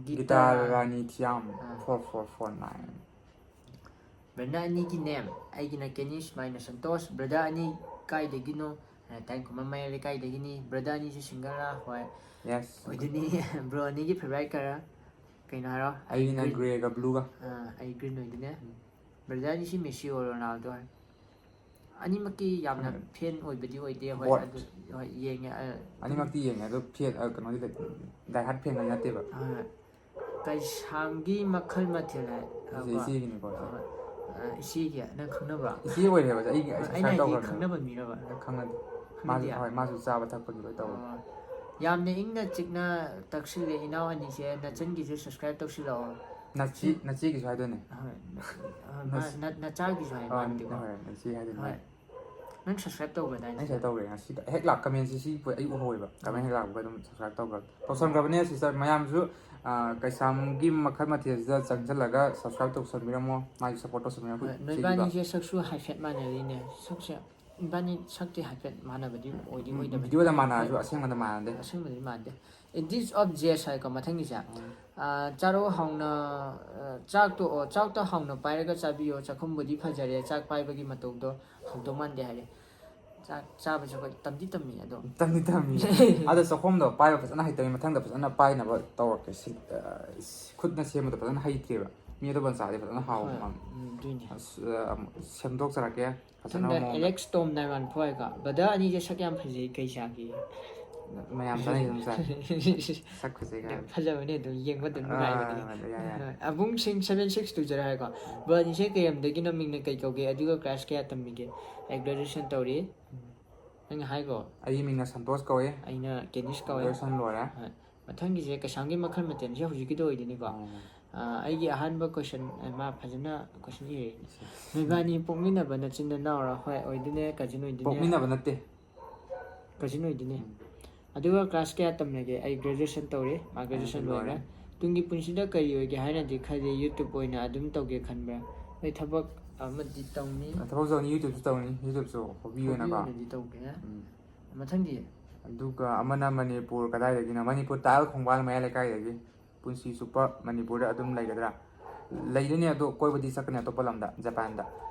ꯒꯤꯇꯥ ꯔꯥꯅꯤ ꯊꯤꯌꯥꯝ, ꯑꯥ꯫ Four four four nine. Brother ꯑꯅꯤꯒꯤ ꯅꯦꯝ꯫ ꯑꯩꯒꯤꯅ ꯀꯦꯅꯤꯁ ꯃꯥꯏꯅ ꯁꯟꯇꯣꯁ꯫ ꯕ꯭ꯔꯗꯔ ꯑꯅꯤ ꯀꯥꯏꯗꯒꯤꯅꯣ? ꯑ, ꯇꯥꯏ ꯈꯨꯃꯟ ꯃꯌꯥꯏ ꯂꯩꯀꯥꯏꯗꯒꯤꯅꯤ꯫ ꯕ꯭ꯔꯗꯔ ꯑꯅꯤꯁꯨ ꯁꯤꯡꯒꯜꯔ? ꯍꯣꯏ꯫ ꯌꯦꯁ꯫ ꯑꯣꯏꯗꯣꯏꯅꯤ꯫ ꯕ꯭ꯔꯣ ꯑꯅꯤꯒꯤ ꯐꯦꯚꯣꯔꯥꯏꯠ ꯀꯂꯔ ꯀꯩꯅꯣ ꯍꯥꯏꯔꯣ? ꯑꯩ ꯑꯩꯒꯤꯅ green꯫ ꯒ꯭ꯔꯦꯒ ꯕ꯭ꯂꯨꯒ꯫ ꯑ, ꯑꯩ ꯒ꯭ꯔꯤꯟ ꯑꯣꯏꯗꯣꯏꯅꯦ꯫ ꯎꯝ꯫ ꯕ꯭ꯔꯗꯔ ꯑꯅꯤꯁꯤ ꯃꯦꯁꯤ ꯑꯣꯔ ꯔꯣꯅꯥꯜꯗꯣ ꯍꯥꯏ? ꯑꯅꯤꯃꯛꯀꯤ ꯌꯥꯝꯅ ꯈꯪꯗꯦ꯫ ꯐꯦꯟ ꯑꯣꯏꯕꯗꯤ ꯑꯣꯏꯗꯦ꯫ ꯍꯣꯏ, Both꯫ ꯑꯗꯨ ꯍꯣꯏ, ꯌꯦꯡꯉꯦ꯫ ꯑ, ꯑꯅꯤꯃꯛꯇꯤ ꯌꯦꯡꯉꯦ, ꯑꯗꯣ ꯐꯦꯟ, ꯑ, ꯀꯩꯅꯣꯗꯤ ꯗꯥꯏ ꯍꯥꯔꯠ ꯐꯦꯟꯒ ꯅꯠꯇꯦꯕ꯫ ꯑ, ꯀꯩꯁꯥꯝꯒꯤ ꯃꯈꯜ ꯃꯊꯦꯜ ꯍꯥꯏ꯫ ꯁꯤꯁꯦ ꯏꯆꯦꯒꯤꯅꯤꯀꯣ, ꯁꯦ꯫ ꯑ, ꯏꯆꯦꯒꯤ ꯅꯪ ꯈꯪꯅꯕ꯭ꯔꯣ? ꯏꯆꯦ ꯑꯣꯏꯔꯦꯕ, ꯑꯩꯒꯤ ꯍꯣꯏ, subscribe ꯑꯩꯅ ꯍꯥꯏꯗꯤ ꯇꯧꯈ꯭ꯔꯕꯅꯦ꯫ ꯈꯪꯅꯕ ꯃꯤꯔꯕ? ꯈꯪꯅꯗꯦ꯫ ꯃꯥꯁꯨ, ꯈꯪꯅꯗꯤꯌꯦ? ꯍꯣꯏ, ꯃꯥꯁꯨ ꯆꯥꯕ ꯊꯛꯄꯒꯤ ꯂꯣꯏ ꯇꯧꯋꯦ꯫ ꯑꯣ, ꯌꯥꯝꯅ ꯏꯪꯅ ꯆꯤꯛꯅ ꯇꯛꯁꯤꯜꯂꯦ ꯏꯅꯥꯎ ꯑꯅꯤꯁꯦ꯫ ꯅꯆꯟꯒꯤꯁꯨ subscribe ꯇꯧꯁꯤꯜꯂꯛꯑꯣ꯫ ꯅꯆꯦ-, ꯅꯆꯦꯒꯤꯁꯨ ꯍꯥꯏꯗꯣꯏꯅꯦ꯫ ꯍꯣꯏ, ꯍꯣꯏ, ꯃꯥ-, ꯅꯆꯦ-, ꯅ-, ꯅꯆꯥꯒꯤꯁꯨ ꯍꯥꯏ ꯑ, ꯃꯥꯅꯗꯤꯀꯣ꯫ ꯍꯣꯏ, ꯅꯆꯦ ꯍꯥꯏꯗꯣꯏꯅꯦ꯫ ꯍꯣꯏ꯫ ꯅꯪ subscribe ꯇꯧꯕ꯭ꯔꯗꯥꯏꯅꯦ ꯑꯩ ꯁꯤꯗ? ꯁꯤꯗ ꯇꯧꯔꯦ ꯉꯁꯤꯗ꯫ ꯍꯦꯛ ꯂꯥꯛ-, comment ꯁꯤ, ꯁꯤ ꯄꯣ-, ꯑꯩ ꯎꯍꯧꯋꯦꯕ꯫ Comment ꯍꯦꯛ ꯂꯥꯛꯄꯒ ꯑꯗꯨꯝ subscribe ꯇꯧꯈ꯭ꯔꯕ꯫ ꯇꯧꯁꯟꯈ꯭ꯔꯕꯅꯦ sister꯫ ꯃꯌꯥꯝꯁꯨ, ꯑ, ꯀꯩꯁꯥꯝꯒꯤ ꯃꯈꯜ ꯃꯊꯦꯜꯁꯤꯗ ꯆꯪꯁꯤꯜꯂꯒ subscribe ꯇꯧꯁꯟꯕꯤꯔꯝꯃꯣ꯫ ꯃꯥꯒꯤ support ꯇꯧꯁꯟꯕꯤꯔꯝꯃꯣ꯫ ꯍꯣꯏ, ꯁꯤꯒꯤꯗꯣ꯫ ꯅꯣꯏꯕꯥꯅꯤꯁꯦ ꯁꯛꯁꯨ ꯍꯥꯏꯐꯦꯠ ꯃꯥꯟꯅꯔꯤꯅꯦ꯫ ꯁꯛꯁꯦ ꯏꯕꯥꯅꯤ ꯁꯛꯇꯤ ꯍꯥꯏꯐꯦꯠ ꯃꯥꯟꯅꯕꯗꯤ ꯑꯣꯏꯗꯤ ꯎꯝ, ꯑꯣꯏꯗꯕꯅꯤ꯫ videoꯗ ꯃꯥꯟꯅꯔꯁꯨ ꯍꯣꯏ꯫ ꯑꯁꯦꯡꯕꯗ ꯃꯥꯟꯅꯗꯦ꯫ ꯑꯁꯦꯡꯕꯗꯤ ꯃꯥꯟꯗꯦ꯫ It is of Jess ꯍꯥꯏꯀꯣ ꯃꯊꯪꯒꯤꯁꯦ꯫ ꯎꯝ꯫ ꯑ, ꯆꯥꯔꯣ ꯍꯥꯎꯅ, ꯑ, ꯆꯥꯛ ꯇꯣꯛꯑꯣ, ꯆꯥꯛꯇꯣ ꯍꯥꯎꯅ ꯄꯥꯏꯔꯒ ꯆꯥꯕꯤꯌꯣ, ꯆꯥꯛꯈꯨꯝꯕꯨꯗꯤ ꯐꯖꯔꯦ, ꯆꯥꯛ ꯄꯥꯏꯕꯒꯤ ꯃꯇꯧꯗꯣ ꯍꯥꯎꯗꯧ ꯃꯥꯟꯗꯦ ꯍꯥꯏꯔꯦ꯫ ꯆꯥꯛ ꯆꯥꯕꯁꯦ ꯑꯩꯈꯣꯏ ꯇꯝꯗꯤ ꯇꯝꯃꯤ ꯑꯗꯣ꯫ ꯇꯝꯗꯤ ꯇꯝꯃꯤ꯫ ꯑꯗꯣ ꯆꯥꯛꯈꯨꯝꯗꯣ ꯄꯥꯏꯕ ꯐꯖꯅ ꯍꯩꯇꯕꯅꯤ, ꯃꯊꯪꯗ ꯐꯖꯅ ꯄꯥꯏꯅꯕ ꯇꯧꯔꯛꯀꯦ꯫ ꯁꯤ-, ꯑ, ꯈꯨꯠꯅ ꯁꯦꯝꯕꯗꯣ ꯐꯖꯅ ꯍꯩꯇ꯭ꯔꯦꯕ꯫ ꯃꯤ ꯑꯇꯣꯞꯄꯅ ꯆꯥꯔꯗꯤ ꯐꯖꯅ ꯍꯥꯎꯕ ꯍꯣꯏ, ꯃꯥꯜꯂꯦ꯫ ꯎꯝ, ꯑꯗꯨꯏꯅꯦ꯫ ꯑꯁ, ꯑ, ꯑꯃꯨꯛ ꯁꯦꯝꯗꯣꯛꯆꯔꯛꯀꯦ ꯐꯖꯅ ꯃꯊꯪꯗ ꯃꯑꯣꯡꯗ꯫ ꯑꯦꯂꯦꯛꯁ ꯇꯣꯝ ꯅꯥꯏꯟ ꯋꯥꯟ ꯐꯣꯔ ꯍꯥꯏꯀꯣ, "ꯕ꯭ꯔꯗꯔ ꯑꯅꯤꯁꯦ ꯁꯛ ꯌꯥꯝ ꯐꯖꯩ, ꯀꯩ ꯆꯥꯒꯦ?" ꯃꯌꯥꯝ ꯆꯥꯅꯩ ꯑꯗꯨꯝ ꯆꯥꯏ꯫ ꯁꯛ ꯐꯖꯩ ꯀꯥꯏꯅ꯫ ꯐꯖꯕꯅꯦ ꯑꯗꯨꯝ ꯌꯦꯡꯕ ꯑꯗꯨꯝ ꯅꯨꯡꯉꯥꯏꯕꯅꯦ꯫ ꯑꯥ, ꯌꯥꯏ, ꯌꯥꯏ꯫ ꯑꯕꯨꯡ ꯁꯤꯡ seven six two zero ꯍꯥꯏꯀꯣ, "ꯕ꯭ꯔꯣ ꯑꯅꯤꯁꯦ ꯀꯩ ꯂꯝꯗꯒꯤꯅꯣ, ꯃꯤꯡꯅ ꯀꯩ ꯀꯧꯒꯦ, ꯑꯗꯨꯒ ꯀ꯭ꯂꯥꯁ ꯀꯌꯥ ꯇꯝꯃꯤꯒꯦ?" "ꯑꯩ ꯒ꯭ꯔꯦꯖꯨꯑꯦꯁꯟ ꯇꯧꯔꯤ"꯫ ꯅꯪ ꯍꯥꯏꯈꯣ꯫ ꯑꯩꯒꯤ ꯃꯤꯡꯅ ꯁꯟꯇꯣꯁ ꯀꯧꯋꯦ꯫ "ꯑꯩꯅ ꯀꯦꯅꯤꯁ ꯀꯧꯋꯦ"꯫ ꯒ꯭ꯔꯦꯖꯨꯑꯦꯁꯟ ꯂꯣꯏꯔꯦ꯫ ꯍꯣꯏ꯫ ꯃꯊꯪꯒꯤꯁꯦ ꯀꯩꯁꯥꯝꯒꯤ ꯃꯈꯜ ꯃꯊꯦꯜꯁꯦ ꯍꯧꯖꯤꯛꯀꯤꯗꯣ ꯑꯣꯏꯗꯣꯏꯅꯤꯀꯣ꯫ ꯎꯝ꯫ ꯑꯥ, ꯑꯩꯒꯤ ꯑꯍꯥꯟꯕ ꯀꯣꯏꯁꯟ, ꯃꯥ ꯐꯖꯅ ꯀꯣꯏꯁꯟ ꯏꯔꯦ꯫ "ꯅꯣꯏꯕꯥꯅꯤ ꯄꯣꯛꯃꯤꯟꯅꯕ ꯅꯆꯤꯟ ꯅꯅꯥꯎꯔ?" ꯍꯣꯏ, ꯑꯣꯏꯗꯣꯏꯅꯦ, ꯀꯖꯤꯟ ꯑꯣꯏꯗꯣꯏꯅꯦ꯫ ꯄꯣꯛꯃꯤꯟꯅꯕ ꯅꯠꯇꯦ꯫ ꯀꯖꯤꯟ ꯑꯣꯏꯗꯣꯏꯅꯦ꯫ ꯎꯝ꯫ "ꯑꯗꯨꯒ ꯀ꯭ꯂꯥꯁ ꯀꯌꯥ ꯇꯝꯂꯒꯦ?" "ꯑꯩ ꯒ꯭ꯔꯦꯖꯨꯑꯦꯁꯟ ꯇꯧꯔꯤ"꯫ ꯃꯥ ꯒ꯭ꯔꯦꯖꯨꯑꯦꯁꯟ ꯒ꯭ꯔꯦꯖꯨꯑꯦꯁꯟ ꯂꯣꯏꯔꯦ꯫ ꯂꯣꯏꯔꯦ꯫ "ꯇꯨꯡꯒꯤ ꯄꯨꯟꯁꯤꯗ ꯀꯔꯤ ꯑꯣꯏꯒꯦ ꯍꯥꯏꯅꯗꯤ ꯈꯜꯂꯤ? YouTube ꯑꯣꯏꯅ ꯑꯗꯨꯝ ꯇꯧꯒꯦ ꯈꯟꯕ꯭ꯔꯥ?" "ꯑꯩ ꯊꯕꯛ ꯑꯃꯗꯤ ꯇꯧꯅꯤ"꯫ ꯊꯕꯛꯁꯨ ꯇꯧꯅꯤ, YouTubeꯁꯨ ꯇꯧꯅꯤ, YouTubeꯁꯨ ꯍꯣꯕꯤ ꯍꯣꯕꯤ ꯑꯣꯏꯅꯀꯣ꯫ ꯑꯣꯏꯅꯗꯤ ꯇꯧꯒꯦ꯫ ꯎꯝ꯫ ꯃꯊꯪꯗꯤ꯫ ꯑꯗꯨꯒ ꯑꯃꯅ ꯃꯅꯤꯄꯨꯔ ꯀꯗꯥꯏꯗꯒꯤꯅꯣ? ꯃꯅꯤꯄꯨꯔ ꯇꯥꯏꯕꯪ ꯈꯣꯡꯕꯥꯟ ꯃꯌꯥꯏ ꯂꯩꯀꯥꯏꯗꯒꯤ꯫ ꯄꯨꯟꯁꯤ ꯆꯨꯞꯄ ꯃꯅꯤꯄꯨꯔꯗ ꯑꯗꯨꯝ ꯂꯩꯒꯗ꯭ꯔꯥ? ꯂꯩꯗꯣꯏꯅꯦ, ꯑꯗꯣ ꯀꯣꯏꯕꯗꯤ ꯆꯠꯀꯅꯤ ꯑꯇꯣꯞꯄ ꯂꯝꯗ, ꯖꯄꯥꯟꯗ꯫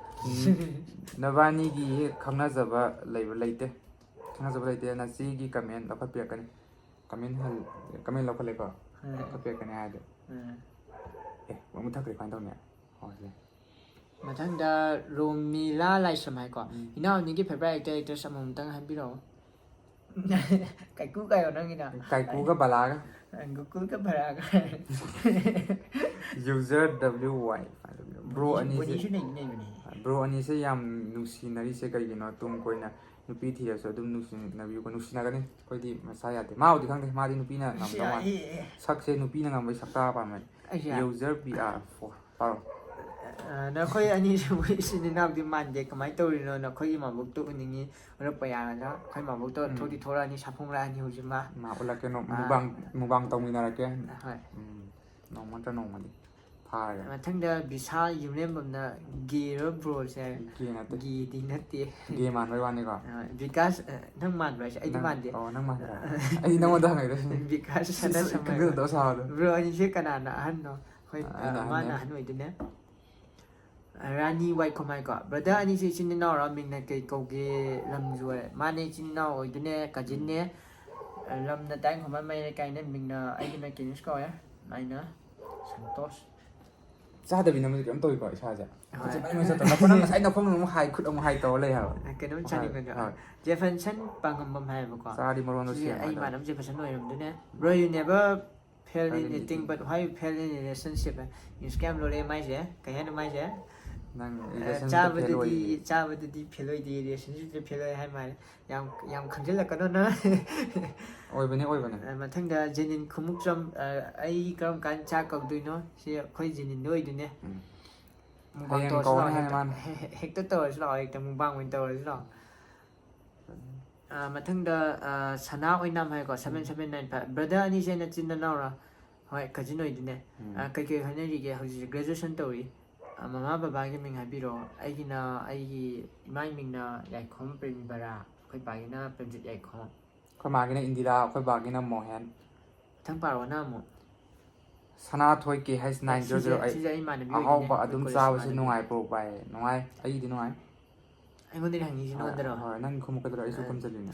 ꯎꯝ, ꯅꯕꯥꯅꯤꯒꯤ ꯍꯦꯛ ꯈꯪꯅꯖꯕ ꯂꯩꯕ꯭ꯔꯥ? ꯂꯩꯇꯦ꯫ ꯈꯪꯅꯖꯕ ꯂꯩꯇꯦ꯫ ꯅꯆꯦꯒꯤ comment ꯂꯧꯈꯠꯄꯤꯔꯛꯀꯅꯤ꯫ Comment ꯍꯜ-, comment ꯂꯧꯈꯠꯂꯦꯀꯣ? ꯎꯝ꯫ ꯂꯧꯈꯠꯄꯤꯔꯛꯀꯅꯤ ꯍꯥꯏꯗꯤ꯫ ꯎꯝ꯫ ꯑꯦ, ꯑꯃꯨꯛ ꯊꯛꯈ꯭ꯔꯦ, ꯀꯃꯥꯏꯅ ꯇꯧꯅꯤ? ꯍꯣꯏ, ꯁꯤꯗ꯫ ꯃꯊꯪꯗ ꯔꯣꯃꯤꯂꯥ ꯂꯥꯏꯁ꯭ꯔꯝ ꯍꯥꯏꯀꯣ꯫ ꯎꯝ꯫ "ꯏꯅꯥꯎ ꯑꯅꯤꯒꯤ favourite actor actress ꯑꯃꯃꯝꯇꯪ ꯍꯥꯏꯕꯤꯔꯛꯑꯣ"꯫ ꯀꯥꯏꯀꯨ ꯀꯥꯏꯌꯣ ꯅꯪꯒꯤꯅ꯫ ꯀꯥꯏꯀꯨꯒ ꯕꯂꯥꯒ꯫ ꯒꯣꯀꯨꯜꯒ ꯕꯂꯥꯒ꯫ User W Y꯫ Bro ꯑꯅꯤꯁꯦ, ꯕꯣꯅꯤꯁꯨ ꯅꯩꯗꯤ ꯅꯩꯕꯅꯦ꯫ Bro ꯑꯅꯤꯁꯦ ꯌꯥꯝ ꯅꯨꯡꯁꯤꯅꯔꯤꯁꯦ ꯀꯩꯒꯤꯅꯣ? ꯇꯨꯡ ꯀꯣꯏꯅ ꯅꯨꯄꯤ ꯊꯤꯔꯁꯨ ꯑꯗꯨꯝ ꯅꯨꯡꯁꯤꯅꯕꯤꯌꯨꯀꯣ꯫ ꯅꯨꯡꯁꯤꯅꯒꯅꯤ, ꯑꯩꯈꯣꯏꯗꯤ ꯃꯁꯥ ꯌꯥꯗꯦ꯫ ꯃꯥꯕꯨꯗꯤ ꯈꯪꯗꯦ, ꯃꯥꯗꯤ ꯅꯨꯄꯤꯅ ꯉꯝꯗꯧ ꯃꯥꯜꯂꯦ꯫ ꯑꯦ, ꯑꯦ, ꯑꯦ꯫ ꯁꯛꯁꯦ ꯅꯨꯄꯤꯅ ꯉꯝꯕꯩ ꯁꯛꯇꯥ ꯄꯥꯝꯃꯦ꯫ ꯑꯩꯁꯦ User B R four꯫ ꯄꯥꯔꯣ꯫ ꯑ, ꯅꯈꯣꯏ ꯑꯅꯤꯁꯤꯕꯨ ꯏꯆꯤꯟ ꯏꯅꯥꯎꯗꯤ ꯃꯥꯟꯗꯦ, ꯀꯃꯥꯏꯅ ꯇꯧꯔꯤꯅꯣ? ꯅꯈꯣꯏꯒꯤ ꯃꯥꯕꯣꯛꯇꯣ ꯎꯅꯤꯡꯉꯤ, ꯎꯔꯛꯄ ꯌꯥꯒꯗ꯭ꯔꯥ? ꯑꯩꯈꯣꯏ ꯃꯥꯕꯣꯛꯇꯣ ꯎꯝ꯫ ꯊꯣꯛꯇꯤ ꯊꯣꯛꯂꯛꯑꯅꯤ, ꯁꯥꯐꯣꯡꯂꯛꯑꯅꯤ ꯍꯧꯖꯤꯛ ꯃꯥ꯫ ꯃꯥ ꯎꯠꯂꯛꯀꯦ, ꯅꯣ-, ꯑꯥ꯫ mukbang, mukbang ꯇꯧꯃꯤꯟꯅꯔꯛꯀꯦ꯫ ꯍꯣꯏ꯫ ꯎꯝ, ꯅꯣꯡꯃ ꯅꯠꯇ꯭ꯔ ꯅꯣꯡꯃꯗꯤ ꯐꯥꯔꯒ꯫ ꯃꯊꯪꯗ ꯕꯤꯁꯥꯜ ꯌꯨꯝꯂꯦꯝꯕꯝꯅ "Gay ꯔꯣ ꯕ꯭ꯔꯣꯁꯦ?" ꯍꯥꯏ꯫ Gay ꯅꯠꯇꯦ꯫ Gay ꯗꯤ ꯅꯠꯇꯦ꯫ Gay ꯃꯥꯟꯕꯩ ꯋꯥꯅꯤꯀꯣ꯫ ꯑ, ꯕꯤꯀꯥꯁ, ꯑ, ꯅꯪ ꯃꯥꯟꯕ꯭ꯔꯣ ꯍꯥꯏꯁꯦ? ꯑꯩꯗꯤ ꯅꯪ, ꯃꯥꯟꯗꯦ꯫ ꯑꯣ, ꯅꯪ ꯃꯥꯟꯗ꯭ꯔꯥ? ꯑꯩꯗꯤ ꯅꯪꯉꯣꯟꯗ ꯍꯪꯉꯛꯏꯗꯣ ꯁꯤꯅꯤ꯫ ꯕꯤꯀꯥꯁ ꯁꯤ, ꯁꯅꯥ ꯁꯤ, ꯁꯃꯥꯏ꯫ ꯈꯪꯖꯗꯕ ꯁꯥꯕꯗꯣ꯫ Bro ꯑꯅꯤꯁꯦ ꯀꯅꯥꯅ ꯑꯍꯟꯅꯣ? ꯑꯩꯈꯣꯏ, ꯑ, ꯑꯩꯅ ꯑ, ꯃꯥꯅ ꯑꯍꯟꯅꯦ꯫ ꯑꯍꯟ ꯑꯣꯏꯗꯣꯏꯅꯦ꯫ ꯑ, ꯔꯥꯅꯤ ꯋꯥꯏꯈꯣꯝ ꯍꯥꯏꯀꯣ꯫ Brother ꯑꯅꯤꯁꯦ ꯏꯆꯤꯟ ꯏꯅꯥꯎꯔꯣ? ꯃꯤꯡꯅ ꯀꯩ ꯀꯧꯒꯦ? ꯂꯝꯁꯨ ꯑꯣꯏ-, ꯃꯥꯅꯦ, ꯏꯆꯤꯟ ꯏꯅꯥꯎ ꯑꯣꯏꯗꯣꯏꯅꯦ, ꯀꯖꯤꯟꯅꯦ꯫ ꯑ, ꯂꯝꯅ ꯇꯥꯏꯕꯪ ꯈꯣꯡꯕꯥꯟ ꯃꯌꯥꯏ ꯂꯩꯀꯥꯏꯅꯦ꯫ ꯃꯤꯡꯅ, ꯑꯩꯒꯤꯅ ꯀꯦꯅꯤꯁ ꯀꯧꯋꯦ꯫ ꯑꯩꯅ ꯁꯟꯇꯣꯁ꯫ ꯆꯥꯗꯕꯤ ꯅꯝꯕꯁꯦ ꯀꯩꯅꯣꯝ ꯇꯧꯋꯤꯀꯣ ꯏꯁꯥꯁꯦ꯫ ꯍꯣꯏ꯫ ꯈꯨꯠꯁꯦ ꯃꯩ ꯃꯩ ꯆꯠꯇꯧ꯫ ꯅꯈꯣꯡ ꯅꯪ ꯉꯁꯥꯏ ꯅꯈꯣꯡ ꯑꯃꯨꯛ ꯍꯥꯏ, ꯈꯨꯠ ꯑꯃꯨꯛ ꯍꯥꯏ ꯇꯧꯔ ꯂꯩ ꯍꯥꯏꯕ꯫ ꯀꯩꯅꯣꯝ ꯍꯣꯏ, ꯆꯥꯅꯤꯡꯕꯗꯣ꯫ ꯍꯣꯏ꯫ ꯖꯦꯐꯟꯁꯟ ꯄꯥꯡꯉꯝꯕꯝ ꯍꯥꯏꯌꯦꯕꯀꯣ꯫ ꯆꯥꯔꯗꯤ ꯃꯔꯣꯟꯗꯣ ꯁꯤꯁꯦ ꯁꯦꯡꯉꯣ ꯑꯩ ꯍꯥꯏꯗꯣ꯫ ꯏꯃꯥꯟꯅꯕꯁꯦ ꯐꯖꯅ ꯑꯣꯏꯔꯝꯗꯣꯏꯅꯦ꯫ Bro, you never fail in anything, but why you fail in relationship? News ꯀꯌꯥꯝ ꯂꯣꯜꯂꯦ ꯃꯥꯏꯁꯦ? ꯀꯩ ꯍꯥꯏꯅꯣ ꯃꯥꯏꯁꯦ? ꯅꯪ ꯑ, relationship ꯐꯦꯜ ꯆꯥꯕꯗꯗꯤ, ꯑꯣꯏꯌꯦ꯫ ꯆꯥꯕꯗꯗꯤ ꯐꯦꯜ ꯑꯣꯏꯗꯦ, relationship ꯇ ꯐꯦꯜ ꯑꯣꯏ ꯍꯥꯏ ꯃꯥꯜꯂꯦ꯫ ꯌꯥꯝ, ꯌꯥꯝ ꯈꯪꯖꯤꯜꯂꯛꯀꯅꯣ ꯅꯪ꯫ ꯑꯣꯏꯕꯅꯦ, ꯑꯣꯏꯕꯅꯦ꯫ ꯑ, ꯃꯊꯪꯗ ꯖꯦꯅꯤꯟ ꯈꯨꯃꯨꯛꯆꯝ, ꯑ, "ꯑꯩ ꯀꯔꯝ ꯀꯥꯟꯗ ꯆꯥꯛ ꯀꯧꯗꯣꯏꯅꯣ?" ꯁꯤ ꯑꯩꯈꯣꯏ ꯖꯦꯅꯤꯟꯗꯣ ꯑꯣꯏꯗꯣꯏꯅꯦ꯫ ꯎꯝ꯫ Mukbang ꯍꯌꯦꯡ ꯇꯧꯔꯁꯤ ꯀꯧꯔꯅꯤ ꯂꯥꯛꯑꯣ, ꯍꯥꯏ ꯍꯦꯛꯇ, ꯃꯥꯅ꯫ ꯍꯦ-, ꯍꯦ-, ꯍꯦꯛꯇ ꯇꯧꯔꯁꯤ ꯂꯥꯛꯑꯣ, ꯍꯦꯛꯇ mukbang ꯑꯣꯏꯅ ꯇꯧꯔꯁꯤ ꯂꯥꯛꯑꯣ꯫ ꯑ, ꯃꯊꯪꯗ, ꯑ, ꯁꯅꯥ ꯑꯣꯏꯅꯥꯝ ꯍꯥꯏꯀꯣ, seven seven nine five꯫ Brother ꯑꯅꯤꯁꯦ ꯅꯆꯤꯟ ꯅꯅꯥꯎꯔꯥ? ꯍꯣꯏ, cousin ꯑꯣꯏꯗꯣꯏꯅꯦ꯫ ꯎꯝ꯫ ꯑ, ꯀꯩꯀꯩ ꯍꯣꯠꯅꯔꯤꯒꯦ? ꯍꯧꯖꯤꯛ graduation ꯇꯧꯔꯤ꯫ ꯑ, ꯃꯃꯥ ꯕꯕꯥꯒꯤ ꯃꯤꯡ ꯍꯥꯏꯕꯤꯔꯛꯑꯣ꯫ ꯑꯩꯒꯤꯅ, ꯑꯩꯒꯤ ꯏꯃꯥꯒꯤ ꯃꯤꯡꯅ ꯌꯥꯏꯈꯣꯝ ꯄ꯭ꯔꯦꯝꯖꯤꯕꯔꯥ, ꯑꯩꯈꯣꯏ ꯄꯥꯒꯤꯅ ꯄ꯭ꯔꯦꯝꯖꯤꯠ ꯌꯥꯏꯈꯣꯝ꯫ ꯑꯩꯈꯣꯏ ꯃꯥꯒꯤꯅ ꯏꯟꯗꯤꯔꯥ, ꯑꯩꯈꯣꯏ ꯕꯥꯒꯤꯅ ꯃꯣꯍꯦꯟ꯫ ꯃꯊꯪ ꯄꯥꯔꯛꯑꯣꯅ ꯑꯃꯨꯛ꯫ ꯁꯅꯥꯊꯣꯏ K H A, nine zero zero eight. ꯁꯤꯁꯦ ꯑꯩ ꯏꯃꯥꯟꯅꯕꯤ ꯑꯣꯏꯗꯣꯏꯅꯦ, ꯑꯍꯥꯎꯕ ꯑꯩꯈꯣꯏ ꯑꯗꯨꯝ college ꯆꯥꯕꯁꯦ ꯏꯃꯥꯟꯅꯕꯤ꯫ ꯅꯨꯡꯉꯥꯏꯕ꯭ꯔꯣ ꯚꯥꯏ? ꯅꯨꯡꯉꯥꯏ, ꯑꯩꯒꯤꯗꯤ ꯅꯨꯡꯉꯥꯏ꯫ ꯑꯩꯉꯣꯟꯗꯗꯤ ꯍꯪꯉꯤꯁꯤ ꯍꯣꯏ, ꯅꯉꯣꯟꯗꯔꯣ? ꯍꯣꯏ, ꯅꯪ ꯈꯨꯝꯃꯛꯀꯗ꯭ꯔꯣ? ꯑꯩꯁꯨ ꯑ, ꯈꯨꯝꯖꯜꯂꯤꯅꯦ꯫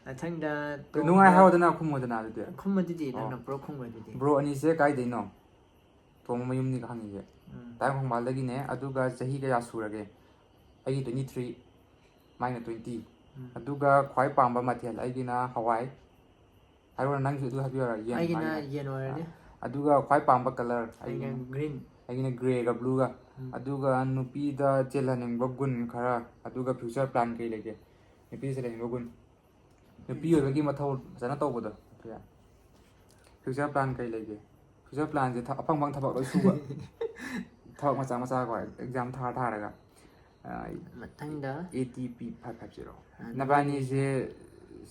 ꯃꯊꯪꯗ ꯅꯨꯡꯉꯥꯏ ꯇꯣꯝꯕ-, ꯍꯥꯏꯌꯣꯗꯅ, ꯈꯨꯝꯃꯣꯗꯅ ꯑꯗꯨꯗꯤ꯫ ꯈꯨꯝꯃꯗꯨꯗꯤ, ꯑꯣ꯫ ꯅꯪꯅ ꯄꯨꯔꯥ ꯈꯨꯝꯒ꯭ꯔꯗꯨꯗꯤ꯫ Bro ꯑꯅꯤꯁꯦ ꯀꯥꯏꯗꯩꯅꯣ? ꯇꯣꯝꯕ ꯃꯌꯨꯝꯅꯤꯒ ꯍꯪꯉꯤꯁꯦ꯫ ꯎꯝ꯫ ꯇꯥꯏꯕꯪ ꯈꯣꯡꯕꯥꯜꯗꯒꯤꯅꯦ, ꯑꯗꯨꯒ ꯆꯍꯤ ꯀꯌꯥ ꯁꯨꯔꯒꯦ? ꯑꯩꯒꯤ twenty three, ꯃꯥꯏꯅ twenty꯫ ꯎꯝ꯫ ꯑꯗꯨꯒ ꯈ꯭ꯋꯥꯏ ꯄꯥꯝꯕ ꯃꯊꯦꯜ ꯑꯩꯒꯤꯅ ꯍꯋꯥꯏ꯫ ꯍꯥꯏꯔꯣ, ꯅꯪꯁꯨ ꯑꯗꯨ ꯍꯥꯏꯕꯤꯌꯨꯔꯣ? ꯌꯦꯟ ꯑꯩꯒꯤꯅ ꯍꯥꯏꯅ꯫ ꯌꯦꯟ ꯑꯣꯏꯔꯅꯤ꯫ ꯑꯗꯨꯒ ꯈ꯭ꯋꯥꯏ ꯄꯥꯝꯕ colour ꯑꯩꯒꯤꯅ ꯑꯩꯒꯤꯅ, green꯫ ꯑꯩꯒꯤꯅ grey ꯒ blue ꯒ꯫ ꯎꯝ꯫ ꯑꯗꯨꯒ ꯅꯨꯄꯤꯗ ꯆꯦꯜꯍꯟꯅꯤꯡꯕ ꯒꯨꯟ ꯈꯔ, ꯑꯗꯨꯒ future plan ꯀꯩ ꯂꯩꯒꯦ? ꯅꯨꯄꯤꯗ ꯆꯦꯜꯍꯟꯅꯤꯡꯕ ꯒꯨꯟ꯫ ꯅꯨꯄꯤ ꯑꯣꯏꯕꯒꯤ ꯃꯊꯧ ꯐꯖꯅ ꯇꯧꯕꯗꯣ꯫ Future plan ꯀꯩ ꯂꯩꯒꯦ? Future plan ꯁꯦ ꯊ-, ꯑꯐꯪ ꯑꯐꯪ ꯊꯕꯛ ꯂꯣꯏ ꯁꯨꯕ꯫ ꯊꯕꯛ ꯃꯆꯥ ꯃꯆꯥ ꯀꯣ, exam ꯊꯥꯔ ꯊꯥꯔꯒ꯫ ꯑ, ꯃꯊꯪꯗ? A T P five five zero꯫ ꯑ, ꯅꯕꯥꯅꯤꯁꯦ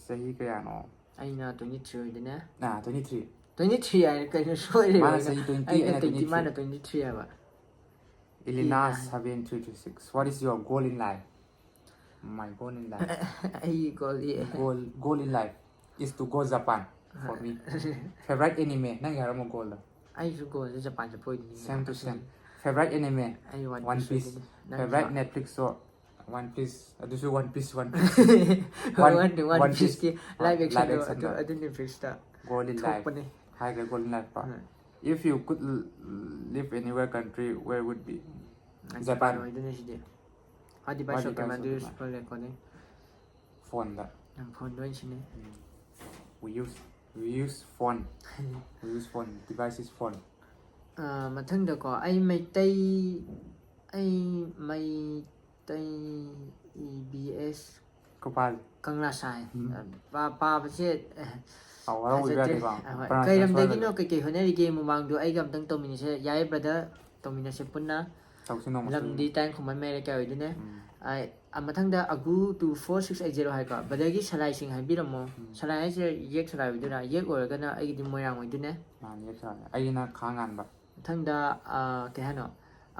ꯆꯍꯤ ꯀꯌꯥꯅꯣ? ꯑꯩꯅ twenty three ꯑꯣꯏꯗꯣꯏꯅꯦ꯫ ꯑꯥ, twenty three꯫ Twenty three ꯍꯥꯏꯔꯦ ꯀꯩꯅꯣ ꯁꯣꯏꯔꯤꯔꯣ? ꯃꯥꯅ ꯆꯍꯤ twenty, ꯑꯩꯅ ꯑꯩꯅ twenty, twenty three꯫ ꯃꯥꯅ twenty three ꯍꯥꯏꯕ꯫ Elena ꯏꯂꯤꯅꯥ꯫ Seven three three six, what is your goal in life? My goal in life. ꯑꯩ goal ꯌꯦ-, goal, goal in life is to go Japan for me. Favorite anime, ꯅꯪꯒꯤ ꯍꯥꯏꯔꯝꯃꯣ goal ꯗꯣ꯫ ꯑꯩꯁꯨ goal ꯁꯦ Japan ꯆꯠꯄ ꯑꯣꯏꯗꯣꯏꯅꯤ꯫ Same to same. Favorite anime? ꯑꯩ One Piece Piece ꯑꯣꯏꯗꯣꯏꯅꯤ꯫ ꯅꯪꯁꯨ? Favorite Netflix show? One Piece, ꯑꯗꯨꯁꯨ One Piece, One Piece꯫ One, One, One One Piece Piece ꯀꯤ ꯍꯣꯏ, live action live ꯗꯣ action ꯑꯗꯨ, ꯗꯣ꯫ ꯑꯗꯨ Netflix ꯇ ꯊꯣꯛꯄꯅꯦ꯫ Goal in life꯫ ꯍꯥꯏꯈ꯭ꯔꯦ goal in life ꯀꯣ꯫ ꯎꯝ꯫ If you could l- live anywhere country, where would be? ꯑ, Japan. ꯑꯣꯏꯗꯣꯏꯅꯦ ꯁꯤꯗꯤ. What device What of camera device do of you camera? for recording? Phone ꯗ. ꯅꯪ ꯐꯣꯟꯗ ꯑꯣꯏꯅ ꯁꯤꯟꯅꯩ. We use we use phone. We use phone. Device is phone. ꯑ, ꯃꯊꯪꯗꯀꯣ, ꯑꯩ ꯃꯩꯇꯩ ꯑꯩ ꯃꯩꯇꯩ ꯕꯤ ꯑꯦꯁ ꯈꯨꯄꯥꯜ. ꯀꯪꯂꯥ ꯁꯥꯏ꯫ ꯎꯝ꯫ ꯄꯥ- ꯄꯥꯕꯁꯦ ꯑꯦ, ꯑꯧ, ꯍꯔꯥꯎꯕꯤꯕ ꯐꯖꯗ꯭ꯔꯦ꯫ ꯌꯥꯗꯦꯀꯣ꯫ ꯑꯍꯣꯏ꯫ Pronunciation ꯀꯩ ꯂꯝꯗꯒꯤꯅꯣ, ꯁꯣꯏꯕꯗ. ꯀꯩꯀꯩ ꯍꯣꯠꯅꯔꯤꯒꯦ? ꯃꯃꯥꯡꯗꯣ ꯑꯩꯒ ꯑꯝꯇꯪ ꯇꯧꯃꯤꯟꯅꯁꯦ꯫ ꯌꯥꯏꯌꯦ brother, ꯇꯧꯃꯤꯟꯅꯁꯦ ꯄꯨꯟꯅ꯫ ꯇꯧꯁꯤ ꯅꯣꯡꯃ ꯂꯝꯗꯤ ꯁꯣꯏꯗꯅ. ꯇꯥꯏ ꯈꯨꯃꯟ ꯃꯌꯥꯏ ꯂꯩꯀꯥꯏ ꯑꯣꯏꯗꯣꯏꯅꯦ꯫ ꯎꯝ. ꯑ, ꯃꯊꯪꯗ ꯑꯒꯨ two four six eight zero ꯍꯥꯏꯀꯣ꯫ Brotherꯒꯤ ꯁꯂꯥꯏꯁꯤꯡ ꯍꯥꯏꯕꯤꯔꯝꯃꯣ꯫ ꯎꯝ. ꯁꯂꯥꯏ ꯍꯥꯏꯁꯦ ꯌꯦꯛ ꯁꯂꯥꯏ ꯑꯣꯏꯗꯣꯏꯔꯥ? ꯌꯦꯛ ꯑꯣꯏꯔꯒꯅ ꯑꯩꯒꯤꯗꯤ ꯃꯣꯏꯔꯥꯡ ꯑꯣꯏꯗꯣꯏꯅꯦ꯫ ꯃꯥꯅꯤ, ꯌꯦꯛ ꯁꯂꯥꯏ꯫ ꯑꯩꯒꯤꯅ ꯈꯥ ꯉꯥꯟꯕ. ꯃꯊꯪꯗ ꯑ, ꯀꯩ ꯍꯥꯏꯅꯣ,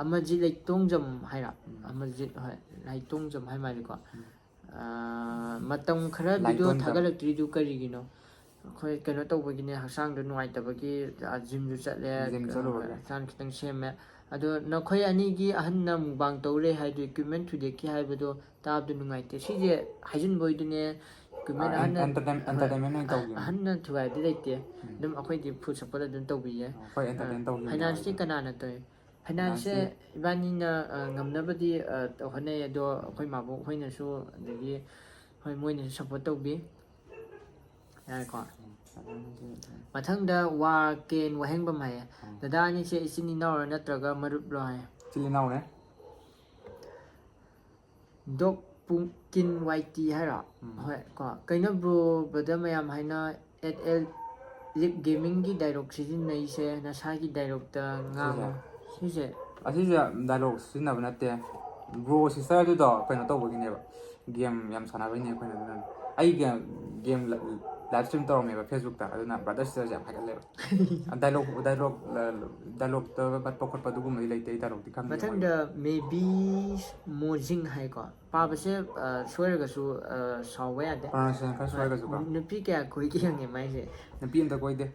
ꯑꯃꯖꯤꯠ ꯂꯩꯇꯣꯡꯖꯝ ꯍꯥꯏꯔꯣ? ꯎꯝ. ꯑꯃꯖꯤꯠ, ꯍꯣꯏ, ꯂꯩꯇꯣꯡꯖꯝ ꯍꯥꯏ ꯃꯥꯜꯂꯦꯀꯣ꯫ ꯎꯝ. ꯑ, ꯃꯇꯝ ꯈꯔ video ꯂꯥꯏꯇꯣꯟꯖꯝ. ꯊꯥꯒꯠꯂꯛꯇ꯭ꯔꯤꯗꯨ ꯀꯔꯤꯒꯤꯅꯣ? ꯑꯩꯈꯣꯏ ꯀꯩꯅꯣ ꯇꯧꯕꯒꯤꯅꯦ, ꯍꯛꯆꯥꯡꯗꯣ ꯅꯨꯡꯉꯥꯏꯇꯕꯒꯤ꯫ ꯑ, gymꯁꯨ ꯆꯠꯂꯦ, Gym ꯑ, ꯆꯠꯂꯨꯕꯒꯤ. ꯍꯛꯆꯥꯡ ꯈꯤꯇꯪ ꯁꯦꯝꯃꯦ꯫ ꯑꯗꯣ ꯅꯈꯣꯏ ꯑꯅꯤꯒꯤ ꯑꯍꯟꯅ mukbang ꯇꯧꯔꯦ ꯍꯥꯏꯗꯨ equipment ꯊꯨꯗꯦꯛꯈꯤ ꯍꯥꯏꯕꯗꯣ ꯇꯥꯕꯗ ꯅꯨꯡꯉꯥꯏꯇꯦ꯫ ꯁꯤꯁꯦ ꯍꯥꯏꯖꯤꯟꯕ ꯑꯣꯏꯗꯣꯏꯅꯦ꯫ Equipment ꯑ, ꯑꯍꯟꯅ, entertain- ꯍꯣꯏ, entertainment ꯑꯣꯏꯅ ꯇꯧꯈꯤꯕꯅꯤ. ꯑꯍꯟꯅ ꯊꯨꯒꯥꯏꯕꯗꯤ ꯂꯩꯇꯦ꯫ ꯎꯝ. ꯑꯗꯨꯝ ꯑꯩꯈꯣꯏꯗꯤ full support ꯑꯗꯨꯝ ꯇꯧꯕꯤꯌꯦ꯫ ꯑꯩꯈꯣꯏ entertain ꯇꯧꯈꯤꯕꯅꯤ. Financeꯇꯤ ꯀꯅꯥꯅ ꯇꯧꯏ? Financeꯁꯦ ꯏꯕꯥꯅꯤꯅ, ꯑ, ꯉꯝꯅꯕꯗꯤ, ꯑ, ꯍꯣꯠꯅꯩ, ꯑꯗꯣ ꯑꯩꯈꯣꯏ ꯃꯥꯕꯣꯛ ꯍꯣꯏꯅꯁꯨ, ꯑꯗꯒꯤ ꯍꯣꯏ, ꯃꯣꯏꯅꯁꯨ support ꯇꯧꯕꯤ꯫ ꯌꯥꯔꯦꯀꯣ꯫ ꯃꯊꯪꯗ ꯋꯥ ꯀꯦꯟ ꯋꯥꯍꯦꯡꯕꯝ ꯍꯥꯏꯌꯦ꯫ ꯎꯝ꯫ ꯗꯗꯥ ꯑꯅꯤꯁꯦ ꯏꯆꯤꯟ ꯏꯅꯥꯎꯔꯣ ꯅꯠꯇ꯭ꯔꯒ ꯃꯔꯨꯞꯂꯣ ꯍꯥꯏ꯫ ꯏꯆꯤꯜ ꯏꯅꯥꯎꯅꯦ꯫ ꯗꯣꯛ ꯄꯨꯡꯀꯤꯟ ꯋꯥꯏ ꯇꯤ ꯍꯥꯏꯔꯣ? ꯎꯝ꯫ ꯍꯣꯏ ꯀꯣ꯫ ꯀꯩꯅꯣ bro, brother ꯃꯌꯥꯝ ꯍꯥꯏꯅ at l lip gamingꯒꯤ dialogue ꯁꯤꯖꯤꯟꯅꯩꯁꯦ, ꯅꯁꯥꯒꯤ dialogueꯇ ꯉꯥꯡꯉꯣ꯫ ꯁꯤꯁꯦ? ꯑꯁꯤꯁꯦ dialogue ꯁꯤꯖꯤꯟꯅꯕ ꯅꯠꯇꯦ, bro sister ꯑꯗꯨꯗꯣ ꯀꯩꯅꯣ ꯇꯧꯕꯒꯤꯅꯦꯕ, game ꯌꯥꯝ ꯁꯥꯟꯅꯕꯩꯅꯦ ꯑꯩꯈꯣꯏꯅ꯫ ꯑꯗꯨꯅ ꯑꯩ game, game live stream ꯇꯧꯔꯝꯃꯦꯕ Facebookꯇ, ꯑꯗꯨꯅ brother sisterꯁꯦ ꯌꯥꯝ ꯍꯥꯏꯒꯠꯂꯦꯕ꯫ Dialogue, dialogue, dialogueꯇ ꯀꯠꯄ ꯈꯣꯠꯄ ꯑꯗꯨꯒꯨꯝꯕꯗꯤ ꯂꯩꯇꯦ, ꯑꯩ dialogueꯗꯤ ꯈꯪꯗꯦ꯫ ꯃꯊꯪꯗ maybe ꯃꯣꯖꯤꯡ ꯍꯥꯏꯀꯣ꯫ ꯄꯥꯕꯁꯦ, ꯑ, ꯁꯣꯏꯔꯒꯁꯨ, ꯑ, ꯁꯥꯎꯕ ꯌꯥꯗꯦ꯫ Pronunciation ꯈꯔ ꯁꯣꯏꯔꯒꯁꯨꯀꯣ꯫ ꯅꯨꯄꯤ ꯀꯌꯥ ꯀꯣꯏꯒꯦ ꯍꯪꯉꯦ ꯃꯥꯏꯁꯦ꯫ ꯅꯨꯄꯤ ꯑꯝꯇ ꯀꯣꯏꯗꯦ꯫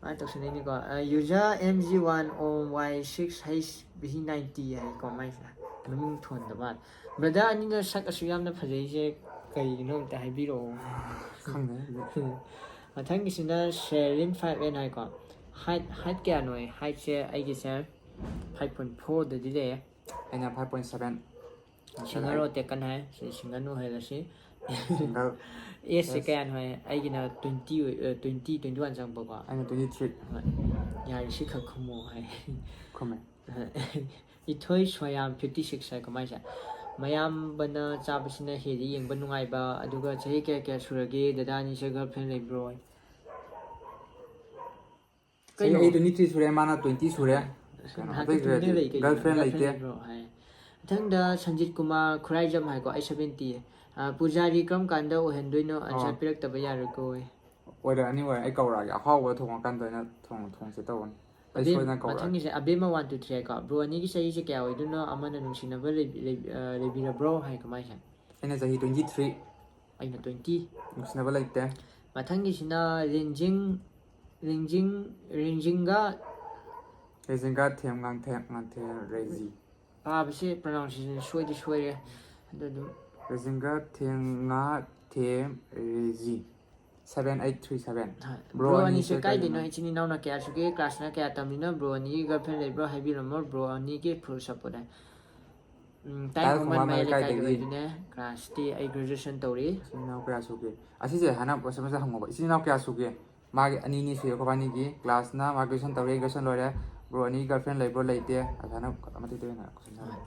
ꯃꯥꯏ ꯇꯧꯁꯟꯅꯩꯅꯤꯀꯣ꯫ ꯑ, user M G one O Y six H B ninety ꯍꯥꯏꯀꯣ ꯃꯥꯏꯁꯦ꯫ ꯃꯃꯤꯡ ꯊꯣꯟꯗꯕ ꯃꯥꯜꯂꯦ꯫ Brother ꯑꯅꯤꯅ ꯁꯛ ꯑꯁꯨꯛ ꯌꯥꯝꯅ ꯐꯖꯩꯁꯦ ꯀꯩꯒꯤꯅꯣ ꯑꯝꯇ ꯍꯥꯏꯕꯤꯔꯛꯑꯣ꯫ ꯈꯪꯗꯦ ꯑꯗꯨꯗꯤ꯫ ꯃꯊꯪꯒꯤꯁꯤꯅ Sherin five N ꯍꯥꯏꯀꯣ꯫ ꯍꯥꯏꯠ ꯍꯥꯏꯠ ꯀꯌꯥꯅꯣ? ꯍꯥꯏꯠꯁꯦ ꯑꯩꯒꯤꯁꯦ ꯐꯥꯏꯚ ꯄꯣꯏꯟ ꯐꯣꯔꯗꯗꯤ ꯂꯩꯌꯦ꯫ ꯑꯩꯅ ꯐꯥꯏꯚ ꯄꯣꯏꯟ ꯁꯕꯦꯟ꯫ ꯁꯤꯡꯒꯔ ꯑꯣꯇꯦꯛꯀꯟ ꯍꯥꯏ, ꯁꯤ ꯁꯤꯡꯒꯔ ꯑꯣꯏꯍꯜꯂꯁꯤ꯫ ꯁꯤꯡꯒꯔ ꯑꯦꯖꯁꯦ ꯑꯦꯖ꯫ ꯀꯌꯥꯅꯣ ꯍꯥꯏ? ꯑꯩꯒꯤꯅ ꯇ꯭ꯋꯦꯟꯇꯤ ꯑꯣꯏ, ꯇ꯭ꯋꯦꯟꯇꯤ, ꯇ꯭ꯋꯦꯟꯇꯤ ꯋꯥꯟ ꯆꯪꯉꯛꯄꯀꯣ꯫ ꯑꯩꯅ ꯇ꯭ꯋꯦꯟꯇꯤ ꯊ꯭ꯔꯤ꯫ ꯍꯣꯏ, ꯌꯥꯔꯦ, ꯁꯤ ꯈꯛ ꯈꯨꯝꯃꯣ ꯍꯥꯏ꯫ ꯈꯨꯝꯃꯦ꯫ ꯏꯊꯣꯏ ꯁꯣꯌꯥꯝ ꯐꯤꯐꯇꯤ ꯁꯤꯛꯁ ꯍꯥꯏ ꯀꯃꯥꯏꯁꯦ? ꯃꯌꯥꯝꯕꯅ ꯆꯥꯕꯁꯤꯅ ꯍꯦꯜꯂꯤ ꯌꯦꯡꯕ ꯅꯨꯡꯉꯥꯏꯕ, ꯑꯗꯨꯒ ꯆꯍꯤ ꯀꯌꯥ ꯀꯌꯥ ꯁꯨꯔꯒꯦ? ꯗꯗꯥ ꯑꯅꯤꯁꯦ ꯒꯔꯜꯐ꯭ꯔꯦꯟ ꯂꯩꯕ꯭ꯔꯣ? ꯆꯍꯤ ꯀꯩꯅꯣ? ꯑꯩ ꯇ꯭ꯋꯦꯟꯇꯤ ꯊ꯭ꯔꯤ ꯁꯨꯔꯦ, ꯃꯥꯅ ꯇ꯭ꯋꯦꯟꯇꯤ ꯁꯨꯔꯦ꯫ ꯀꯩꯅꯣ, ꯉꯥꯏꯍꯥꯛꯇ ꯑꯇꯩꯁꯦ ꯇꯨꯃꯤꯟꯅ ꯂꯩ ꯀꯩꯒꯤꯅꯣ? ꯒꯔꯜꯐ꯭ꯔꯦꯟ ꯒꯔꯜꯐ꯭ꯔꯦꯟ ꯂꯩꯇꯦ꯫ ꯂꯩꯕ꯭ꯔꯣ ꯍꯥꯏ꯫ ꯃꯊꯪꯗ ꯁꯟꯖꯤꯠ ꯀꯨꯃꯥꯔ ꯈꯨꯔꯥꯏꯖꯝ ꯍꯥꯏꯀꯣ, ꯑꯩ ꯁꯕꯦꯟꯇꯤ꯫ ꯄꯨꯖꯥꯔꯤ ꯀꯔꯝ ꯀꯥꯟꯗ ꯑꯣꯏꯍꯟꯗꯣꯏꯅꯣ? ꯑꯟꯁꯔ ꯑꯣ꯫ ꯄꯤꯔꯛꯇꯕ ꯌꯥꯔꯣꯏꯀꯣ꯫ ꯑꯣꯏꯔꯛꯑꯅꯤ, ꯑꯣꯏꯔꯛꯑꯅꯤ꯫ ꯑꯩ ꯀꯧꯔꯛꯑꯒꯦ, ꯑꯍꯥꯎꯕ ꯊꯣꯡꯉꯀꯥꯟꯗ ꯑꯣꯏꯅ ꯊꯣꯡ-, ꯊꯣꯡꯁꯦ ꯇꯧꯕꯅꯤ꯫ ꯑꯩ ꯑꯕꯦꯝ-, ꯁꯣꯏꯗꯅ ꯀꯧꯔꯛꯑꯒꯦ꯫ ꯃꯊꯪꯒꯤꯁꯦ ꯑꯕꯦꯝꯃ ꯋꯥꯟ ꯇꯨ ꯊ꯭ꯔꯤ ꯍꯥꯏꯀꯣ꯫ ꯕ꯭ꯔꯣ ꯑꯅꯤꯒꯤ ꯆꯍꯤꯁꯦ ꯀꯌꯥ ꯑꯣꯏꯗꯣꯏꯅꯣ? ꯑꯃꯅ ꯅꯨꯡꯁꯤꯅꯕ ꯂꯩꯕꯤ-, ꯂꯩ-, ꯑ, ꯂꯩꯕꯤꯔꯕ꯭ꯔꯣ ꯍꯥꯏ ꯀꯃꯥꯏꯁꯦ? ꯑꯩꯅ ꯆꯍꯤ ꯇ꯭ꯋꯦꯟꯇꯤ ꯊ꯭ꯔꯤ꯫ ꯑꯩꯅ ꯇ꯭ꯋꯦꯟꯇꯤ꯫ ꯅꯨꯡꯁꯤꯅꯕ ꯂꯩꯇꯦ꯫ ꯃꯊꯪꯒꯤꯁꯤꯅ ꯔꯤꯡꯖꯤꯡ, ꯔꯤꯡꯖꯤꯡ, ꯔꯤꯡꯖꯤꯡꯒ꯫ ꯔꯦꯖꯤꯡꯒ ꯊꯦꯝ ꯉꯥꯡꯊꯦꯝ ꯉꯥꯡꯊꯦꯝ ꯔꯦꯖꯤ꯫ ꯄꯥꯕꯁꯦ pronunciation ꯁꯣꯏꯗꯤ ꯁꯣꯏꯔꯦ꯫ ꯑꯗꯨ ꯑꯗꯨꯝ ꯔꯦꯖꯤꯡꯒ ꯊꯦꯝ ꯉꯥ ꯊꯦꯝ ꯔꯦꯖꯤ꯫ Seven eight three seven. ꯍꯣꯏ꯫ ꯕ꯭ꯔꯣ ꯕ꯭ꯔꯣ ꯑꯅꯤꯁꯦ ꯑꯅꯤꯁꯦ ꯀꯩꯅꯣ? ꯀꯥꯏꯗꯩꯅꯣ? ꯏꯆꯤꯟ ꯏꯅꯥꯎꯅ ꯀꯌꯥ ꯁꯨꯒꯦ? ꯀ꯭ꯂꯥꯁꯅ ꯀꯌꯥ ꯇꯝꯃꯤꯅꯣ? ꯕ꯭ꯔꯣ ꯑꯅꯤꯒꯤ ꯒꯔꯜꯐ꯭ꯔꯦꯟ ꯂꯩꯕ꯭ꯔꯣ? ꯍꯥꯏꯕꯤꯔꯝꯃꯣ꯫ ꯕ꯭ꯔꯣ ꯑꯅꯤꯒꯤ ꯐꯨꯜ ꯁꯞꯄꯣꯔꯠ ꯍꯥꯏ꯫ ꯎꯝ, ꯇꯥꯏ ꯇꯥꯏ ꯈꯣꯡꯕꯥꯟ ꯈꯣꯡꯕꯥꯟ ꯃꯌꯥꯏ ꯃꯌꯥꯏ ꯂꯩꯀꯥꯏꯗꯒꯤ ꯂꯩꯀꯥꯏꯗꯒꯤ꯫ ꯑꯣꯏꯗꯣꯏꯅꯦ꯫ ꯀ꯭ꯂꯥꯁꯇꯤ ꯑꯩ ꯒ꯭ꯔꯦꯖꯨꯑꯦꯁꯟ ꯇꯧꯔꯤ꯫ ꯏꯆꯤꯟ ꯏꯅꯥꯎ ꯀꯌꯥ ꯁꯨꯒꯦ? ꯑꯁꯤꯁꯦ ꯍꯥꯟꯅ ꯀꯣꯏꯁꯟ ꯃꯆꯥ ꯍꯪꯉꯣꯕ꯫ ꯏꯆꯤꯟ ꯏꯅꯥꯎ ꯀꯌꯥ ꯁꯨꯒꯦ? ꯃꯥꯒꯤ ꯑꯅꯤꯅꯤ ꯁꯨꯏ, ꯑꯩꯈꯣꯏꯕꯥꯅꯤꯒꯤ꯫ ꯀ꯭ꯂꯥꯁꯅ ꯃꯥ ꯒ꯭ꯔꯦꯖꯨꯑꯦꯁꯟ ꯇꯧꯔꯦ, ꯒ꯭ꯔꯦꯖꯨꯑꯦꯁꯟ ꯂꯣꯏꯔꯦ꯫ ꯕ꯭ꯔꯣ ꯑꯅꯤ ꯒꯔꯜꯐ꯭ꯔꯦꯟ ꯂꯩꯕ꯭ꯔꯣ? ꯂꯩꯇꯦ꯫ ꯑꯗꯨꯃꯥꯏꯅ ꯑꯃꯇ ꯇꯧꯅ ꯀꯣꯏꯁꯟ ꯍꯪꯉꯣ꯫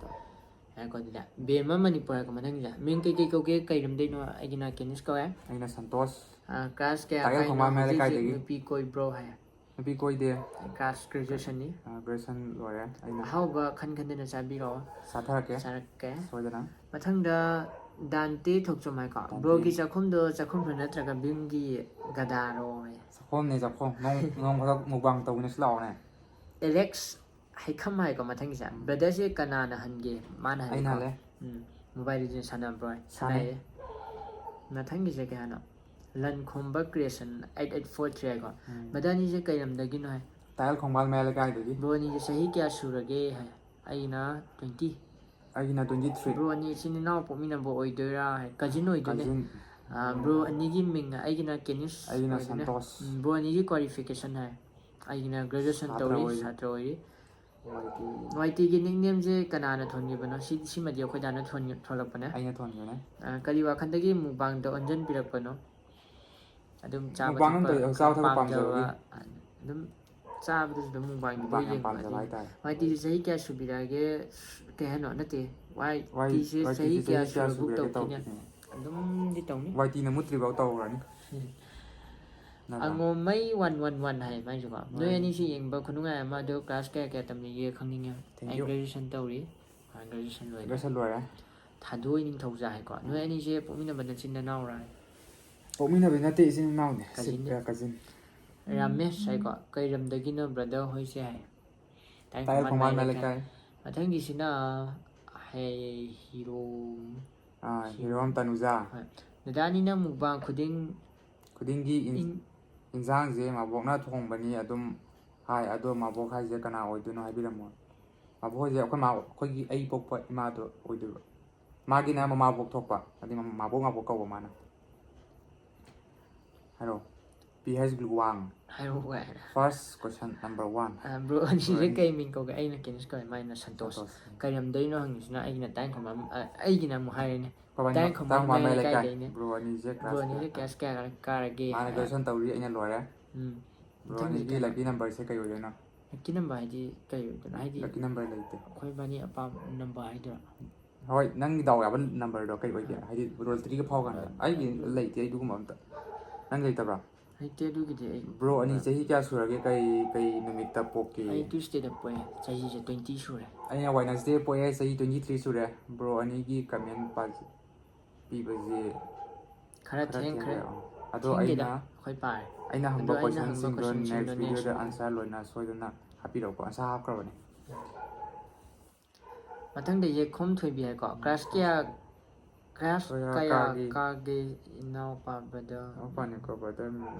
ꯉꯥꯏꯈꯣ ꯑꯗꯨꯗꯤ꯫ ꯕꯦꯝꯃ ꯃꯅꯤꯄꯨꯔ ꯍꯥꯏꯀꯣ ꯃꯊꯪꯒꯤꯁꯦ꯫ ꯃꯤꯡ ꯀꯩꯀꯩ ꯀꯧꯒꯦ? ꯀꯩ ꯂꯝꯗꯩꯅꯣ? ꯑꯩꯒꯤꯅ ꯀꯦꯅꯤꯁ ꯀꯧꯋꯦ꯫ ꯑꯩꯅ ꯁꯟꯇꯣꯁ꯫ ꯑꯥ, ꯀ꯭ꯂꯥꯁ ꯀꯌꯥ ꯇꯥꯏꯒ ꯀꯥꯏꯅꯣ? ꯈꯣꯡꯕꯥꯟ ꯃꯌꯥꯏ ꯍꯧꯖꯤꯛ ꯍꯧꯖꯤꯛ ꯂꯩꯀꯥꯏꯗꯒꯤ꯫ ꯅꯨꯄꯤ ꯀꯣꯏꯕ꯭ꯔꯣ ꯍꯥꯏ꯫ ꯅꯨꯄꯤ ꯀꯣꯏꯗꯦ꯫ ꯀ꯭ꯂꯥꯁ ꯒ꯭ꯔꯦꯖꯨꯑꯦꯁꯟꯅꯤ꯫ ꯑꯥ, ꯒ꯭ꯔꯦꯖꯨꯑꯦꯁꯟ ꯂꯣꯏꯔꯦ꯫ ꯑꯩꯅ ꯑꯍꯥꯎꯕ ꯈꯟ ꯈꯟꯗꯅ ꯆꯥꯕꯤꯔꯛꯑꯣ꯫ ꯆꯥꯊꯔꯛꯀꯦ꯫ ꯆꯥꯔꯛꯀꯦ꯫ ꯁꯣꯏꯗꯅ꯫ ꯃꯊꯪꯗ ꯗꯥꯟꯇꯦ ꯊꯣꯛꯆꯣꯝ ꯍꯥꯏꯀꯣ꯫ ꯗꯥꯟꯇꯦ꯫ ꯕ꯭ꯔꯣꯒꯤ ꯆꯥꯛꯈꯨꯝꯗꯣ ꯆꯥꯛꯈꯨꯝ ꯅꯠꯇ꯭ꯔꯒ ꯚꯤꯝꯒꯤ ꯒꯗꯥꯔꯣ ꯍꯥꯏ꯫ ꯆꯥꯛꯈꯨꯝꯅꯦ, ꯆꯥꯛꯈꯨꯝ꯫ ꯅꯣꯡ, ꯅꯣꯡ ꯈꯨꯗꯛ ꯃꯨꯛꯕꯥꯡ ꯇꯧꯃꯤꯟꯅꯁꯤ ꯂꯥꯛꯑꯣꯅꯦ꯫ ꯑꯦꯂꯦꯛꯁ ꯍꯩꯈꯝ ꯍꯥꯏꯀꯣ ꯃꯊꯪꯒꯤꯁꯦ꯫ ꯎꯝ꯫ ꯕ꯭ꯔꯗꯔꯁꯦ ꯀꯅꯥꯅ ꯍꯟꯒꯦ? ꯃꯥꯅ ꯑꯩꯅ ꯍꯜꯂꯤꯀꯣ꯫ ꯍꯜꯂꯦ꯫ ꯎꯝ꯫ ꯃꯣꯕꯥꯏꯜ ꯂꯤꯖꯦꯟ ꯁꯥꯟꯅꯕ꯭ꯔꯣ? ꯁꯥꯟꯅꯩ꯫ ꯁꯥꯟꯅꯩꯌꯦ꯫ ꯃꯊꯪꯒꯤꯁꯦ ꯀꯌꯥꯅꯣ? ꯂꯟ ꯈꯣꯝꯕ creation eight eight four three ꯍꯥꯏꯀꯣ꯫ ꯎꯝ꯫ ꯕ꯭ꯔꯗꯔ ꯑꯅꯤꯁꯦ ꯀꯩ ꯂꯝꯗꯒꯤꯅꯣ ꯍꯥꯏ? ꯇꯥꯏꯌꯦꯜ ꯈꯣꯡꯕꯥꯜ ꯃꯌꯥꯏ ꯂꯩꯀꯥꯏꯗꯒꯤ꯫ ꯕ꯭ꯔꯣ ꯑꯅꯤꯁꯦ ꯆꯍꯤ ꯀꯌꯥ ꯁꯨꯔꯒꯦ ꯍꯥꯏ? ꯑꯩꯅ ꯇ꯭ꯋꯦꯟꯇꯤ꯫ ꯑꯩꯒꯤꯅ ꯇ꯭ꯋꯦꯟꯇꯤ ꯊ꯭ꯔꯤ꯫ ꯕ꯭ꯔꯣ ꯑꯅꯤ ꯏꯆꯤꯟ ꯏꯅꯥꯎ ꯄꯣꯛꯃꯤꯟꯅꯕ ꯑꯣꯏꯗꯣꯏꯔꯥ ꯍꯥꯏ? ꯀꯖꯤꯟ ꯑꯣꯏꯗꯣꯏꯅꯦ꯫ ꯀꯖꯤꯟ꯫ ꯑꯥ, ꯕ꯭ꯔꯣ ꯑꯅꯤꯒꯤ ꯃꯤꯡ ꯑꯩꯒꯤꯅ ꯀꯦꯅꯤꯁ ꯑꯩꯒꯤꯅ ꯑꯣꯏꯗꯣꯏꯅꯦ꯫ ꯁꯟꯇꯣꯁ꯫ ꯎꯝ, ꯕ꯭ꯔꯣ ꯑꯅꯤꯒꯤ ꯀ꯭ꯋꯥꯂꯤꯐꯤꯀꯦꯁꯟ ꯍꯥꯏ? ꯑꯩꯒꯤꯅ graduation ꯁꯥꯇ꯭ꯔ ꯇꯧꯔꯤ, ꯑꯣꯏꯔꯤ꯫ ꯁꯥꯇ꯭ꯔ ꯑꯣꯏꯔꯤ꯫ ꯋꯥꯏ ꯇꯤ ꯋꯥꯏ ꯇꯤꯒꯤ nicknameꯁꯦ ꯀꯅꯥꯅ ꯊꯣꯟꯈꯤꯕꯅꯣ? ꯁꯤ, ꯁꯤꯃꯗꯤ ꯑꯩꯈꯣꯏ ꯗꯥꯅ ꯊꯣꯟ-, ꯊꯣꯜꯂꯛꯄꯅꯦ꯫ ꯑꯩꯅ ꯊꯣꯟꯈꯤꯕꯅꯦ꯫ ꯑ, ꯀꯔꯤ ꯋꯥꯈꯜꯗꯒꯤ mukbangꯗ ꯑꯣꯟꯁꯤꯟꯕꯤꯔꯛꯄꯅꯣ? ꯑꯗꯨꯝ ꯆꯥꯕ Mukbang ꯊꯛꯄ ꯇꯧ-, ꯆꯥꯕ ꯊꯛꯄ ꯄꯥꯝꯖꯕ, ꯄꯥꯝꯖꯕꯒꯤ꯫ ꯑꯗꯨꯝ ꯆꯥꯕꯗꯁꯨ ꯑꯗꯨꯝ mukbangꯗꯤ Mukbang ꯂꯣꯏ ꯌꯥꯝ ꯌꯦꯡꯕ꯫ ꯄꯥꯝꯖꯕ ꯑꯗꯨꯝ ꯍꯥꯏꯇꯥꯔꯦ꯫ ꯋꯥꯏ ꯇꯤꯁꯦ ꯆꯍꯤ ꯀꯌꯥ ꯁꯨꯕꯤꯔꯛꯑꯒꯦ? ꯀꯩ ꯍꯥꯏꯅꯣ? ꯅꯠꯇꯦ, ꯋꯥꯏ ꯇꯤꯁꯦ ꯋꯥꯏ ꯆꯍꯤ ꯇꯤꯁꯦ ꯀꯌꯥ ꯆꯍꯤ ꯀꯌꯥ ꯁꯨꯔꯕꯨꯛ ꯁꯨꯕꯤꯔꯒꯦ ꯇꯧꯈꯤꯅꯦ? ꯇꯧꯈꯤꯅꯦ? ꯑꯗꯨꯝꯗꯤ ꯇꯧꯅꯤ꯫ ꯋꯥꯏ ꯇꯤꯅ ꯃꯨꯠꯇ꯭ꯔꯤꯐꯥꯎ ꯇꯧꯈ꯭ꯔꯅꯤ꯫ ꯅꯠꯇ꯭ꯔꯥ? ꯑꯉꯣꯝꯃꯩ one one one ꯍꯥꯏ ꯃꯥꯏꯁꯨꯀꯣ꯫ ꯅꯣꯏ ꯃꯥꯅꯤ꯫ ꯑꯅꯤꯁꯤ ꯌꯦꯡꯕ ꯈꯨꯅꯨꯡꯉꯥꯏ ꯑꯃ, ꯑꯗꯣ class ꯀꯌꯥ ꯀꯌꯥ ꯇꯝꯂꯤꯒꯦ ꯈꯪꯅꯤꯡꯉꯦ꯫ Thank ꯑꯩ you꯫ Graduation ꯇꯧꯔꯤ꯫ ꯑ, graduation ꯂꯣꯏꯔꯦ꯫ Graduation ꯂꯣꯏꯔꯦ꯫ ꯊꯥꯗꯣꯏ ꯅꯤꯡꯊꯧꯖꯥ ꯍꯥꯏꯀꯣ꯫ ꯅꯣꯏ ꯑꯅꯤꯁꯦ ꯄꯣꯛꯃꯤꯟꯅꯕ ꯅꯆꯤꯟ ꯅꯅꯥꯎꯔꯥ? ꯄꯣꯛꯃꯤꯟꯅꯕ ꯅꯠꯇꯦ, ꯏꯆꯤꯟ ꯏꯅꯥꯎꯅꯦ꯫ Cousinꯅꯦ꯫ ꯁꯤꯞ-, cousin꯫ ꯔꯥꯃꯦꯁ ꯍꯥꯏꯀꯣ꯫ ꯀꯩ ꯂꯝꯗꯒꯤꯅꯣ brother ꯍꯣꯏꯁꯦ ꯍꯥꯏ꯫ ꯇꯥꯏ ꯇꯥꯏ ꯈꯣꯡꯕꯥꯟ ꯈꯣꯡꯕꯥꯟ ꯃꯌꯥꯏ ꯂꯩꯀꯥꯏ꯫ ꯂꯩꯀꯥꯏ꯫ ꯃꯊꯪꯒꯤꯁꯤꯅ ꯍꯦ ꯍꯤꯔꯣꯝ꯫ ꯑꯥ, ꯍꯤꯔꯣꯝ ꯇꯅꯨꯖꯥ꯫ ꯍꯣꯏ꯫ ꯗꯗꯥꯅꯤꯅ mukbang ꯈꯨꯗꯤꯡ ꯈꯨꯗꯤꯡꯒꯤ ꯏꯟ-, ꯏꯟ- ꯏꯟꯁꯥꯡꯁꯦ ꯃꯕꯣꯛꯅ ꯊꯣꯡꯕꯅꯤ ꯑꯗꯨꯝ ꯍꯥꯏ, ꯑꯗꯣ ꯃꯕꯣꯛ ꯍꯥꯏꯁꯦ ꯀꯅꯥ ꯑꯣꯏꯗꯣꯏꯅꯣ ꯍꯥꯏꯕꯤꯔꯝꯃꯣ꯫ ꯃꯕꯣꯛ ꯍꯥꯏꯁꯦ ꯑꯩꯈꯣꯏ ꯃꯥ-, ꯑꯩꯈꯣꯏꯒꯤ ꯑꯩ ꯄꯣꯛꯄ ꯏꯃꯥꯗꯣ ꯑꯣꯏꯗꯣꯏꯕ꯫ ꯃꯥꯒꯤꯅ ꯃꯃꯥꯕꯣꯛ ꯊꯣꯛꯄ, ꯍꯥꯏꯗꯤ ꯃ-, ꯃꯕꯣꯛ ꯃꯕꯣꯛ ꯀꯧꯕ ꯃꯥꯅ꯫ ꯍꯥꯏꯔꯣ꯫ ꯄꯤ ꯍꯩꯆ ꯒ꯭ꯂꯨꯋꯥꯡ꯫ ꯍꯥꯏꯔꯛꯑꯣ ꯀꯥꯏꯅ꯫ First question number one꯫ ꯑ, bro ꯑꯅꯤꯁꯦ Bro ꯑꯅꯤ- ꯀꯩ ꯃꯤꯡ ꯀꯧꯒꯦ? ꯑꯩꯅ ꯀꯦꯅꯤꯁ ꯀꯧꯋꯦ, ꯃꯥꯏꯅ ꯁꯟꯇꯣꯁ꯫ ꯁꯟꯇꯣꯁ꯫ ꯀꯩ ꯂꯝꯗꯩꯅꯣ ꯍꯪꯉꯤꯁꯤꯅ ꯑꯩꯒꯤꯅ ꯇꯥꯏ ꯈꯨꯝꯕꯝ-, ꯑ, ꯑꯩꯒꯤꯅ ꯑꯃꯨꯛ ꯍꯥꯏꯔꯦꯅꯦ꯫ ꯈꯣꯏꯕꯥꯅꯤ ꯇꯥꯏ ꯇꯥꯡ ꯈꯨꯝꯕꯝ ꯃꯥꯟꯕ ꯃꯌꯥꯏ ꯂꯩꯀꯥꯏ꯫ ꯂꯩꯀꯥꯏꯗꯩꯅꯦ꯫ Bro ꯑꯅꯤꯁꯦ Bro ꯑꯅꯤꯁꯦ class class ꯀꯌꯥ ꯀꯥꯔꯒꯦ? ꯃꯥꯅ graduation ꯇꯧꯔꯤ, ꯑꯩꯅ ꯂꯣꯏꯔꯦ꯫ ꯎꯝ꯫ Bro ꯃꯊꯪꯒꯤꯗꯤ ꯑꯅꯤꯒꯤ ꯀꯩꯅꯣ? lucky numberꯁꯦ ꯀꯩ ꯑꯣꯏꯗꯣꯏꯅꯣ? Lucky number ꯍꯥꯏꯗꯤ ꯀꯩ ꯑꯣꯏꯗꯣꯏꯅꯣ? ꯍꯥꯏꯗꯤ Lucky number ꯂꯩꯇꯦ꯫ ꯑꯩꯈꯣꯏ ꯏꯕꯥꯅꯤ ꯑꯄꯥꯝꯕ number ꯍꯥꯏꯗꯣꯏꯔꯥ? ꯍꯣꯏ, ꯅꯪꯒꯤ ꯗꯥꯎ ꯌꯥꯕ numberꯗꯣ ꯀꯩ ꯑꯣꯏꯒꯦ? ꯍꯥꯏꯗꯤ lotteryꯒ ꯐꯥꯎꯀꯥꯟꯗ꯫ ꯑꯩꯒꯤ ꯂꯩꯇꯦ ꯑꯗꯨꯒꯨꯝꯕ ꯑꯝꯇ꯫ ꯅꯪ ꯂꯩꯇꯕ꯭ꯔꯥ? ꯂꯩꯇꯦ ꯑꯗꯨꯒꯤꯗꯤ ꯑꯩ꯫ Bro ꯑꯅꯤ ꯆꯍꯤ ꯀꯌꯥ ꯁꯨꯔꯒꯦ? ꯀꯩ, ꯀꯩ ꯅꯨꯃꯤꯠꯇ ꯄꯣꯛꯀꯦ? ꯑꯩ Tuesdayꯗ ꯄꯣꯛꯑꯦ, ꯆꯍꯤꯁꯦ twenty ꯁꯨꯔꯦ꯫ ꯑꯩꯅ Wednesday ꯄꯣꯛꯑꯦ, ꯆꯍꯤ twenty three ꯁꯨꯔꯦ꯫ Bro ꯑꯅꯤꯒꯤ comment ꯄꯥꯖ-, ꯄꯤꯕꯁꯦ ꯈꯔ ꯈꯔ ꯊꯦꯡꯈ꯭ꯔꯦ꯫ ꯊꯦꯡꯈ꯭ꯔꯦ꯫ ꯑꯗꯣ ꯊꯦꯡꯗꯦꯗ, ꯑꯩꯅ, ꯑꯩꯈꯣꯏ ꯄꯥꯔꯦ꯫ ꯑꯩꯅ ꯑꯗꯣ ꯍꯪꯕ ꯑꯩꯅ ꯍꯪꯕ questionꯁꯤꯡꯗꯣ questionꯁꯤꯡꯗꯣ next next videoꯗ videoꯗ answer ꯂꯣꯏꯅ ꯁꯣꯏꯗꯅ ꯍꯥꯞꯄꯤꯔꯛꯎꯀꯣ꯫ Answer ꯍꯥꯞꯈ꯭ꯔꯕꯅꯦ꯫ ꯃꯊꯪꯗ ꯌꯦꯛꯈꯣꯝ ꯊꯣꯏꯕꯤ ꯍꯥꯏꯀꯣ꯫ Class ꯀꯌꯥ, class ꯀꯌꯥ ꯀꯌꯥ ꯀꯥꯒꯦ? ꯀꯥꯒꯦ ꯏꯅꯥꯎꯄꯥ, brother? ꯏꯅꯥꯎꯄꯥꯅꯤꯀꯣ, brother꯫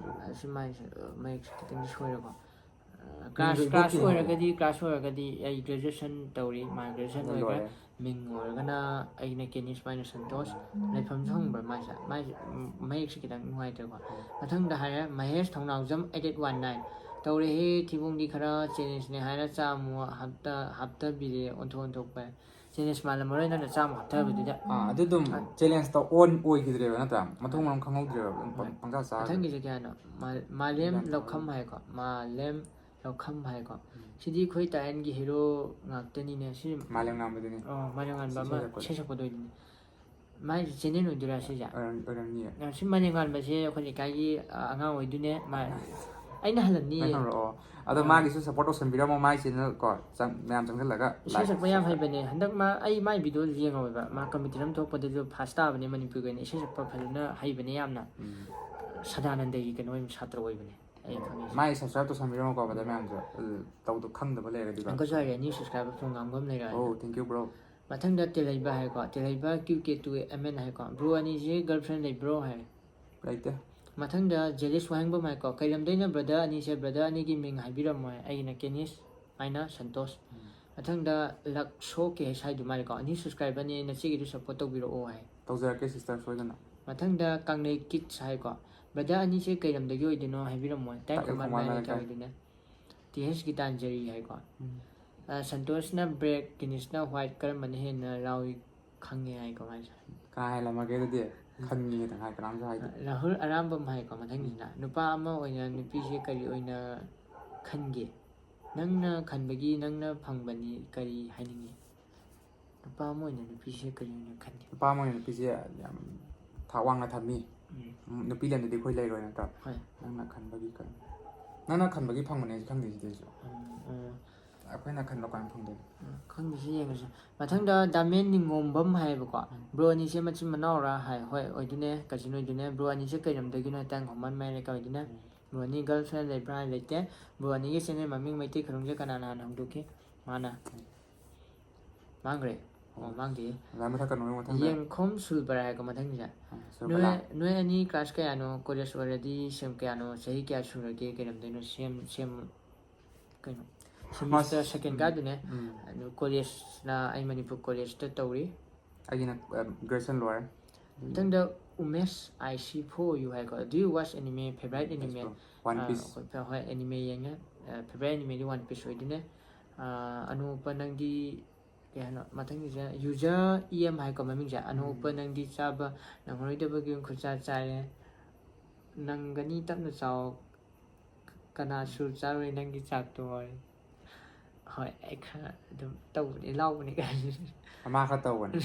ꯑꯁꯤ ꯃꯥꯏꯁꯦ, ꯑ, ꯃꯌꯦꯛꯁꯦ ꯈꯤꯇꯪꯗꯤ ꯁꯣꯏꯔꯦꯀꯣ꯫ ꯑ, ꯃꯤꯡꯗꯣ class, ꯏꯕꯣꯛꯀꯤ class ꯍꯥꯏꯌꯦ꯫ ꯑꯣꯏꯔꯒꯗꯤ, class ꯑꯣꯏꯔꯒꯗꯤ ꯑꯩ graduation ꯇꯧꯔꯤ, ꯃꯥ graduation ꯂꯣꯏꯈ꯭ꯔꯦ꯫ ꯂꯣꯏꯔꯦ꯫ ꯃꯤꯡ ꯑꯣꯏꯔꯒꯅ ꯑꯩꯅ ꯀꯦꯅꯤꯁ ꯃꯥꯏꯅ ꯁꯟꯇꯣꯁ꯫ ꯂꯩꯐꯝꯁꯨ ꯍꯪꯕ꯭ꯔꯥ ꯃꯥꯏꯁꯦ? ꯃꯥꯏꯁꯦ, ꯎꯝ, ꯃꯌꯦꯛꯁꯦ ꯈꯤꯇꯪ ꯅꯨꯡꯉꯥꯏꯇ꯭ꯔꯦꯀꯣ꯫ ꯃꯊꯪꯗ ꯍꯥꯏꯔꯦ ꯃꯍꯦꯁ ꯊꯧꯅꯥꯎꯖꯝ eight eight one nine꯫ ꯇꯧꯔꯦꯍꯦ ꯊꯤꯕꯣꯡꯗꯤ ꯈꯔ ꯆꯦꯂꯦꯟꯖꯅꯦ ꯍꯥꯏꯔ ꯆꯥꯝꯃ ꯍꯥꯞꯇ ꯍꯥꯞꯇꯕꯤꯔꯦ ꯑꯣꯟꯊꯣꯛ ꯑꯣꯟꯊꯣꯛꯄ ꯆꯦꯂꯦꯟꯖ ꯃꯥꯜꯂꯝꯃꯔꯣꯏ ꯅꯪꯅ ꯆꯥꯝꯃ ꯍꯥꯞꯇꯕꯗꯨꯗ ꯑꯥ ꯑꯗꯨ ꯑꯗꯨꯝ ꯆꯦꯂꯦꯟꯖꯇ ꯑꯣꯟ ꯑꯣꯏꯈꯤꯗ꯭ꯔꯦꯕ ꯅꯠꯇ꯭ꯔꯥ ꯃꯊꯣꯡ ꯃꯔꯝ ꯈꯪꯍꯧꯗ꯭ꯔꯦꯕ ꯑꯗꯨꯝ ꯄꯪ- ꯄꯪꯆꯥ ꯆꯥꯔꯒ ꯃꯊꯪꯒꯤꯁꯦ ꯀꯌꯥꯅꯣ ꯃꯥ- ꯃꯥꯂꯦꯝ ꯒ꯭ꯌꯥꯟ ꯇꯥꯍꯧꯗ꯭ꯔꯦ꯫ ꯂꯧꯈꯝ ꯍꯥꯏꯀꯣ ꯃꯥꯂꯦꯝ ꯂꯧꯈꯝ ꯍꯥꯏꯀꯣ ꯎꯝ. ꯁꯤꯗꯤ ꯑꯩꯈꯣꯏ ꯇꯥꯏꯟꯒꯤ ꯍꯦꯔꯣ ꯉꯥꯛꯇꯅꯤꯅꯦ ꯁꯤ ꯃꯥꯂꯦꯝ ꯉꯥꯟꯕꯗꯨꯅꯤ ꯑꯣ ꯃꯥꯂꯦꯝꯉꯥꯟꯕ ꯏꯁꯩ ꯑꯃ ꯁꯛꯄꯗꯣ꯫ ꯏꯁꯩ ꯁꯛꯄꯗꯣꯏꯅꯤꯅꯦ ꯃꯥꯏꯁꯦ ꯆꯦꯟꯅꯦꯜ ꯑꯣꯏꯗꯣꯏꯔꯥ ꯁꯤꯁꯦ ꯑꯣꯏꯔꯝ- ꯑꯣꯏꯔꯝꯅꯤꯌꯦ ꯁꯤ ꯃꯥꯂꯦꯝꯉꯥꯟꯕꯁꯦ ꯑꯩꯈꯣꯏ ꯂꯩꯀꯥꯏꯒꯤ ꯑ, ꯑꯉꯥꯡ ꯑꯣꯏꯗꯣꯏꯅꯦ ꯃꯥ ꯑꯩꯅ ꯍꯜꯂꯝꯅꯤꯌꯦ ꯅꯪ ꯍꯧꯔꯛꯑꯣ ꯑꯗꯣ ꯑꯥ. ꯃꯥꯒꯤꯁꯨ ꯁꯞꯄꯣꯔꯠ ꯇꯧꯁꯟꯕꯤꯔꯝꯃꯣ ꯃꯥꯏ ꯆꯦꯅꯦꯜ ꯀꯣ ꯆꯪ- ꯃꯌꯥꯝ ꯆꯪꯁꯤꯜꯂꯒ ꯏꯁꯩ like, ꯁꯛꯄ ꯌꯥꯝ subscribe. ꯍꯩꯕꯅꯦ ꯍꯟꯗꯛ ꯃꯥ ꯑꯩ ꯃꯥꯏ ꯚꯤꯗꯤꯑꯣ ꯌꯦꯡꯉꯝꯃꯦꯕ ꯃꯥ ꯀꯝꯄꯤꯇꯤꯁꯟ ꯊꯣꯛꯄꯗꯁꯨ ꯐꯥꯔꯁ ꯇꯥꯕꯅꯦ ꯃꯅꯤꯄꯨꯔꯒꯤ ꯑꯣꯏꯅ ꯏꯁꯩ ꯁꯛꯄ ꯐꯖꯅ ꯍꯩꯕꯅꯦ ꯌꯥꯝꯅ ꯎꯝ. ꯁꯗꯥꯅꯟꯗꯒꯤ ꯀꯩꯅꯣ ꯑꯣꯏꯅ ꯁꯥꯇ꯭ꯔ ꯑꯣꯏꯕꯅꯦ ꯑꯩꯅ ꯈꯪꯉꯤꯁꯦ ꯃꯥꯏ ꯁꯕꯁꯀ꯭ꯔꯥꯏꯕ ꯇꯧꯁꯟꯕꯤꯔꯝꯃꯣꯀꯣ ꯕ꯭ꯔꯗꯔ ꯃꯌꯥꯝꯁꯨ ꯑꯗꯨ ꯇꯧꯗ ꯈꯪꯗꯕ ꯂꯩꯔꯒꯗꯤꯀꯣ ꯑꯪꯀꯜꯁꯨ ꯍꯥꯏꯔꯦ ꯅ꯭ꯌꯨ ꯁꯕꯁꯀ꯭ꯔꯥꯏꯕꯔ ꯐꯣꯟ ꯉꯥꯡꯕ ꯑꯃ ꯂꯩꯔꯦ ꯑꯣ ꯊꯦꯡꯀ꯭ꯌꯨ ꯕ꯭ꯔꯣ ꯃꯊꯪꯗ ꯇꯦꯂꯩꯕ ꯍꯥꯏꯀꯣ ꯇꯦꯂꯩꯕ Q K to M N ꯍꯥꯏꯀꯣ ꯕ꯭ꯔꯣ ꯑꯅꯤꯁꯦ ꯒꯔꯜ ꯐ꯭ꯔꯦꯟ ꯂꯩꯕ꯭ꯔꯣ ꯍꯥꯏ ꯂꯩꯇꯦ ꯃꯊꯪꯗ ꯖꯦꯂꯤꯁ ꯋꯥꯍꯦꯡꯕꯝ ꯍꯥꯏꯀꯣ ꯀꯩ ꯂꯝꯗꯩꯅꯣ ꯕ꯭ꯔꯗꯔ ꯑꯅꯤꯁꯦ ꯕ꯭ꯔꯗꯔ ꯑꯅꯤꯒꯤ ꯃꯤꯡ ꯍꯥꯏꯕꯤꯔꯝꯃꯣ ꯍꯥꯏ ꯑꯩꯒꯤꯅ ꯀꯦꯅꯤꯁ ꯑꯩꯅ ꯁꯟꯇꯣꯁ ꯃꯊꯪꯗ ꯂꯛꯁꯣ ꯀꯦ ꯑꯦꯁ ꯍꯥꯏꯗꯨ ꯃꯥꯜꯂꯦꯀꯣ ꯑꯅꯤ ꯁꯕꯁꯀ꯭ꯔꯥꯏꯕꯔꯅꯦ ꯅꯆꯦꯒꯤꯗꯨ ꯁꯞꯄꯣꯔꯠ ꯇꯧꯕꯤꯔꯛꯑꯣ ꯍꯥꯏ ꯇꯧꯖꯔꯛꯀꯦ ꯁꯤꯁꯇꯔ ꯁꯣꯏꯗꯅ ꯃꯊꯪꯗ ꯀꯪꯂꯩ ꯀꯤꯠꯁ ꯍꯥꯏꯀꯣ ꯕ꯭ꯔꯗꯔ ꯑꯅꯤꯁꯦ ꯀꯩ ꯂꯝꯗꯒꯤ ꯑꯣꯏꯗꯣꯏꯅꯣ ꯍꯥꯏꯕꯤꯔꯝꯃꯣ ꯇꯥꯏ ꯇꯥꯛꯏ ꯈꯣꯡꯕꯥꯟ ꯈꯣꯡꯕꯥꯟ ꯃꯌꯥꯏ ꯂꯩꯀꯥꯏ꯫ ꯂꯩꯀꯥꯏꯗꯨꯅꯦ ꯇꯤ ꯑꯩꯆ ꯒꯤꯇꯥꯟꯖꯔꯤ ꯍꯥꯏꯀꯣ ꯎꯝ. ꯑ, ꯁꯟꯇꯣꯁꯅ ꯕ꯭ꯔꯦꯛ ꯀꯤꯅꯤꯁꯅ ꯋꯥꯏꯠ ꯀꯔꯝꯕꯅ ꯍꯦꯟꯅ ꯂꯥꯎꯏ ꯈꯪꯉꯦ ꯍꯥꯏꯀꯣ ꯃꯥꯁꯦ ꯀꯥ ꯍꯦꯜꯂꯝꯃꯒꯦ ꯑꯗꯨꯗꯤ ꯈꯪꯉꯦ ꯇꯪꯈꯥꯏ ꯀꯅꯥꯝꯁꯨ ꯍꯥꯏꯗꯦ ꯔꯥꯍꯨꯜ ꯑꯔꯥꯝꯕꯝ ꯍꯥꯏꯀꯣ ꯃꯊꯪꯁꯤꯅ ꯅꯨꯄꯥ ꯑꯃ ꯑꯣꯏꯅ ꯅꯨꯄꯤꯁꯦ ꯀꯔꯤ ꯑꯣꯏꯅ ꯈꯟꯒꯦ ꯅꯪꯅ ꯈꯟꯕꯒꯤ ꯅꯪꯅ ꯐꯪꯕꯅꯤ ꯀꯔꯤ ꯍꯥꯏꯅꯤꯡꯉꯤ ꯅꯨꯄꯥ ꯑꯃ ꯑꯣꯏꯅ ꯅꯨꯄꯤꯁꯦ ꯀꯔꯤ ꯑꯣꯏꯅ ꯈꯟꯒꯦ ꯅꯨꯄꯥ ꯑꯃ ꯑꯣꯏꯅ ꯅꯨꯄꯤꯁꯦ ꯌꯥꯝ ꯊꯥꯛ ꯋꯥꯡꯅ ꯊꯝꯃꯤ ꯎꯝ. ꯎꯝ, ꯅꯨꯄꯤ ꯂꯩꯔꯝꯗꯗꯤ ꯑꯩꯈꯣꯏ ꯂꯩꯔꯣꯏ ꯅꯠꯇ꯭ꯔꯥ ꯍꯣꯏ ꯅꯪꯅ ꯈꯟꯕꯒꯤ ꯀꯩꯅꯣ ꯅꯪꯅ ꯈꯟꯕꯒꯤ ꯐꯪꯕꯅꯦ ꯑꯩꯁꯨ ꯈꯪꯗꯦ ꯁꯤꯗꯤ ꯑꯩꯁꯨ ꯎꯝ, ꯎꯝ. ꯑꯩꯈꯣꯏꯅ ꯈꯟꯕ ꯀꯃꯥꯏꯅ ꯐꯪꯗꯣꯏꯅꯣ ꯈꯪꯗꯦꯁꯤ ꯌꯦꯡꯉꯁꯤ ꯃꯊꯪꯗ ꯗꯥꯃꯦꯟ ꯅꯤꯉꯣꯝꯕꯝ ꯍꯥꯏꯌꯦꯕꯀꯣ ꯕ꯭ꯔꯣ ꯑꯅꯤꯁꯦ ꯃꯆꯤꯟ ꯃꯅꯥꯎꯔꯥ ꯍꯥꯏ ꯍꯣꯏ ꯑꯣꯏꯗꯣꯏꯅꯦ ꯀꯖꯤꯟ ꯑꯣꯏꯗꯣꯏꯅꯦ ꯕ꯭ꯔꯣ ꯑꯅꯤꯁꯦ ꯀꯩ ꯂꯝꯗꯒꯤꯅꯣ ꯍꯥꯏ ꯇꯥꯏ ꯈꯣꯡꯕꯥꯟ ꯃꯌꯥꯏ ꯂꯩꯀꯥꯏ ꯑꯣꯏꯗꯣꯏꯅꯦ ꯕ꯭ꯔꯣ ꯑꯅꯤ ꯒꯔꯜ ꯐ꯭ꯔꯦꯟ ꯂꯩꯕ꯭ꯔꯥ ꯍꯥꯏ ꯂꯩꯇꯦ ꯕ꯭ꯔꯣ ꯑꯅꯤꯒꯤ ꯆꯦꯅꯦꯜ ꯃꯃꯤꯡ ꯃꯩꯇꯩ ꯈꯨꯅꯨꯡꯁꯦ ꯀꯅꯥꯅ ꯍꯥꯟꯅ ꯍꯧꯗꯣꯛꯈꯤ ꯃꯥꯅ ꯃꯥꯡꯈ꯭ꯔꯦ ꯑꯣ ꯃꯥꯡꯗꯦ ꯑꯗꯨꯃꯥꯏ ꯃꯊꯛ ꯀꯩꯅꯣ ꯃꯊꯪꯗ ꯌꯦꯡꯈꯣꯝ ꯁꯨꯜꯕꯔꯥ ꯍꯥꯏꯀꯣ ꯃꯊꯪꯁꯦ ꯑ, ꯅꯣꯏ ꯁꯨꯔꯕꯂꯥ ꯅꯣꯏ ꯑꯅꯤ ꯀ꯭ꯂꯥꯁ ꯀꯌꯥꯅꯣ ꯀꯣꯂꯦꯖ ꯑꯣꯏꯔꯗꯤ ꯁꯦꯝ ꯀꯌꯥꯅꯣ ꯆꯍꯤ ꯀꯌꯥ ꯁꯨꯔꯒꯦ ꯀꯩ ꯂꯝꯗꯩꯅꯣ ꯁꯦꯝ ꯁꯦꯝ ꯀꯩꯅꯣ ꯁꯦꯃꯤꯁꯇꯔ ꯁꯦꯀꯦꯟ ꯀꯥꯗꯨꯅꯦ ꯎꯝ. ꯑꯗꯨ ꯀꯣꯂꯦꯖꯅ ꯑꯩ ꯃꯅꯤꯄꯨꯔ ꯀꯣꯂꯦꯖꯇ ꯇꯧꯔꯤ ꯑꯩꯒꯤꯅ ꯒ꯭ꯔꯦꯖꯨꯑꯦꯁꯟ ꯂꯣꯏꯔꯦ ꯃꯊꯪꯗ Umesh, I C four U ꯍꯥꯏꯀꯣ. Do you watch anime? Favorite anime? One ah, Piece. ꯑꯩꯈꯣꯏ ꯐ- ꯍꯣꯏ, anime ꯌꯦꯡꯉꯦ꯫ Favorite animeꯗꯤ One Piece ꯑꯣꯏꯗꯣꯏꯅꯦ꯫ ꯑꯥ, ꯑꯅꯣꯛꯄ, ꯅꯪꯗꯤ ꯀꯩ ꯍꯥꯏꯅꯣ ꯃꯊꯪꯒꯤꯁꯦ? User E M ꯍꯥꯏꯀꯣ ꯃꯃꯤꯡꯁꯦ꯫ "ꯑꯅꯣꯛꯄ, ꯅꯪꯗꯤ ꯆꯥꯕ ꯅꯪꯍꯧꯔꯣꯏꯗꯕꯒꯤ ꯈꯨꯠꯆꯥ ꯆꯥꯔꯦ꯫ ꯅꯪꯒꯅꯤ, ꯇꯞꯅ ꯆꯥꯎ꯫ ꯀꯅꯥꯁꯨ ꯆꯥꯔꯣꯏ ꯅꯪꯒꯤ ꯆꯥꯛꯇꯣ" ꯍꯥꯏ꯫ ꯍꯣꯏ, ꯑꯩ ꯈꯔ ꯑꯗꯨꯝ ꯇꯧꯕꯅꯦ, ꯂꯥꯎꯕꯅꯦ꯫ ꯑꯃ ꯈꯔ ꯇꯧꯕꯅꯦ꯫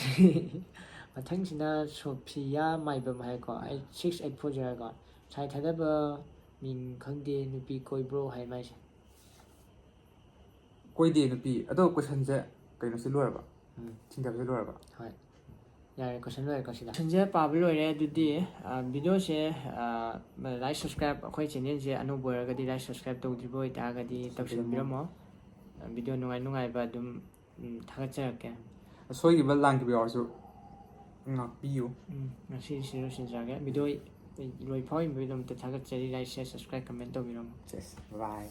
ꯃꯊꯪꯁꯤꯅ ꯁꯣꯐꯤꯌꯥ ꯃꯥꯏꯕꯝ ꯍꯥꯏꯀꯣ꯫ ꯑꯩ six eight four zero ꯍꯥꯏꯀꯣ꯫ "ꯁꯥꯏ ꯊꯥꯗꯕ ꯃꯤꯡ ꯈꯪꯗꯦ, ꯅꯨꯄꯤ ꯀꯣꯏꯕ꯭ꯔꯣ?" ꯍꯥꯏ ꯃꯥꯏꯁꯦ꯫ ꯀꯣꯏꯗꯦ ꯅꯨꯄꯤ꯫ ꯑꯗꯣ questionꯁꯦ ꯀꯩꯅꯣꯁꯦ ꯂꯣꯏꯔꯕ? ꯎꯝ꯫ ꯊꯤꯟꯊꯕꯁꯦ ꯂꯣꯏꯔꯕ? ꯍꯣꯏ, ꯌꯥꯔꯦ, question ꯂꯣꯏꯔꯦꯀꯣ ꯁꯤꯗ꯫ Questionꯁꯦ ꯄꯥꯕ ꯂꯣꯏꯔꯦ꯫ ꯑꯗꯨꯗꯤ ꯑ, videoꯁꯦ ꯑ, like, subscribe, ꯑꯩꯈꯣꯏ channelꯁꯦ ꯑꯅꯧꯕ ꯑꯣꯏꯔꯒꯗꯤ, like, subscribe ꯇꯧꯗ꯭ꯔꯤꯕ ꯑꯣꯏꯇꯥꯔꯒꯗꯤ ꯇꯧꯁꯤꯟꯕꯤꯔꯝꯃꯣ꯫ ꯑ, video ꯅꯨꯡꯉꯥꯏ ꯅꯨꯡꯉꯥꯏꯕ ꯑꯗꯨꯝ, ꯎꯝ, ꯊꯥꯒꯠꯆꯔꯛꯀꯦ꯫ ꯑꯁꯣꯏꯈꯤꯕ ꯂꯥꯟꯈꯤꯕ ꯌꯥꯎꯔꯁꯨ ꯉꯥꯛꯄꯤꯌꯨ꯫ ꯎꯝ, ꯉꯁꯤꯗꯤ ꯁꯤ ꯂꯣꯏꯁꯤꯟꯖꯔꯒꯦ꯫ Video ꯂꯣꯏ ꯐꯥꯎ ꯌꯦꯡꯕꯤꯕꯒꯤꯗꯃꯛꯇ ꯊꯥꯒꯠꯆꯔꯤ꯫ Like, share, subscribe, comment ꯇꯧꯕꯤꯔꯝꯃꯣ꯫ Yes, bye.